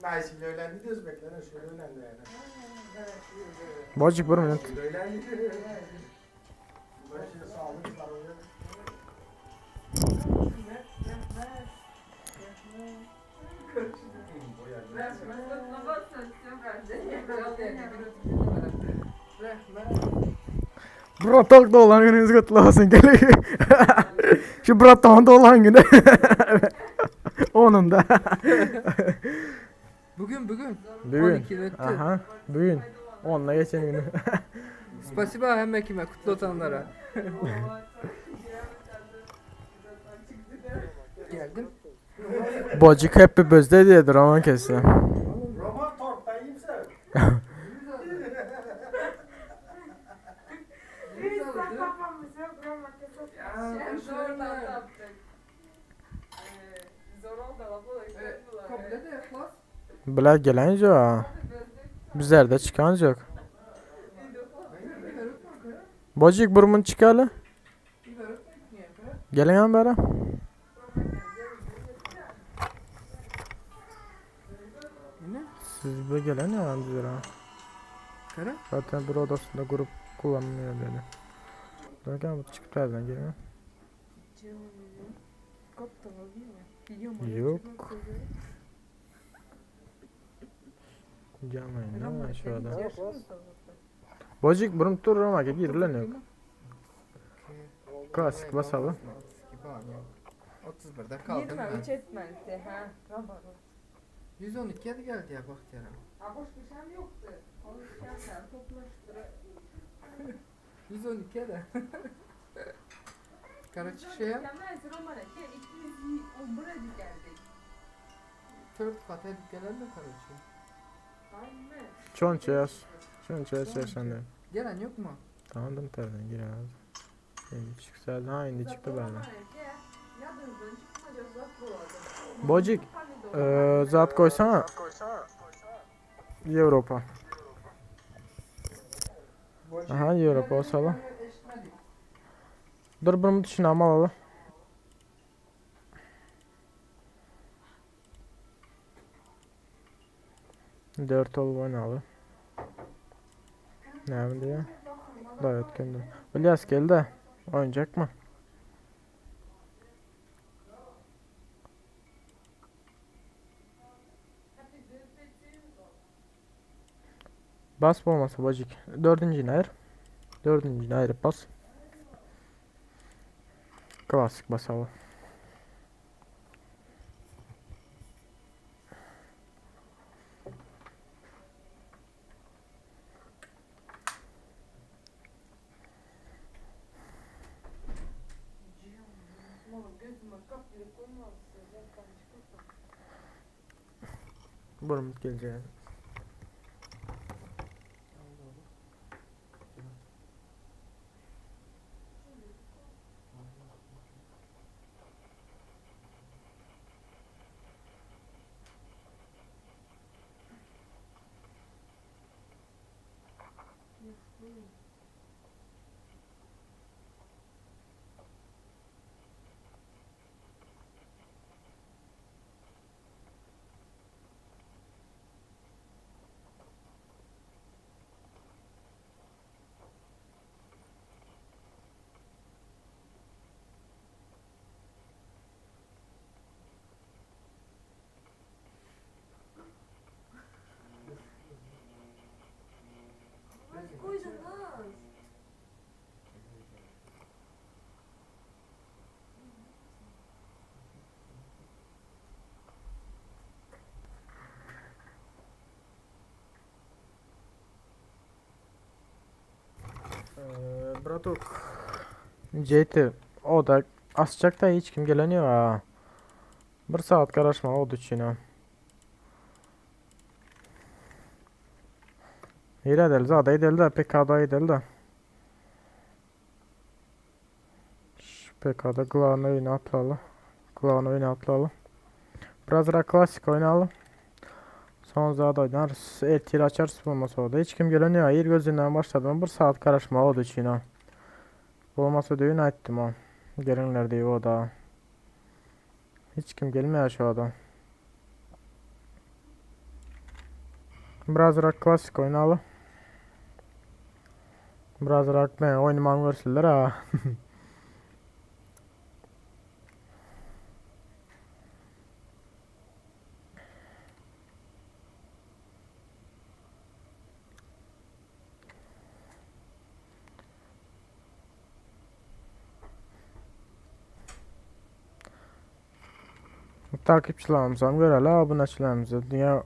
Məşil öyrəndi, özbeklər şöyle öyrəndi yəni. Bocuk bir minut. Öyrəndi. Böyle sağlık var öyle. Bratok doğulan gününüz kutlu olsun gelin. Şu Bratok doğulan günü. Onun da. Bugün bugün. Bugün. 12 öttü. Aha. Bugün. Onunla geçen günü. Spasiba hemme kime kutlu otanlara. Geldim. Bocuk happy birthday diyedir aman kesin. Roman torttan yiyeyim Komple de klas. Bile gelen yok. Bizler de çıkan yok. Bocuk burmun çıkalı. Gelen beri. Ne? Siz bu gelen ya bizlere. Kara? Zaten bir odasında grup kullanmıyor böyle. Derken bu çıktı nereden geliyor? Yok. Canlı yayında var şu adam. Bocuk burum tur ama girilen yok. Klasik basalım. 31'de kaldım ben. 23 etmezdi ha. 112'ye de geldi ya Bahtiyar'a. Ha boş bir şeyim yoktu. Konuşacağım toplaştır. 112'ye de. Karaçişe'ye Romana 211'e geldik. 4 kat edip gelen de Karaçişe. Aynen. Çonça yaz. Çonça yaz sen de. Gelen yok mu? Tamam da terden gir abi. Şimdi çıksa ha indi çıktı benden. Bocuk zat koysana. Avrupa. Aha Avrupa olsa Dur bunu düşünelim alalım. Dört ol oynalı. Näme diýýär? Daýat geldi. Ilyas geldi. Oýnajakmy? Bas bolmasa bojik. Dördünjini aýyr. Dördünjini aýyryp bas. Klasik basaly. Burnumuz gelecek. Koydunuz. Ee, bratok. JT o da asacak da hiç kim geleniyor ha. Bir saat garaşma oldu için ha. İyi edeli zada edeli de PK'da edeli de. Şu PK'da Glan oyunu atlalı. Glan oyunu atlalı. Biraz daha klasik oynayalım. Son zada oynarız. Ertil açarız bulmasa orada. Hiç kim geleniyor. Yer gözünden başladım. Bir saat karışma oldu için ha. Olmasa düğün ettim ha. Gelinler diye o da. Hiç kim gelmiyor şu adam. Biraz rock klasik oynayalım. Biraz rock ben oynamam görsünler ha. Takipçilerimize göreli aboneçilerimize dünya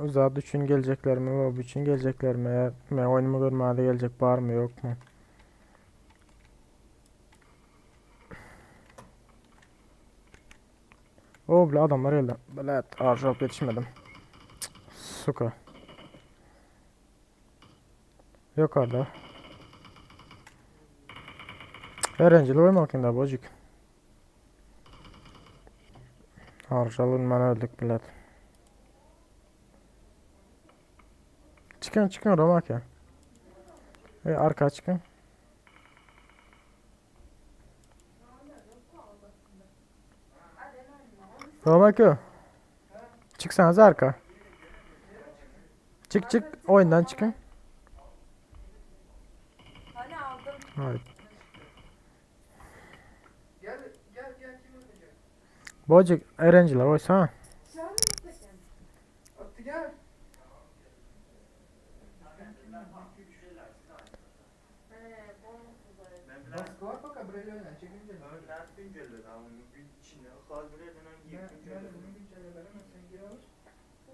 zat üçün gelecekler mi, lobi üçün gelecekler mi, ben oyunumu görmeye de gelecek var mı yok mu? O bile adamlar geldi. Bilet arjop yetişmedim. Cık, Suka. Yok orada. Öğrencili oyun da bocuk. Arjalın ben öldük bilet. Çıkın çıkın Romaka. E, arka çıkın. Romaka. Çıksanız arka. Çık çık oyundan çıkın. Hani aldım. Hayır. Gel gel gel kim öpecek? Bocuk öğrenciler oysa ha. Attı gel. Baskı var bak buraya öyle çekince. Nerede güncelledi abi onu? Gün içinde. Kalbine denen Ben giyip ben de güncelledi. bunu güncellerim sen gir alır.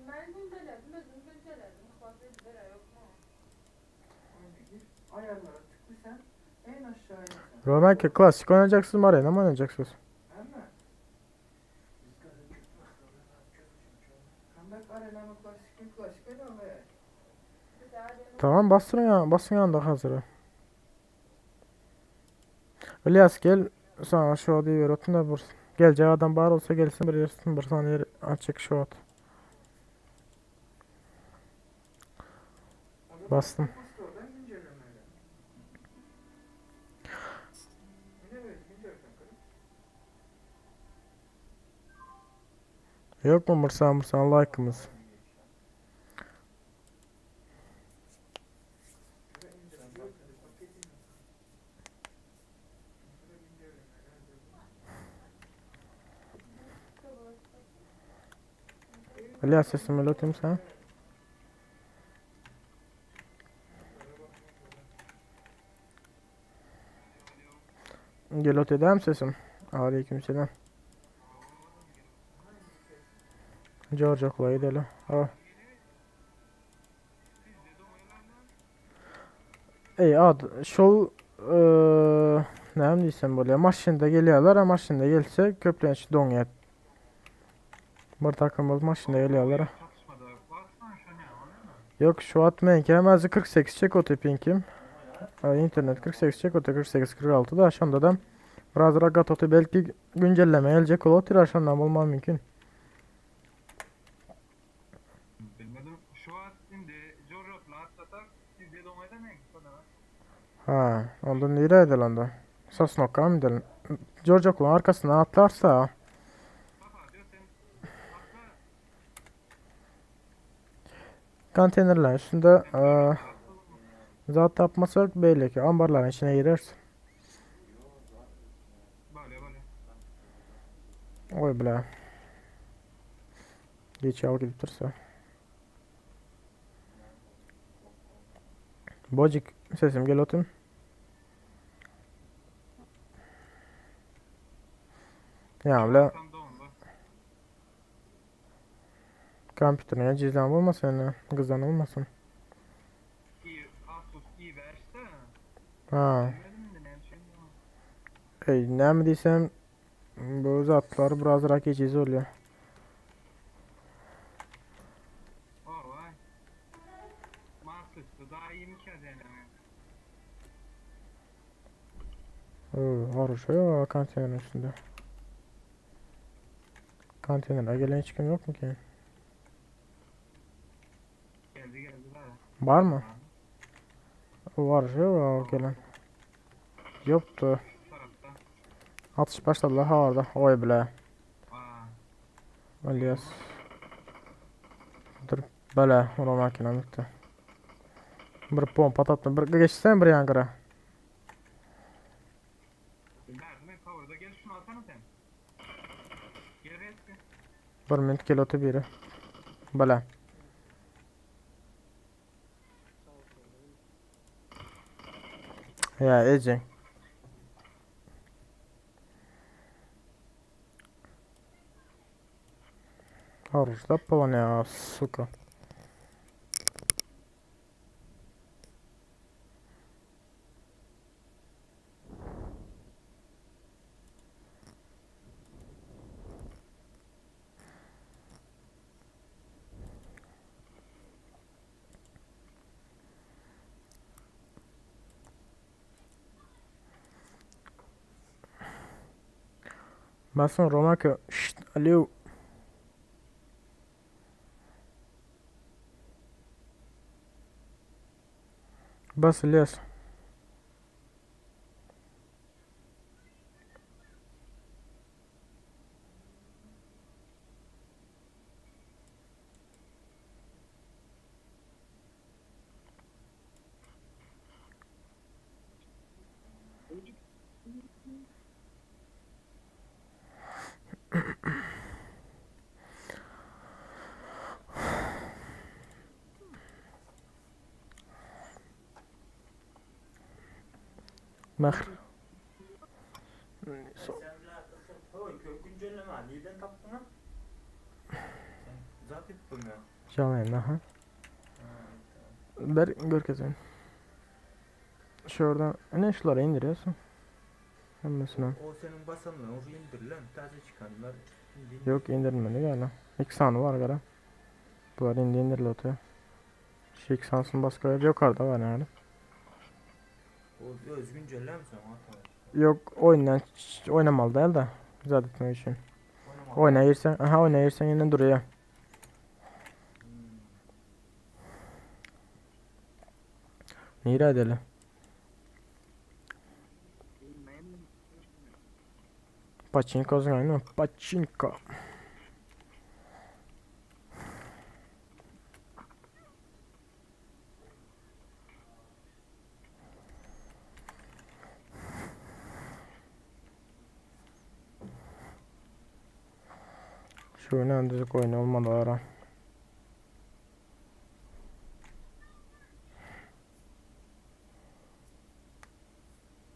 Ben güncelledim, özüm güncelledim. Fazla bir yok mu? Oyuna gir. Ayarlara tıklı sen. En aşağıya sen. Romaka klasik oynayacaksınız mı arena mı oynayacaksınız? Hemen. Comeback arena mı klasik mi klasik öyle ama ya. Tamam bastırın ya basın yanında hazır. İlyas gel sana şu odayı ver otun da bur. Gelecek adam bar olsa gelsin bir yersin bir tane yer açık şu ot. O zaman Bastım. Apple Store'dan güncellemeyle. Yine evet güncel kanka. Yok mu Mırsa Mırsa like'ımız? Ilýas sesim gelip otyrmy saňa? Gelip otyr dämi sesim? Aleyküm selam. Jorjakla gidelim. Ha. Ey ad şol eee näme diýsem bolýar maşynda gelýärler a maşynda gelse köplenç doňýar. Bir takım bolup maşynda gelýärler. Yok şu wagt meňki hem azı 48 çek otyr pinkim. İnternet 48 çek otyr 48 46 da şonda da biraz ragat otyr belki güncelleme gelecek otyr a şondan bolmagy mümkin. Bilmedim. Şu wagt indi jorjakly atlasak sizde doňaýda meňki şonda. Ha, onda nirä edeli onda? Sosnowka mı gidelim? Jorjaklyň arkasyndan atlarsa. Konteynerlerin üstünde eee, zat tapmasak beýleki ambarlaryň içine gireris. Bale bale. Oý bile. Geç al gidip dursa. Bojik sesim gel otun. Ya bile Tam dondu. kompýuterine cizlen bolmasyn ýöne gyzan bolmasyn. I Asus i5'te. Ha. Bilmedim indi näme şey. Ey näme diýsem bu zatlar birazrak ejiz bolýar. Oh vay. Masus'ta daha iyi mi ki yani? Oo, oruşuyor konteynerin üstünde. Konteynere gelen hiç kim yok mu ki? Geldi geldi daha. Var mı? Var o gelen. Yoktu. Tarafta. Atış başladılar ha orada. Oy bile. Aa. Elias. Dur bele ona makina bitti. Bir pompa tatma. Bir geçsen bir yan gyra. Derdim hep power'da gel şunu alsana sen. Gel eski. Bir minut gel otur biri. Bele. Ya Ece. Хорош, да, полоня, сука. Basın Romaka. Şşt, alo. Bas Les. Mähir. Sen bile kök güncelleme nereden tapdın ha? Sen zat ettin ya. Canlı aha. Ber görkezeyim. Şuradan ne şuları indiriyorsun? Hemmesine. O senin basanlar, o indirilen, taze çıkanlar. indi- Yok indirmedi galiba. İki tane var galiba. Bular indi indirildi otuyor. Şu iki sansın başka yer yukarıda var yani. O öz güncelleme sen otomatik. Yok oyundan oynamalı değil de. Güzel etmek için. Oynama. Oynayırsan, aha oynayırsan yine duruyor. Nere edelim? Paçinko mi? Paçinko. Şu oyunu düzük oyun olmadı ara.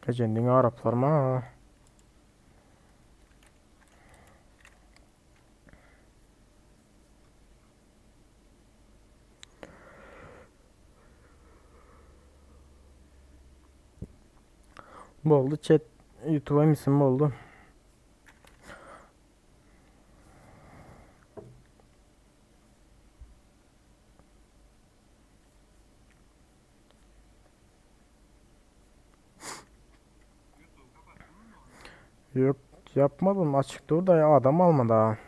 Ejen diňe araplar ma. Boldy chat YouTube'a misin boldy. Yok yapmadım açık dur da ya adam almadı ha.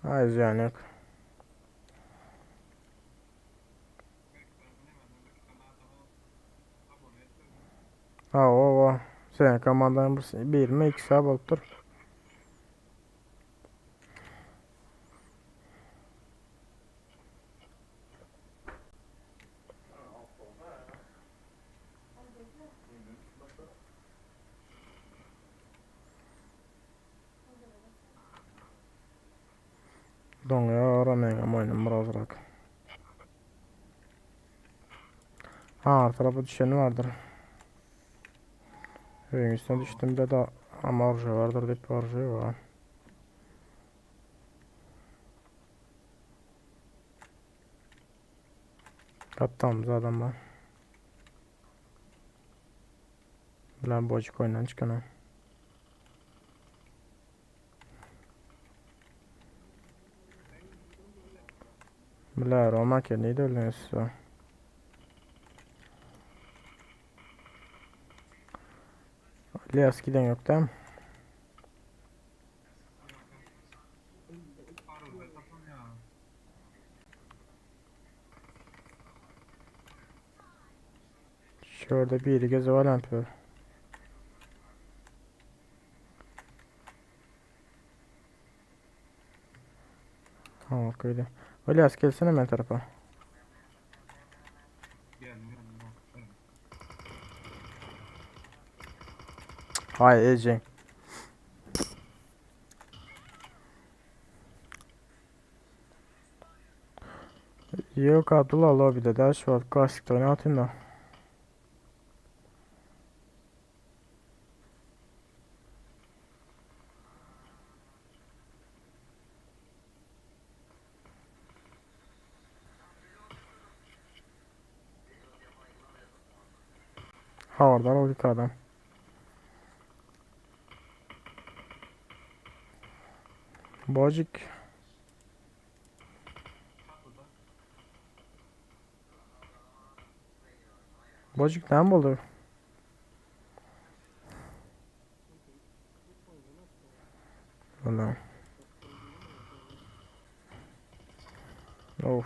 Hayır yani yok. Ha o o. Sen komandanın bir, bir mi iki saat bolup dur. Doňýar meňem oýnum birazrak. Ha, tarapa düşeni vardır. Öýüň üstüne düşdüm de da ama orja vardır diýip orja var. Gapdalymyz adam bar. Bilen bojik oýundan çykan. Bile Roma ke neydi öldünüz size? Elias giden yok değil mi? Şurada biri gözü var yapıyor. Tamam öyle. Elias gelsene ben tarafa. Hay Ece. Yok Abdullah lobide de şu an klasikte oynatayım da. Habardan ol adam. Bocik. Bocik ne buldu? Ulan. Of.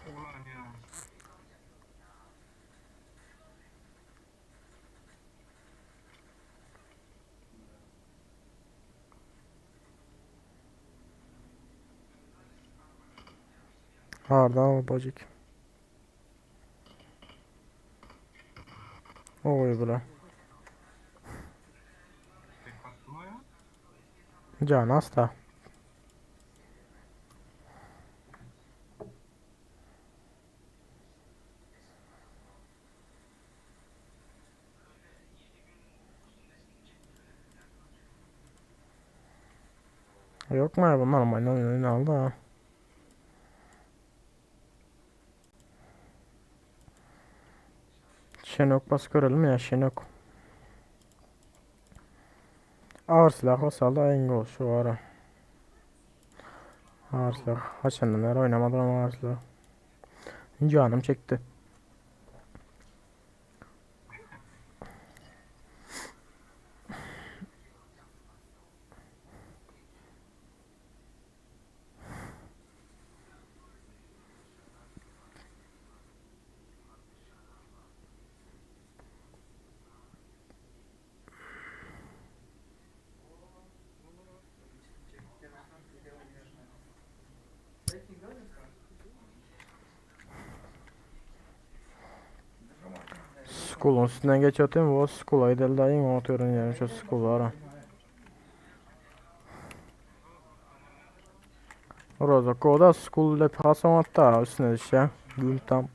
Ulan ya. Hardan bocik. Oy bula. Tek attım o ya. Can hasta. Yok mu ya bunlar oyun oyun aldı ha. Şenok bas görelim ya Şenok. Ağır silah olsa da en gol şu ara. Ağır silah. Haçanlar oynamadım ama ağır silah. Canım çekti. Skulun üstünden geçiyorum. O skula gidelim dayım atıyorum yani şu skul var ha. Roza koda school lep hason hatta üstüne düşýär. Gün tam.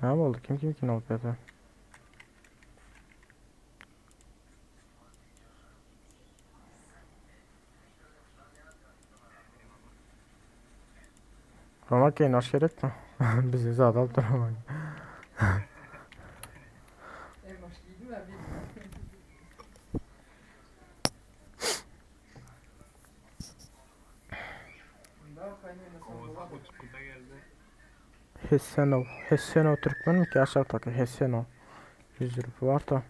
Ne oldu? Kim kim kim oldu zaten? Romak yayın gerek mi? Bizi zaten alıp durmak. En baş giydim ben bilmiyorum. Daha kaynanasam Oğuz dolap. uçkuda geldi. Hessenov. Hessenov Türkmen mi ki aşağıdaki Hessenov. 100 rupi var da.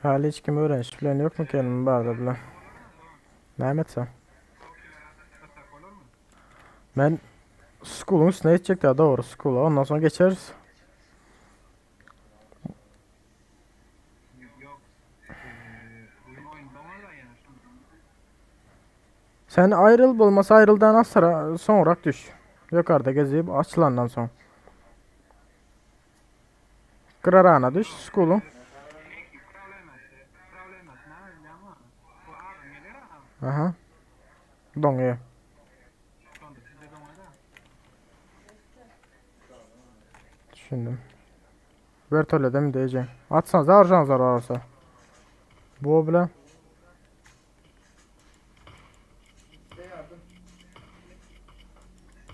Hali hiç kim öğrenci bilen yok mu kendimi barda bilen? Mehmet sen. Ben school'un üstüne gidecek daha doğru school'a ondan sonra geçeriz. Yok. Eee bugün oyunda var da yani. Sen ayrıl bulmasa ayrıldan sonra son olarak düş. Yukarıda gezip açılandan sonra. Kırarana düş school'un. Probleması. Probleması ne öyle ama. Bu ağam gelir ağam. Aha. Donuyor. Sonunda size donada. Düşündüm. Vertolede mi diyeceğim. Atsanız harcanızlar varsa. Bu bile. Size yardım.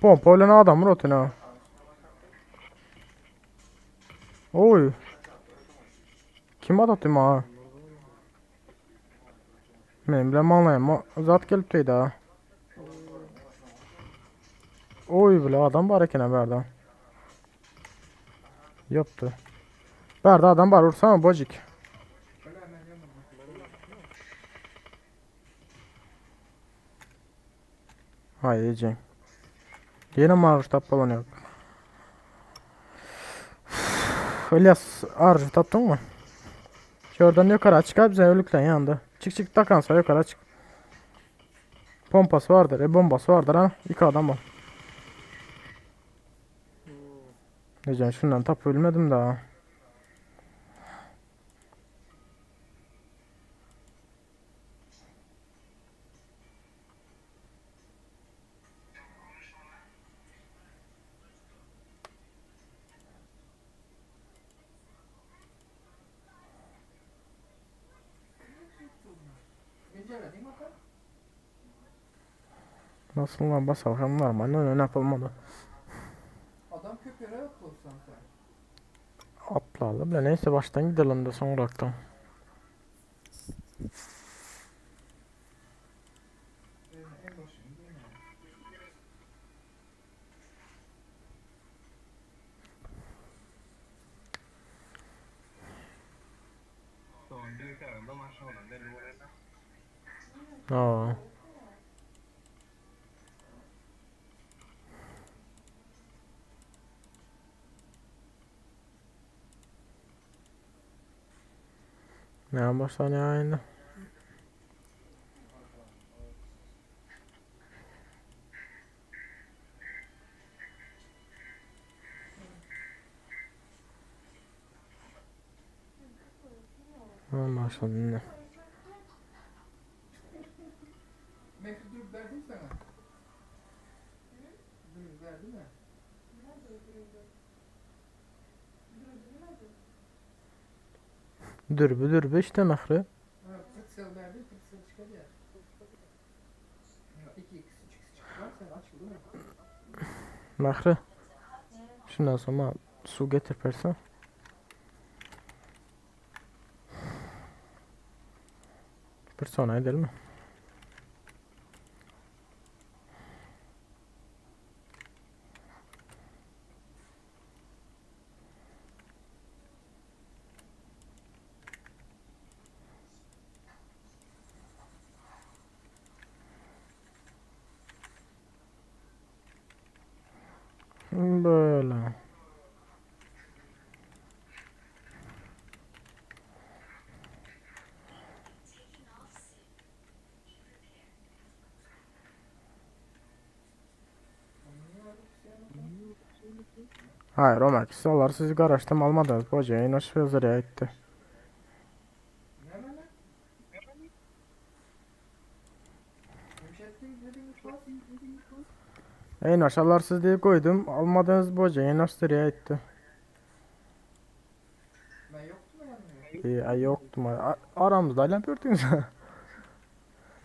Pompa öyle adam rotuna. Oy. Kim attı ha? Men bilen anlayayım. Zat gelip deydi ha. Oy bile adam var eken berda. Yoktu. Berda adam var vursana bocik. Öyle hemen yanıma. Hayır diyeceğim. Yine marş tap falan yok. İlyas arj tapdın mı? Şuradan yukarı çık abi sen ölükten yandı. Çık çık takansa yukarı çık. Pompası vardır, e bombası vardır ha. İki adam var. Diyeceğim şundan tap ölmedim daha. Güncelledin mi bakalım? Nasıl lan basalım var mı? Ne ne yapılmadı. Adam köpüğe atladı sen. Atla bile neyse baştan gidelim de sonraktan. En başını değil mi? Son bir kararında maşallah. Belli oraya. Aa. Ne baştan ya aynı. Ha başladı yine. Mehdi durup verdim sana. Durup verdi mi? Dürbü dürbü işte mehri. Ha, pırtsel verdi, pırtsel çıkar ya. Ya 2x, 3x çıktı lan sen açıldı mı? Mehri. Şundan sonra su getir persen. Bir sonra edelim mi? Böyle. Hayır o merkez olar sizi garaşdan almadınız. Boca Eynoş sözleri etdi. Ne mene? Hemşettin dedin Ihlas. Eynoş alar siz diye koydum. Almadınız boca Eynoş sıraya etdi. Ben yoktum yanında. İyi, ay yoktum. A- Aramızda aylan gördünüz.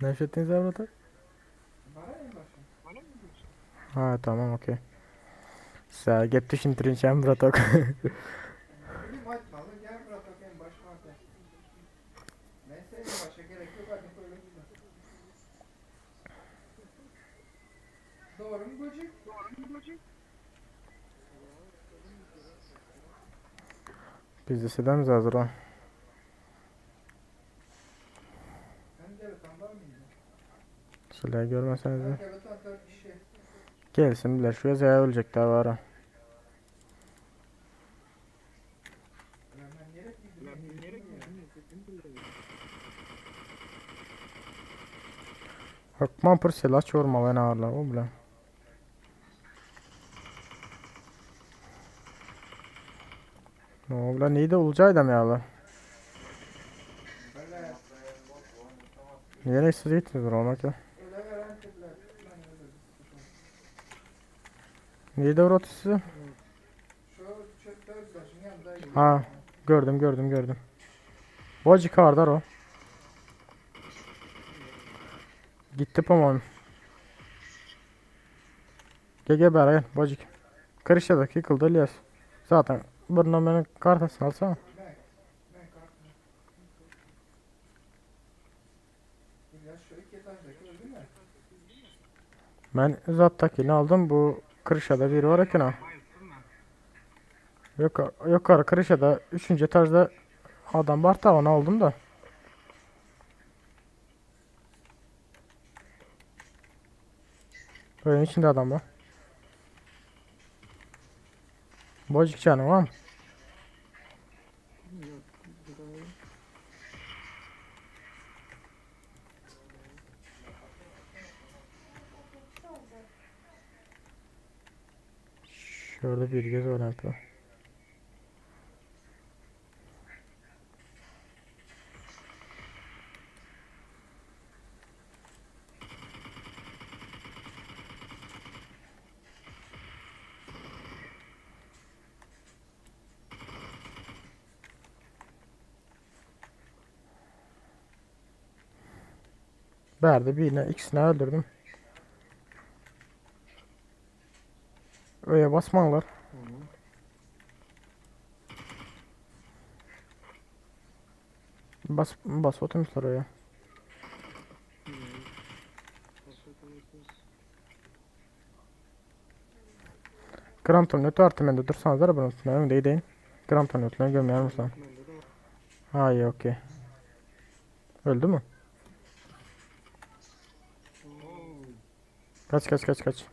Nevşettin Zavrat'a. Bana en başa. Ha tamam okey. Sen gep düşündürünçem bratok. Bilim aytmalı gel bırak en baş madde. Neyse en başa gerek yok hadi böyle güzel. Doğru mu Gocuk? Doğru mu Gocuk? Biz de sedemiz hazır ha. Sen gel var mıydın? Silah görmeseniz de. Ben gel 4 kişi. Gelsin biler şu yazıya ölecek daha var ha. Ulan ben nereye gittim? Nereye gittim? Hökman pır silah çormalı ne ağırlar o bile. Ne o bile neydi olacaktı ya Böyle Yine siz gittiniz olmak ya. öyle veren tipler. Ben öyle Neydi uğradı sizi? Şu çöpte özdaşın yanında. Ha gördüm gördüm gördüm. Bocik kardar o. Gitti pomon. Gel gel beri gel Bocik. Kırışadık yıkıldı İlyas. Zaten bundan benim kartasını alsana. Ben kartım. İlyas şu iki etajdaki öldü mü? Ben uzattakini aldım bu Kırışa'da biri var ekine. Yok yukarı Kırışa'da 3. etajda adam var da onu aldım da. Böyle içinde adam var. Bocuk canım var mı? Yok. Bir daha Şurada bir göz var yapıyor. Verdi birine ikisini öldürdüm. Öyle basmalar. Bas bas oturmuşlar oraya. Gram öte artı mende dursanız da bunu tutmayalım değil değil. Gram ötlerini görmeyelim misin? Ha iyi okey. Öldü mü? Kaç kaç kaç kaç.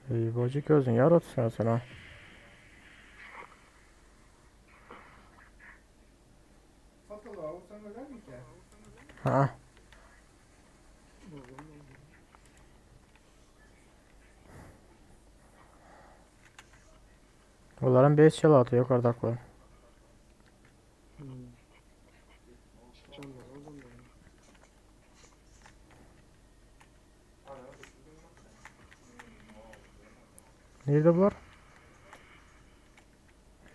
İyi bocuk gözün yar otursun sen ha. Fatola olsan öler mi ki? Ha. Onların 5 yıl atıyor yukarıdakiler. Nerede bunlar?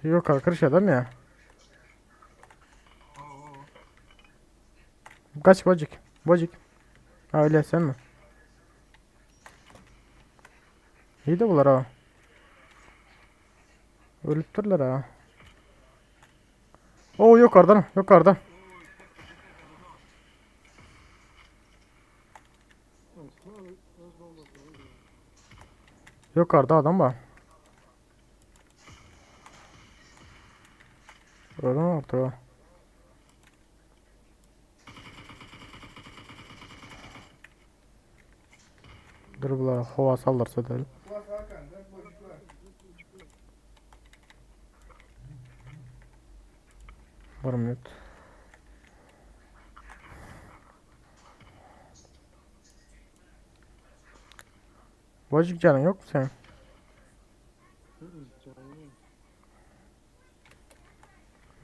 Yok arkadaş adam ya. Kaç bocuk. Bocuk. Ha öyle sen mi? İyi de bunlar ha. Ölüp dururlar ha. Oo yukarıdan yukarıdan. Yukarıda adam var. Öyle mi artık o? Dur bulara howa saldyrsa däl. Bas arkanda bocuk var. Bir minut. Bocuk canın yok mu senin? Hı hı, canım yok.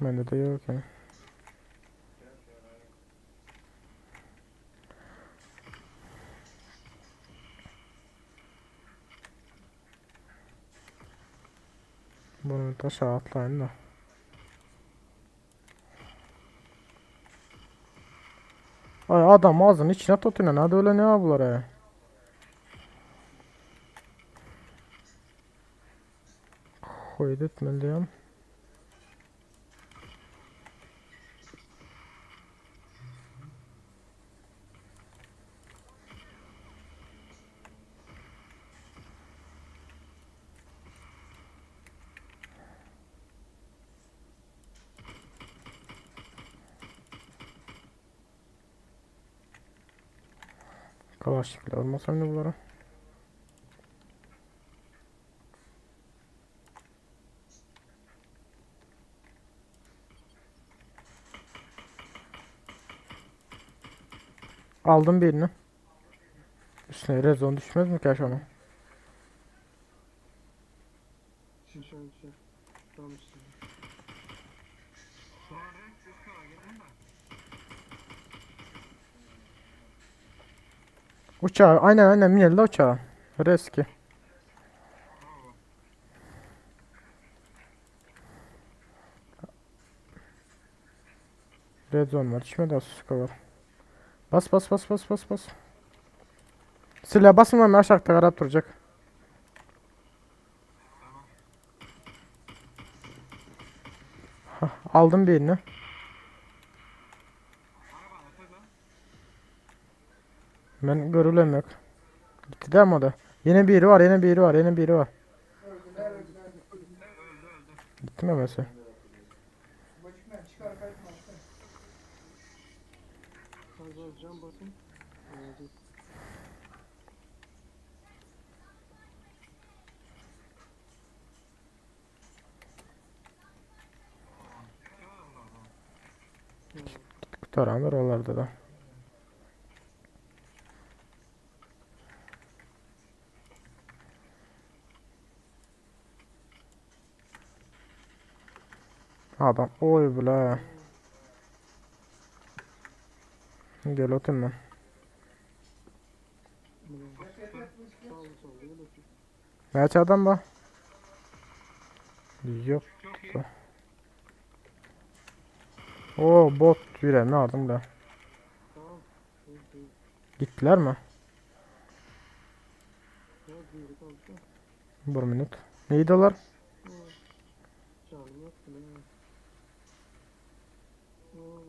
Bende de yok yani. Bunu aşağı atlayın da. Ay adam ağzının içine tutuyor. Hadi öyle ne var bunlara ya? Koydu etmeliyim. Kalaşnikler olmasa ne bunlara? Aldım birini. Üstüne rezon düşmez mi ki aşama? Düşer düşer. Tam üstüne. Uçağı aynen aynen minelli uçağı. Reski. Red zone var. Düşmedi Asuska var. Bas bas bas bas bas bas. Silah basın lan aşağıda karap duracak. Hah, aldım birini. Ben görülem yok. Gitti değil mi o da? Yine biri var, yine biri var, yine biri var. Öldüler öldüler. Gitti mi mesela? Bocuk ben çıkar kaçma. Az az can basın. Olacak. Kurtaranlar oralarda da. Adam oy bile. Gel oturayım ben. Sağlı sollu gel otur. Kaç adam bu? Yok. O bot yüreğimi aldım da. Tamam. Öldü. Gittiler mi? Ya biri kaldı da. Bir minut. Neydi onlar? Oo. Canım yok bile. Oo.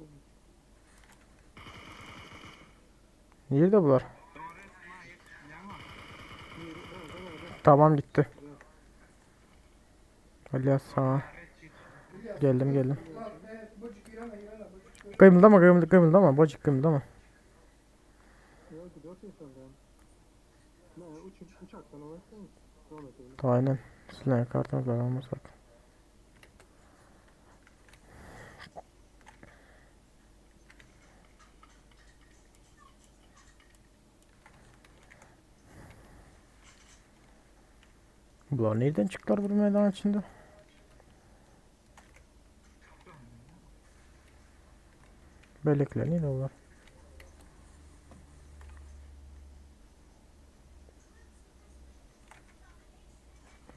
Nerede bunlar? Biri orada orada. Tamam gitti. Ali sana. Geldim geldim. Lan be bocuk yürüme yürüme bocuk. Kıymıldama kıymıldama kıymıldama. Bocuk kıymıldama. Ya gidiyor sen ben. Ne uç, uçaktan alırsın. Devam edelim. Aynen. Silah kartımız var almasak. Bunlar nereden çıktılar bu meydan içinde? Belekler neydi onlar?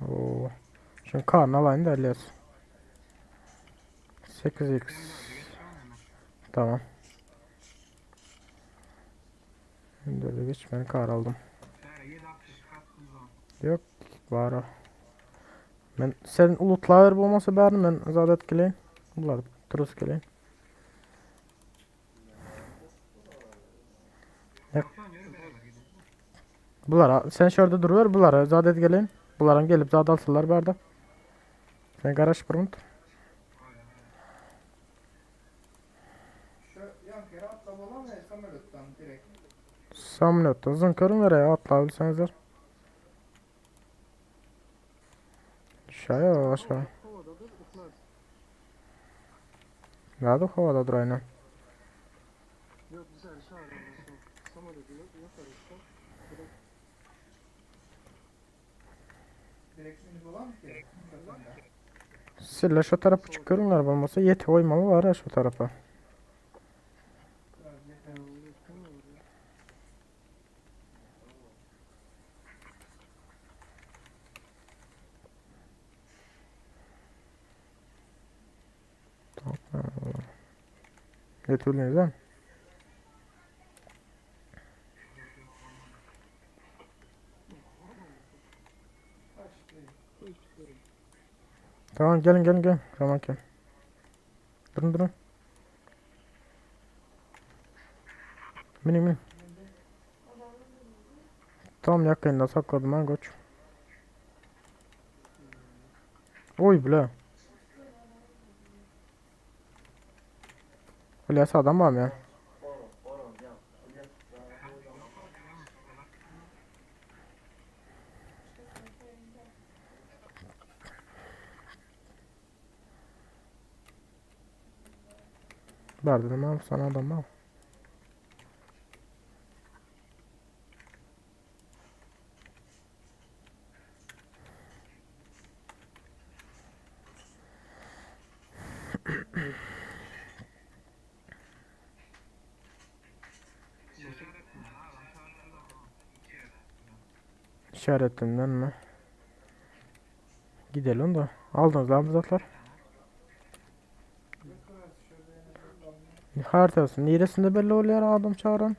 Oo. Şimdi karnı alayım da Elias. 8x. Tamam. 4'e geç ben kar aldım. Yok var o. Ben sen ulutlar olmasa bari ben zaten etkileyim. Bunlar turist geleyim. Bunlar sen şurada duruver bunlara zaten geleyim. Bunların gelip zaten alsalar barda. Sen garaj kurmut. Şu yan kere atla bolan ve samolyottan direkt. Samolýotdan zyňkaryn ýere atlabilseňizler. Düşäýer aşağı. Havada dur ıhlas. Nerede havada dur aynen. Yok dışarı çağırırlar sonra. Samolyotu yok, yaparız da. Direkt Direkt şimdi bulan mı ki? Uçaktan da. Sille şu tarafa çıkıyorlar olmasa yeti koymalı var ya şu tarafa. Biraz yeter. yani onu istemiyorlar ya. Yeti bilmiyoruz ha. Kaç değil. Tamam gelin gelin gelin. Tamam gel. Durun durun. Binin binin. Tam yakında sakladım ha koç. Oy bile. İlyas adam var mı ya? Ver dedim abi sana adam var. İşaretimden mi? Gidelim de. Aldınız lan bu zatlar. Haritasının neresinde belli oluyor adam çağıran.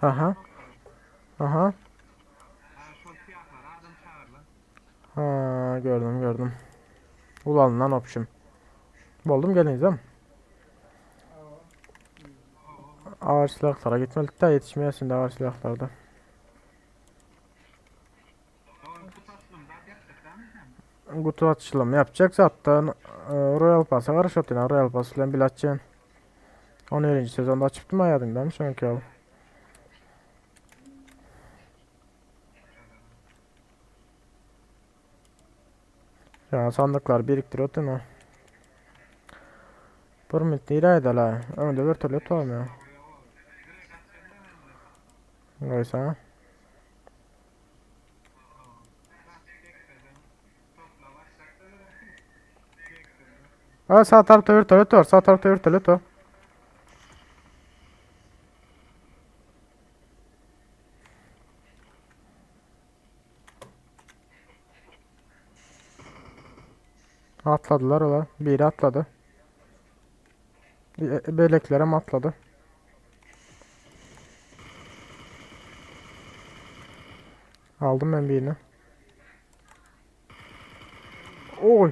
Aha. Aha. Ha gördüm gördüm. Ulan lan opşum. Buldum gelin değil mi? Ağır silahlara gitmelik de yetişmeyesin de ağır silahlarda. Kutu açılımı yapacak zaten e, Royal Pass'a karışıyor yani Royal Pass ile bir açacaksın. 11. sezonda açıptım hayatımda mı sonraki yıl? Ya sandıklar biriktiriyor değil mi? Permit niraydı la. Önde vertolyot var mı? Oysa. Aa, sağ tarafta vertolyot var. Sağ tarafta vertolyot var. Atladılar ola. Biri atladı. E, Beleklere mi atladı? Aldım ben birini. Oy.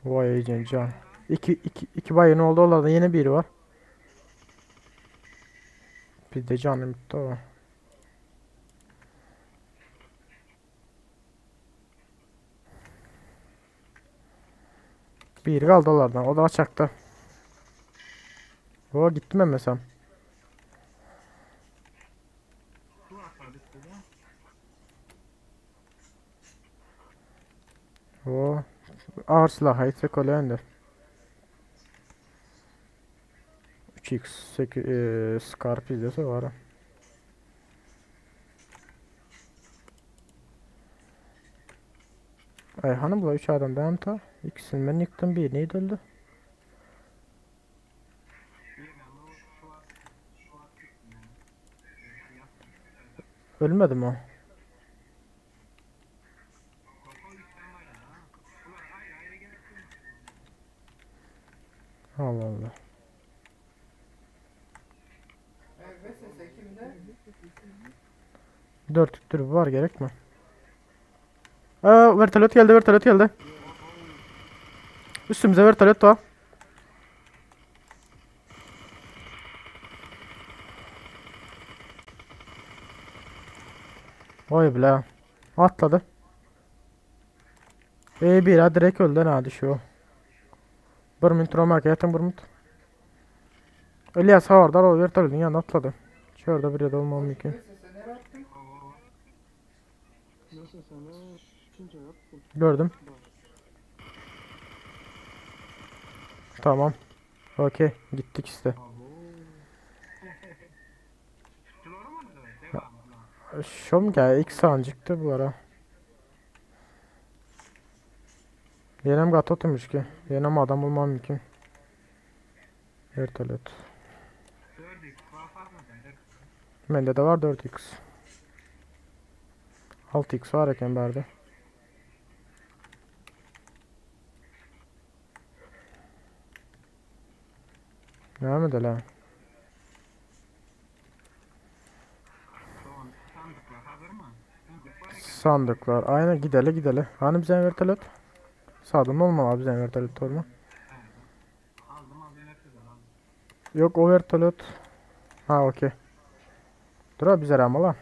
Vay can. İki, iki, iki bayın oldu onlardan yeni biri var. Bir de canım bitti o. Biri kaldı onlardan. O da açaktı. O gitti mi mesela? O ağır silah etsek öyle 3x 8 e, Scar izlese var. ha. Ay hanım bu 3 adam devam ta. İkisini ben yıktım bir neydi öldü? Ölmedi mi o? Allah Allah. Evet VSS kimde? Dört tür var gerek mi? Aa, vertolyot geldi, vertolyot geldi. Üstümüze vertolyot var. Vay bile. Atladı. E bir ha direkt öldü ha düşüyor. Bir minut Romaka ýatyň bir minut. Ilyas habardar ol vertolydyň ýanyna atlady. Şu ýerde bir ýerde bolmagy mümkin. SS'e nereye attın? Nasıl sana ikinci yaptım. Gördüm. Tamam. Okey. Gittik işte. Şom gel ilk sancıktı bu ara. Yenem gat oturmuş ki. Yenem adam bulmam mümkün. Vertolyt. Bende de var 4x. 6x var eken berde. Näme edeli? Sandıklar. Aynen gideli gideli. Hani bize vertolyot? Sağdan olmalı bize vertolyot olma. Yok o vertolyot. Ha okey. Dur abi bize ramala.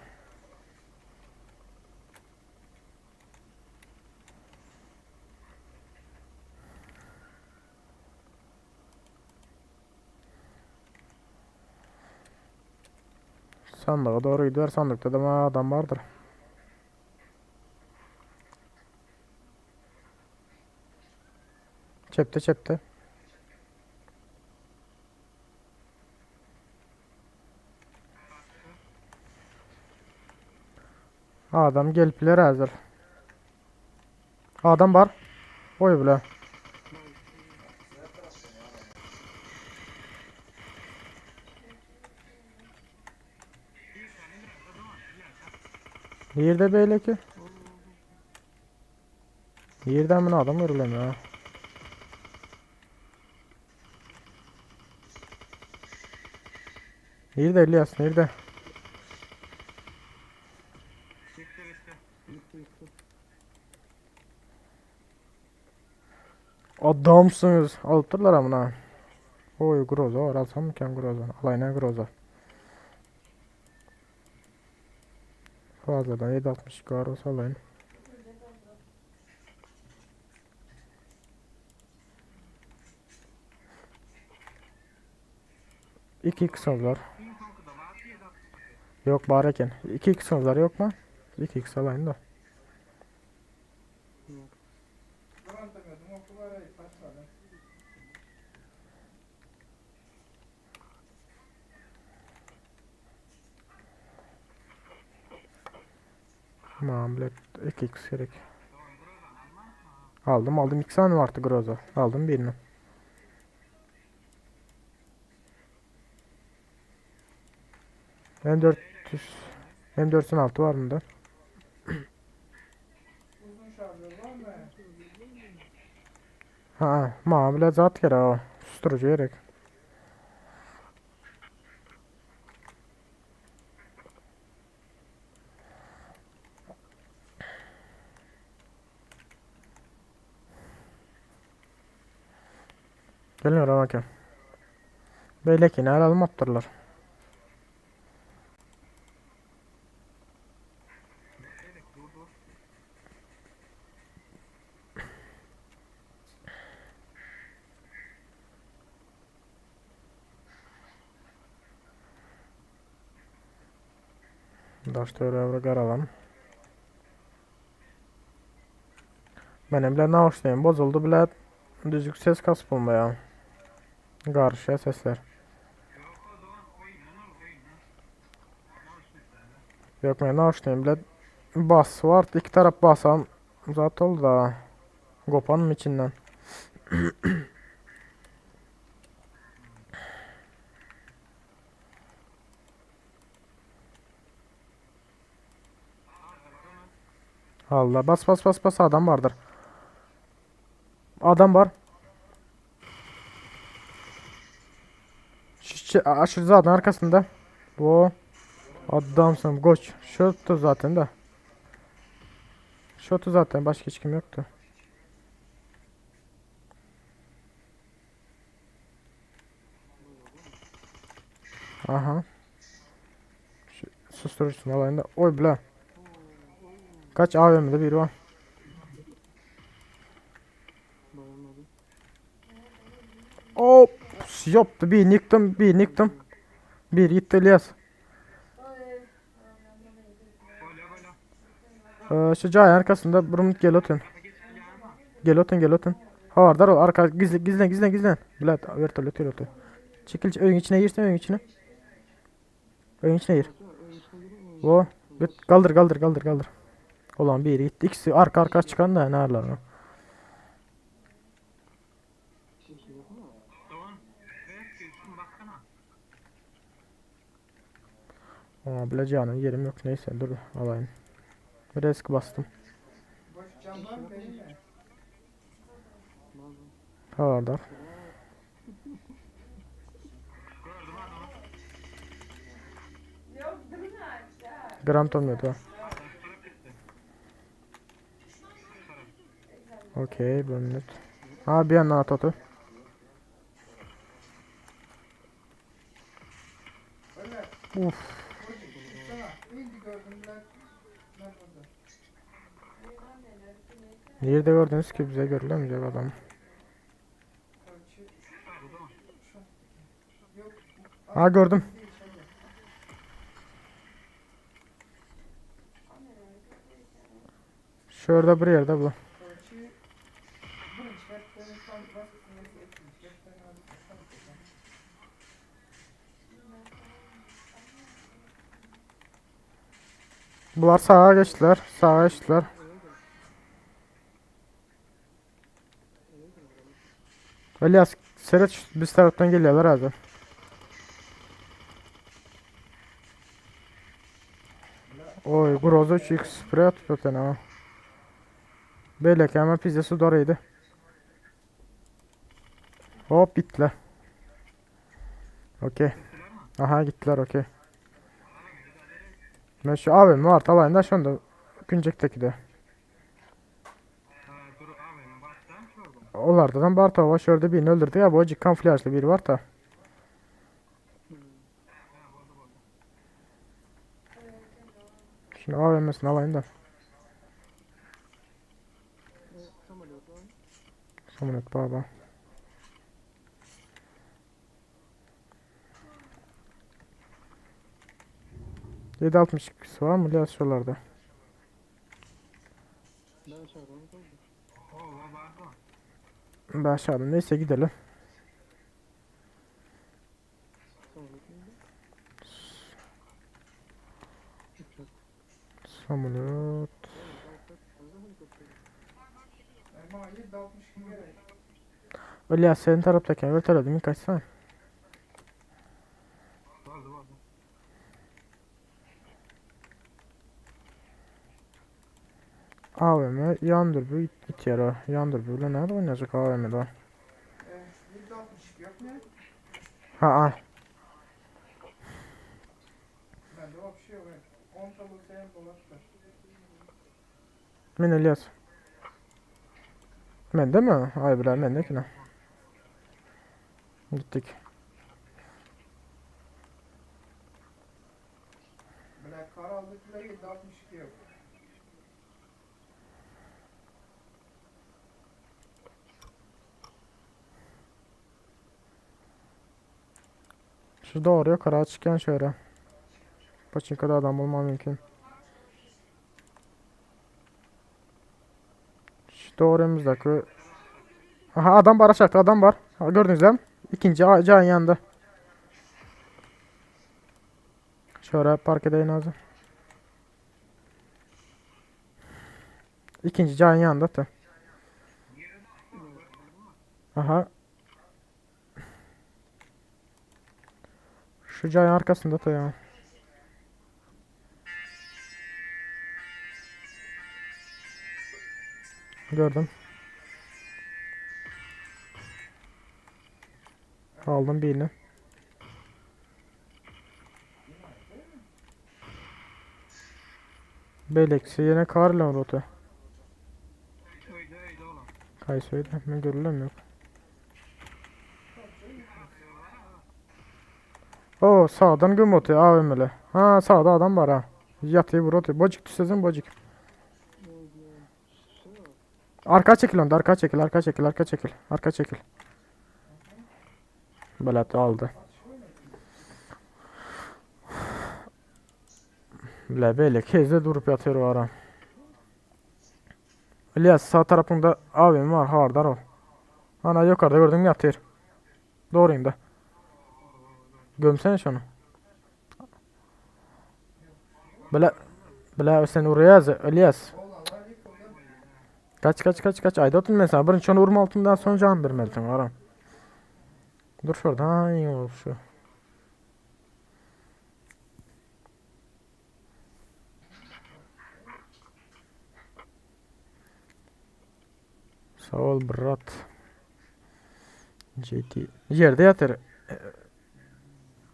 Sandığa doğru gidiyor. Sandıkta da adam vardır. Çepte çepte. Adam gelipler hazır. Adam var. Oy bile. Nerede böyle ki? Yerden mi adam görülem ya? Nerede İlyas? Nerede? Adamsınız. Alıpdırlar amına. Oy Groza var alsam mı ki Groza? Alayına Groza. Fazladan 7.62 var olsa alayım. İki x var. Yok bareken. 2 x var yok mu? 2 x alayım da. Durantamıyordum okul arayıp başladım. Muamele 2x gerek. Aldım aldım. 2 tane vardı Groza. Aldım birini. M400 M4'ün altı var mı da? Uzun şarjör var mı? Ha, muamele zat gerek o. Susturucu gerek. Geliyor ama Böyle ki ne alalım attırlar. Daş töwre garalam. Benim bile nauşniyim bozuldu bile düzük ses kasıp olmaya. Garışıyor sesler. Yok ben nauşniyim bile bas var. İki taraf basam zaten oldu da. Kopanım içinden. Allah bas bas bas bas adam vardır. Adam var. Şu, şu, şu zaten arkasında. Bu adamsın koç. Şotu zaten de. Şotu zaten başka hiç kim yoktu. Aha. Şu, susturursun alayında. Oy bile. Kaç AVM'de bir var. Dayanmadı. Ýopdy, birini ýykdym, birini ýykdym. Biri gitdi Ilyas. Ee, şu jaýyň arkasynda bir minut gel otun. Gel otun, gel otun. Habardar ol arka gizli gizlen gizlen gizlen. Bilet vertolyot gel otun. Çekil öýüň içine girsin öýüň içine. Öýüň içine gir. Wo, git galdyr galdyr galdyr galdyr. Olan biri gitti. İkisi arka arka çıkan da nerler. Aa, bileceğinin yerim yok. Neyse dur alayım. Risk bastım. Boş cam var mı benim mi? Habardar. Gram tomýady. Okey, bir minut. Ha bir yandan at otu. Öyle. Uf. Bocuk tutsana. İndi gördüm ben. Ben burada. Nerede gördünüz ki bize görülemeyecek adam. Ölçü. Şu. Yok. Ha gördüm. Değil şöyle. Şurada bir yerde bu. Ölçü. Birinci kattan tam baskısını ikinci kattan aldım. Bular sağa geçtiler. Sağa geçtiler. Elias seyret şu- biz taraftan geliyorlar abi. Oy Groza 3x sprey atıp öten ha. Belki hemen pizzası doğruydu. Hop gittiler. Okey. Aha gittiler okey. Ben şu abim var talayında şu anda Güncekteki de. Onlardan Bartova var. Şurada birini öldürdü ya. Bu acık kamuflajlı biri var da. Şimdi AVM'sini alayım da. Samolyot baba. 7.62'si var mı? Biraz şuralarda. Ben aşağıdan kaldım. Ben aşağıda. Neyse gidelim. Samolyot neydi? Uçak. Samolyot. Yani bana 762 gerek. İlyas senin taraftayken vertolyot'u mi kaçsana? AVM yan dürbü it yere. Yan dürbüyle nerede oynayacak AVM'de? Ee, 762 yok mu? Ha ha. Bende o bir şey yok. evet. 10 tabu senin dolapta. Men İlyas. Mende mi? Ay bile mende ki ne? Gittik. Black kar aldık bile 762 yok. Şu doğru yukarı çıkan şöyle. Paçinka'da adam bulmam mümkün. Şu doğru önümüzdeki. Aha adam var aşağıda adam var. Ha, gördünüz değil mi? İkinci can yandı. Şöyle park edeyim lazım. İkinci can yandı da. Aha. Şu cayın arkasında da ya. Gördüm. Aldım birini. Beleksi yine karla rotu. Kayseri'de hemen görülen yok. O sağdan göm otu AVM'li. Ha sağda adam var ha. Yatıyor vur otu. Bocuk düşsün bocuk. Arka çekil onda arka çekil arka çekil arka çekil arka çekil. Belet aldy. Bile beyle kezde durup ýatyr bara. İlyas sağ tarapyňda abim var hardar ol. Ana yukarıda gördüm ýatyr. Doğru indi. Gömsene şunu. Bile bile sen urýaz İlyas. Oğlanlar yıkıldı. Kaç kaç kaç kaç ayda otun mesela. Birinci onu vurma altından sonra can vermelisin aram. Dur şurada ha iyi oldu şu. Sağ ol brat. GT. Yerde yatır. Ee,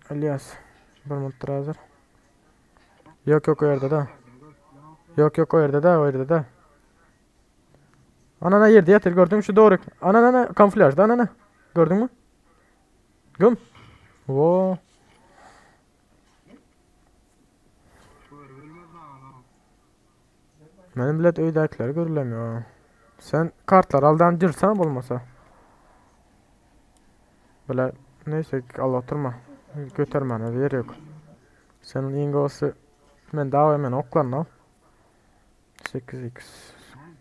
Elias. Bir minut hazır. Yok yok o yerde de. Yok yok o yerde de o yerde de. Anana yerde yatır gördün mü şu doğru. Anana kamuflajda anana. Gördün mü? Göm. Wo. Görülmez lan. Benim bilet öýdäkiler görülemiyor. Sen kartlar aldan dirsen bolmasa. Bile neyse al oturma. Götürmene yer yok. Senin ingolsi men daha hemen oklan al. 8x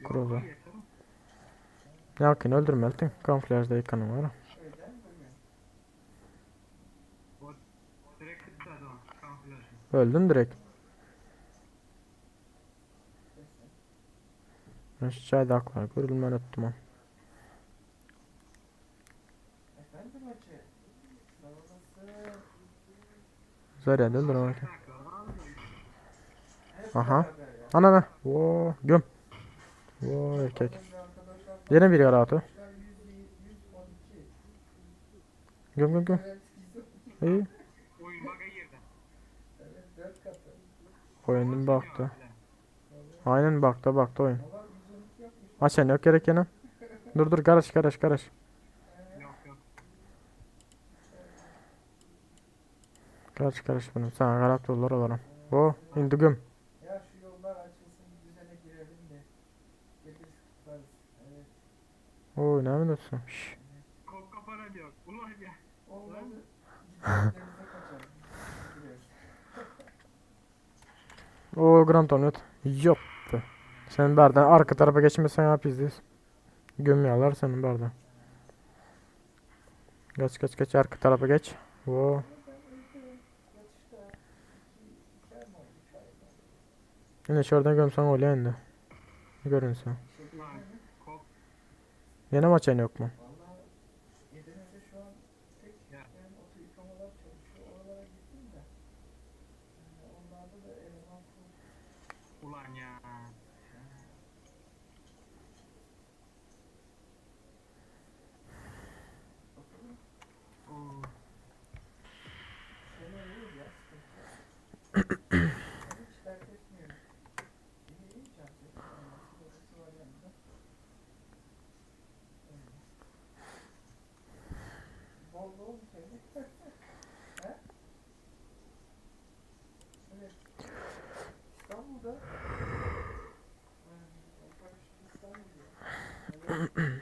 Groza. Yakın öldürmelisin. Kamuflajda yıkanım var. Direkt gitti adam. Kamuflaj. Öldün direkt. Ben şu çaydaklar görülmen öttüm o. Efendim hacı. Sağ olasın. Zarya öldür onu. Hep Aha. beraber ya. Anana. Voo göm. Voo erkek. Az önce arkadaşlar Yine bir yaratı. bakmışlar 100, 112. Göm göm göm. Evet 112. İyi. Oyun bug'a girdi. Evet 4 katı. Oyunun baktı. Aynen baktı baktı oyun. Valla 112 yapmış. Açan yok gerek yine. Dur dur karış karış karış. Yok yok. Karış karış bunu. Sana garap dolar olalım. Voo indi göm. Ya şu yollar açılsın bir düzene girelim de. Geliriz kutlarız. Evet. Oo ne biliyorsun? Şşş. Kop kapana diyor. Ulan ya. Olmadı. Gideriz denize kaçalım. Gireriz. Oo Grand Hornet. Yok be. Sen berden arka tarafa geçmesen yap izliyiz. Gömüyorlar senin berden. Geç geç geç arka tarafa geç. Oo. Ben öldüm. Yatışta. 2, 2 ay mı oldu? 3 ay mı oldu? Yine şuradan gömsen oluyor indi. Görünsen. İşe girdi Lan mi? kop. Yine maç yok mu? Valla Edirne'de şu an tek Ya. benim oto yıkamalar çalışıyor. Oralara gittim de. Yani onlarda da eleman full. Ulan ya. Bakalım Oo. sene olur ya sıkıntı yok. Ben hiç dert etmiyorum. İyi iyi Cansu. Annesi babası var yanında. Öyle. Bol bol mu seni? He? Evet. İstanbul'da. Hmm, o paraşüt İstanbul'da. Evet.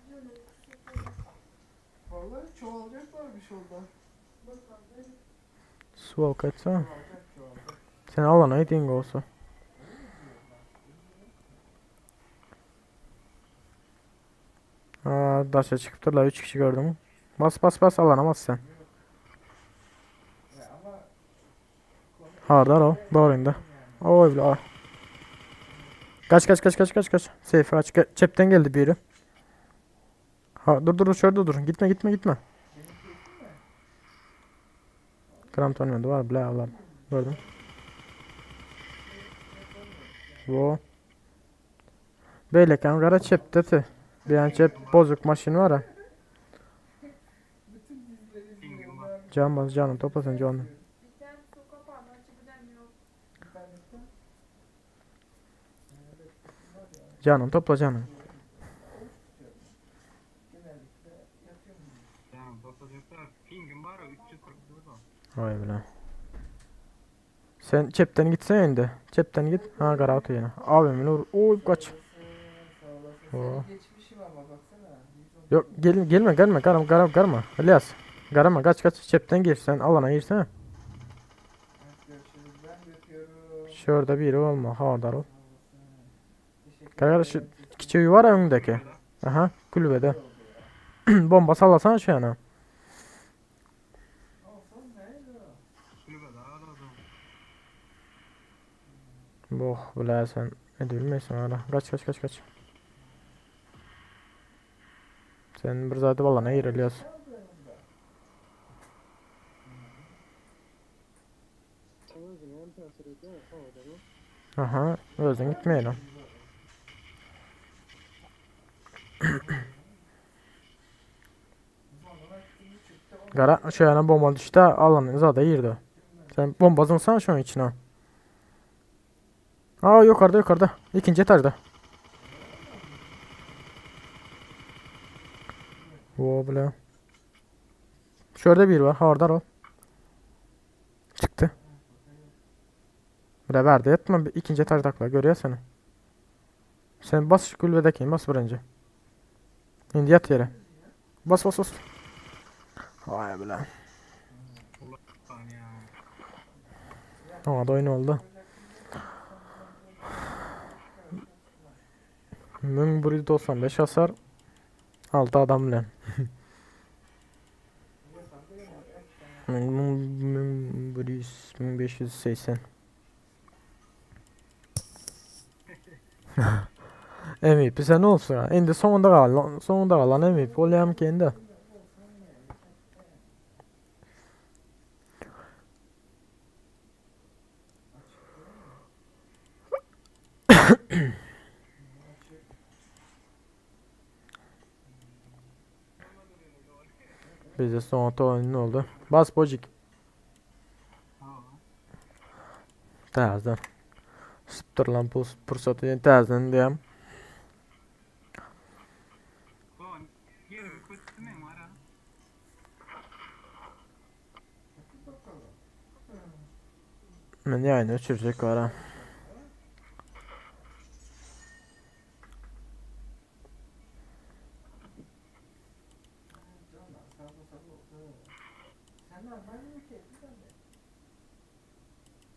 Canım sıkıldı. Vallahi çoğalacaklarmış orada. Bakalım. Su al kaçsana. Çoğalacak çoğalacak. Sen alana git olsa. Aa, daşa çıkıptırlar 3 kişi gördüm. Bas bas bas alana bas sen. Ya ama Hardar o. Doğru indi. Oy bile. ah. Kaç kaç kaç kaç kaç kaç. Safe aç. Ge- Çepten geldi biri. Ha dur dur şurada dur. Gitme gitme gitme. Gram tanımadı var bile Allah. Gördüm. Bu. Böyle kan kara çep dedi. Bir an çep bozuk maşin var ha. bütün dizileri Pingim izliyorum var. abi. Can bas canım topla sen canım. Bir tane su kapağını açabilen yok. İnternetten. Evet, var ya. Canım topla canım. Oruç tutuyorum. Genellikle yatıyorum. Yani basacaklar. Pingim var ya 344 o. Vay bile. Sen çepten gitsene indi. Çepten git. Ha kara atıyor yine. Abi vur. Oy kaç. Sağ olasın, sağ olasın. Oo. Seni geçmişim ama baksana. Yok gel, gelme gelme garama garama garama. İlyas. Garama kaç kaç çepten gir sen alana girsene. Evet görüşürüz. Ben öpüyorum. Şurada biri olma havadar ol. Teşekkür Kara şu ederim. küçüğü var ya önündeki. Aha kulübede. Bomba sallasana şu yana. Olsun neydi o? Kulübede aradım. Boh bile sen ne bilmiyorsun hala. Kaç kaç kaç kaç. Sen bir zaten alana gir İlyas. Sen özüne hem tesir ediyor. Havada mı? Aha özün gitmeyelim. Gara şu yana bomba düştü alanın zaten girdi. Sen bomba zınsana şu an içine. Aa yukarıda yukarıda. İkinci etajda. Wo bile. Şurada bir var. Hardar ol. Çıktı. Bre verdi etme. Bir İkinci etajdakiler görüyor seni. Sen bas şu kulübedeki bas birinci. Şimdi yat yere. Bas bas bas. Vay bile. Lan ya. Ama da oyun oldu. 1195 hasar. 6 adam bilen. 1580. MVP sen olsun ya. Indi sonunda kalan, sonunda kalan MVP olayım kendi. Bize son oyun oldu. Bas bocik. Ha. Täzeden. Sıptırılan pursatı täzeden diýem. Ulan yerimi kötü var ha. Men ýaýyny öçürjek var ha. Canlar sağ ol sağ ol. Sen normal mi ki?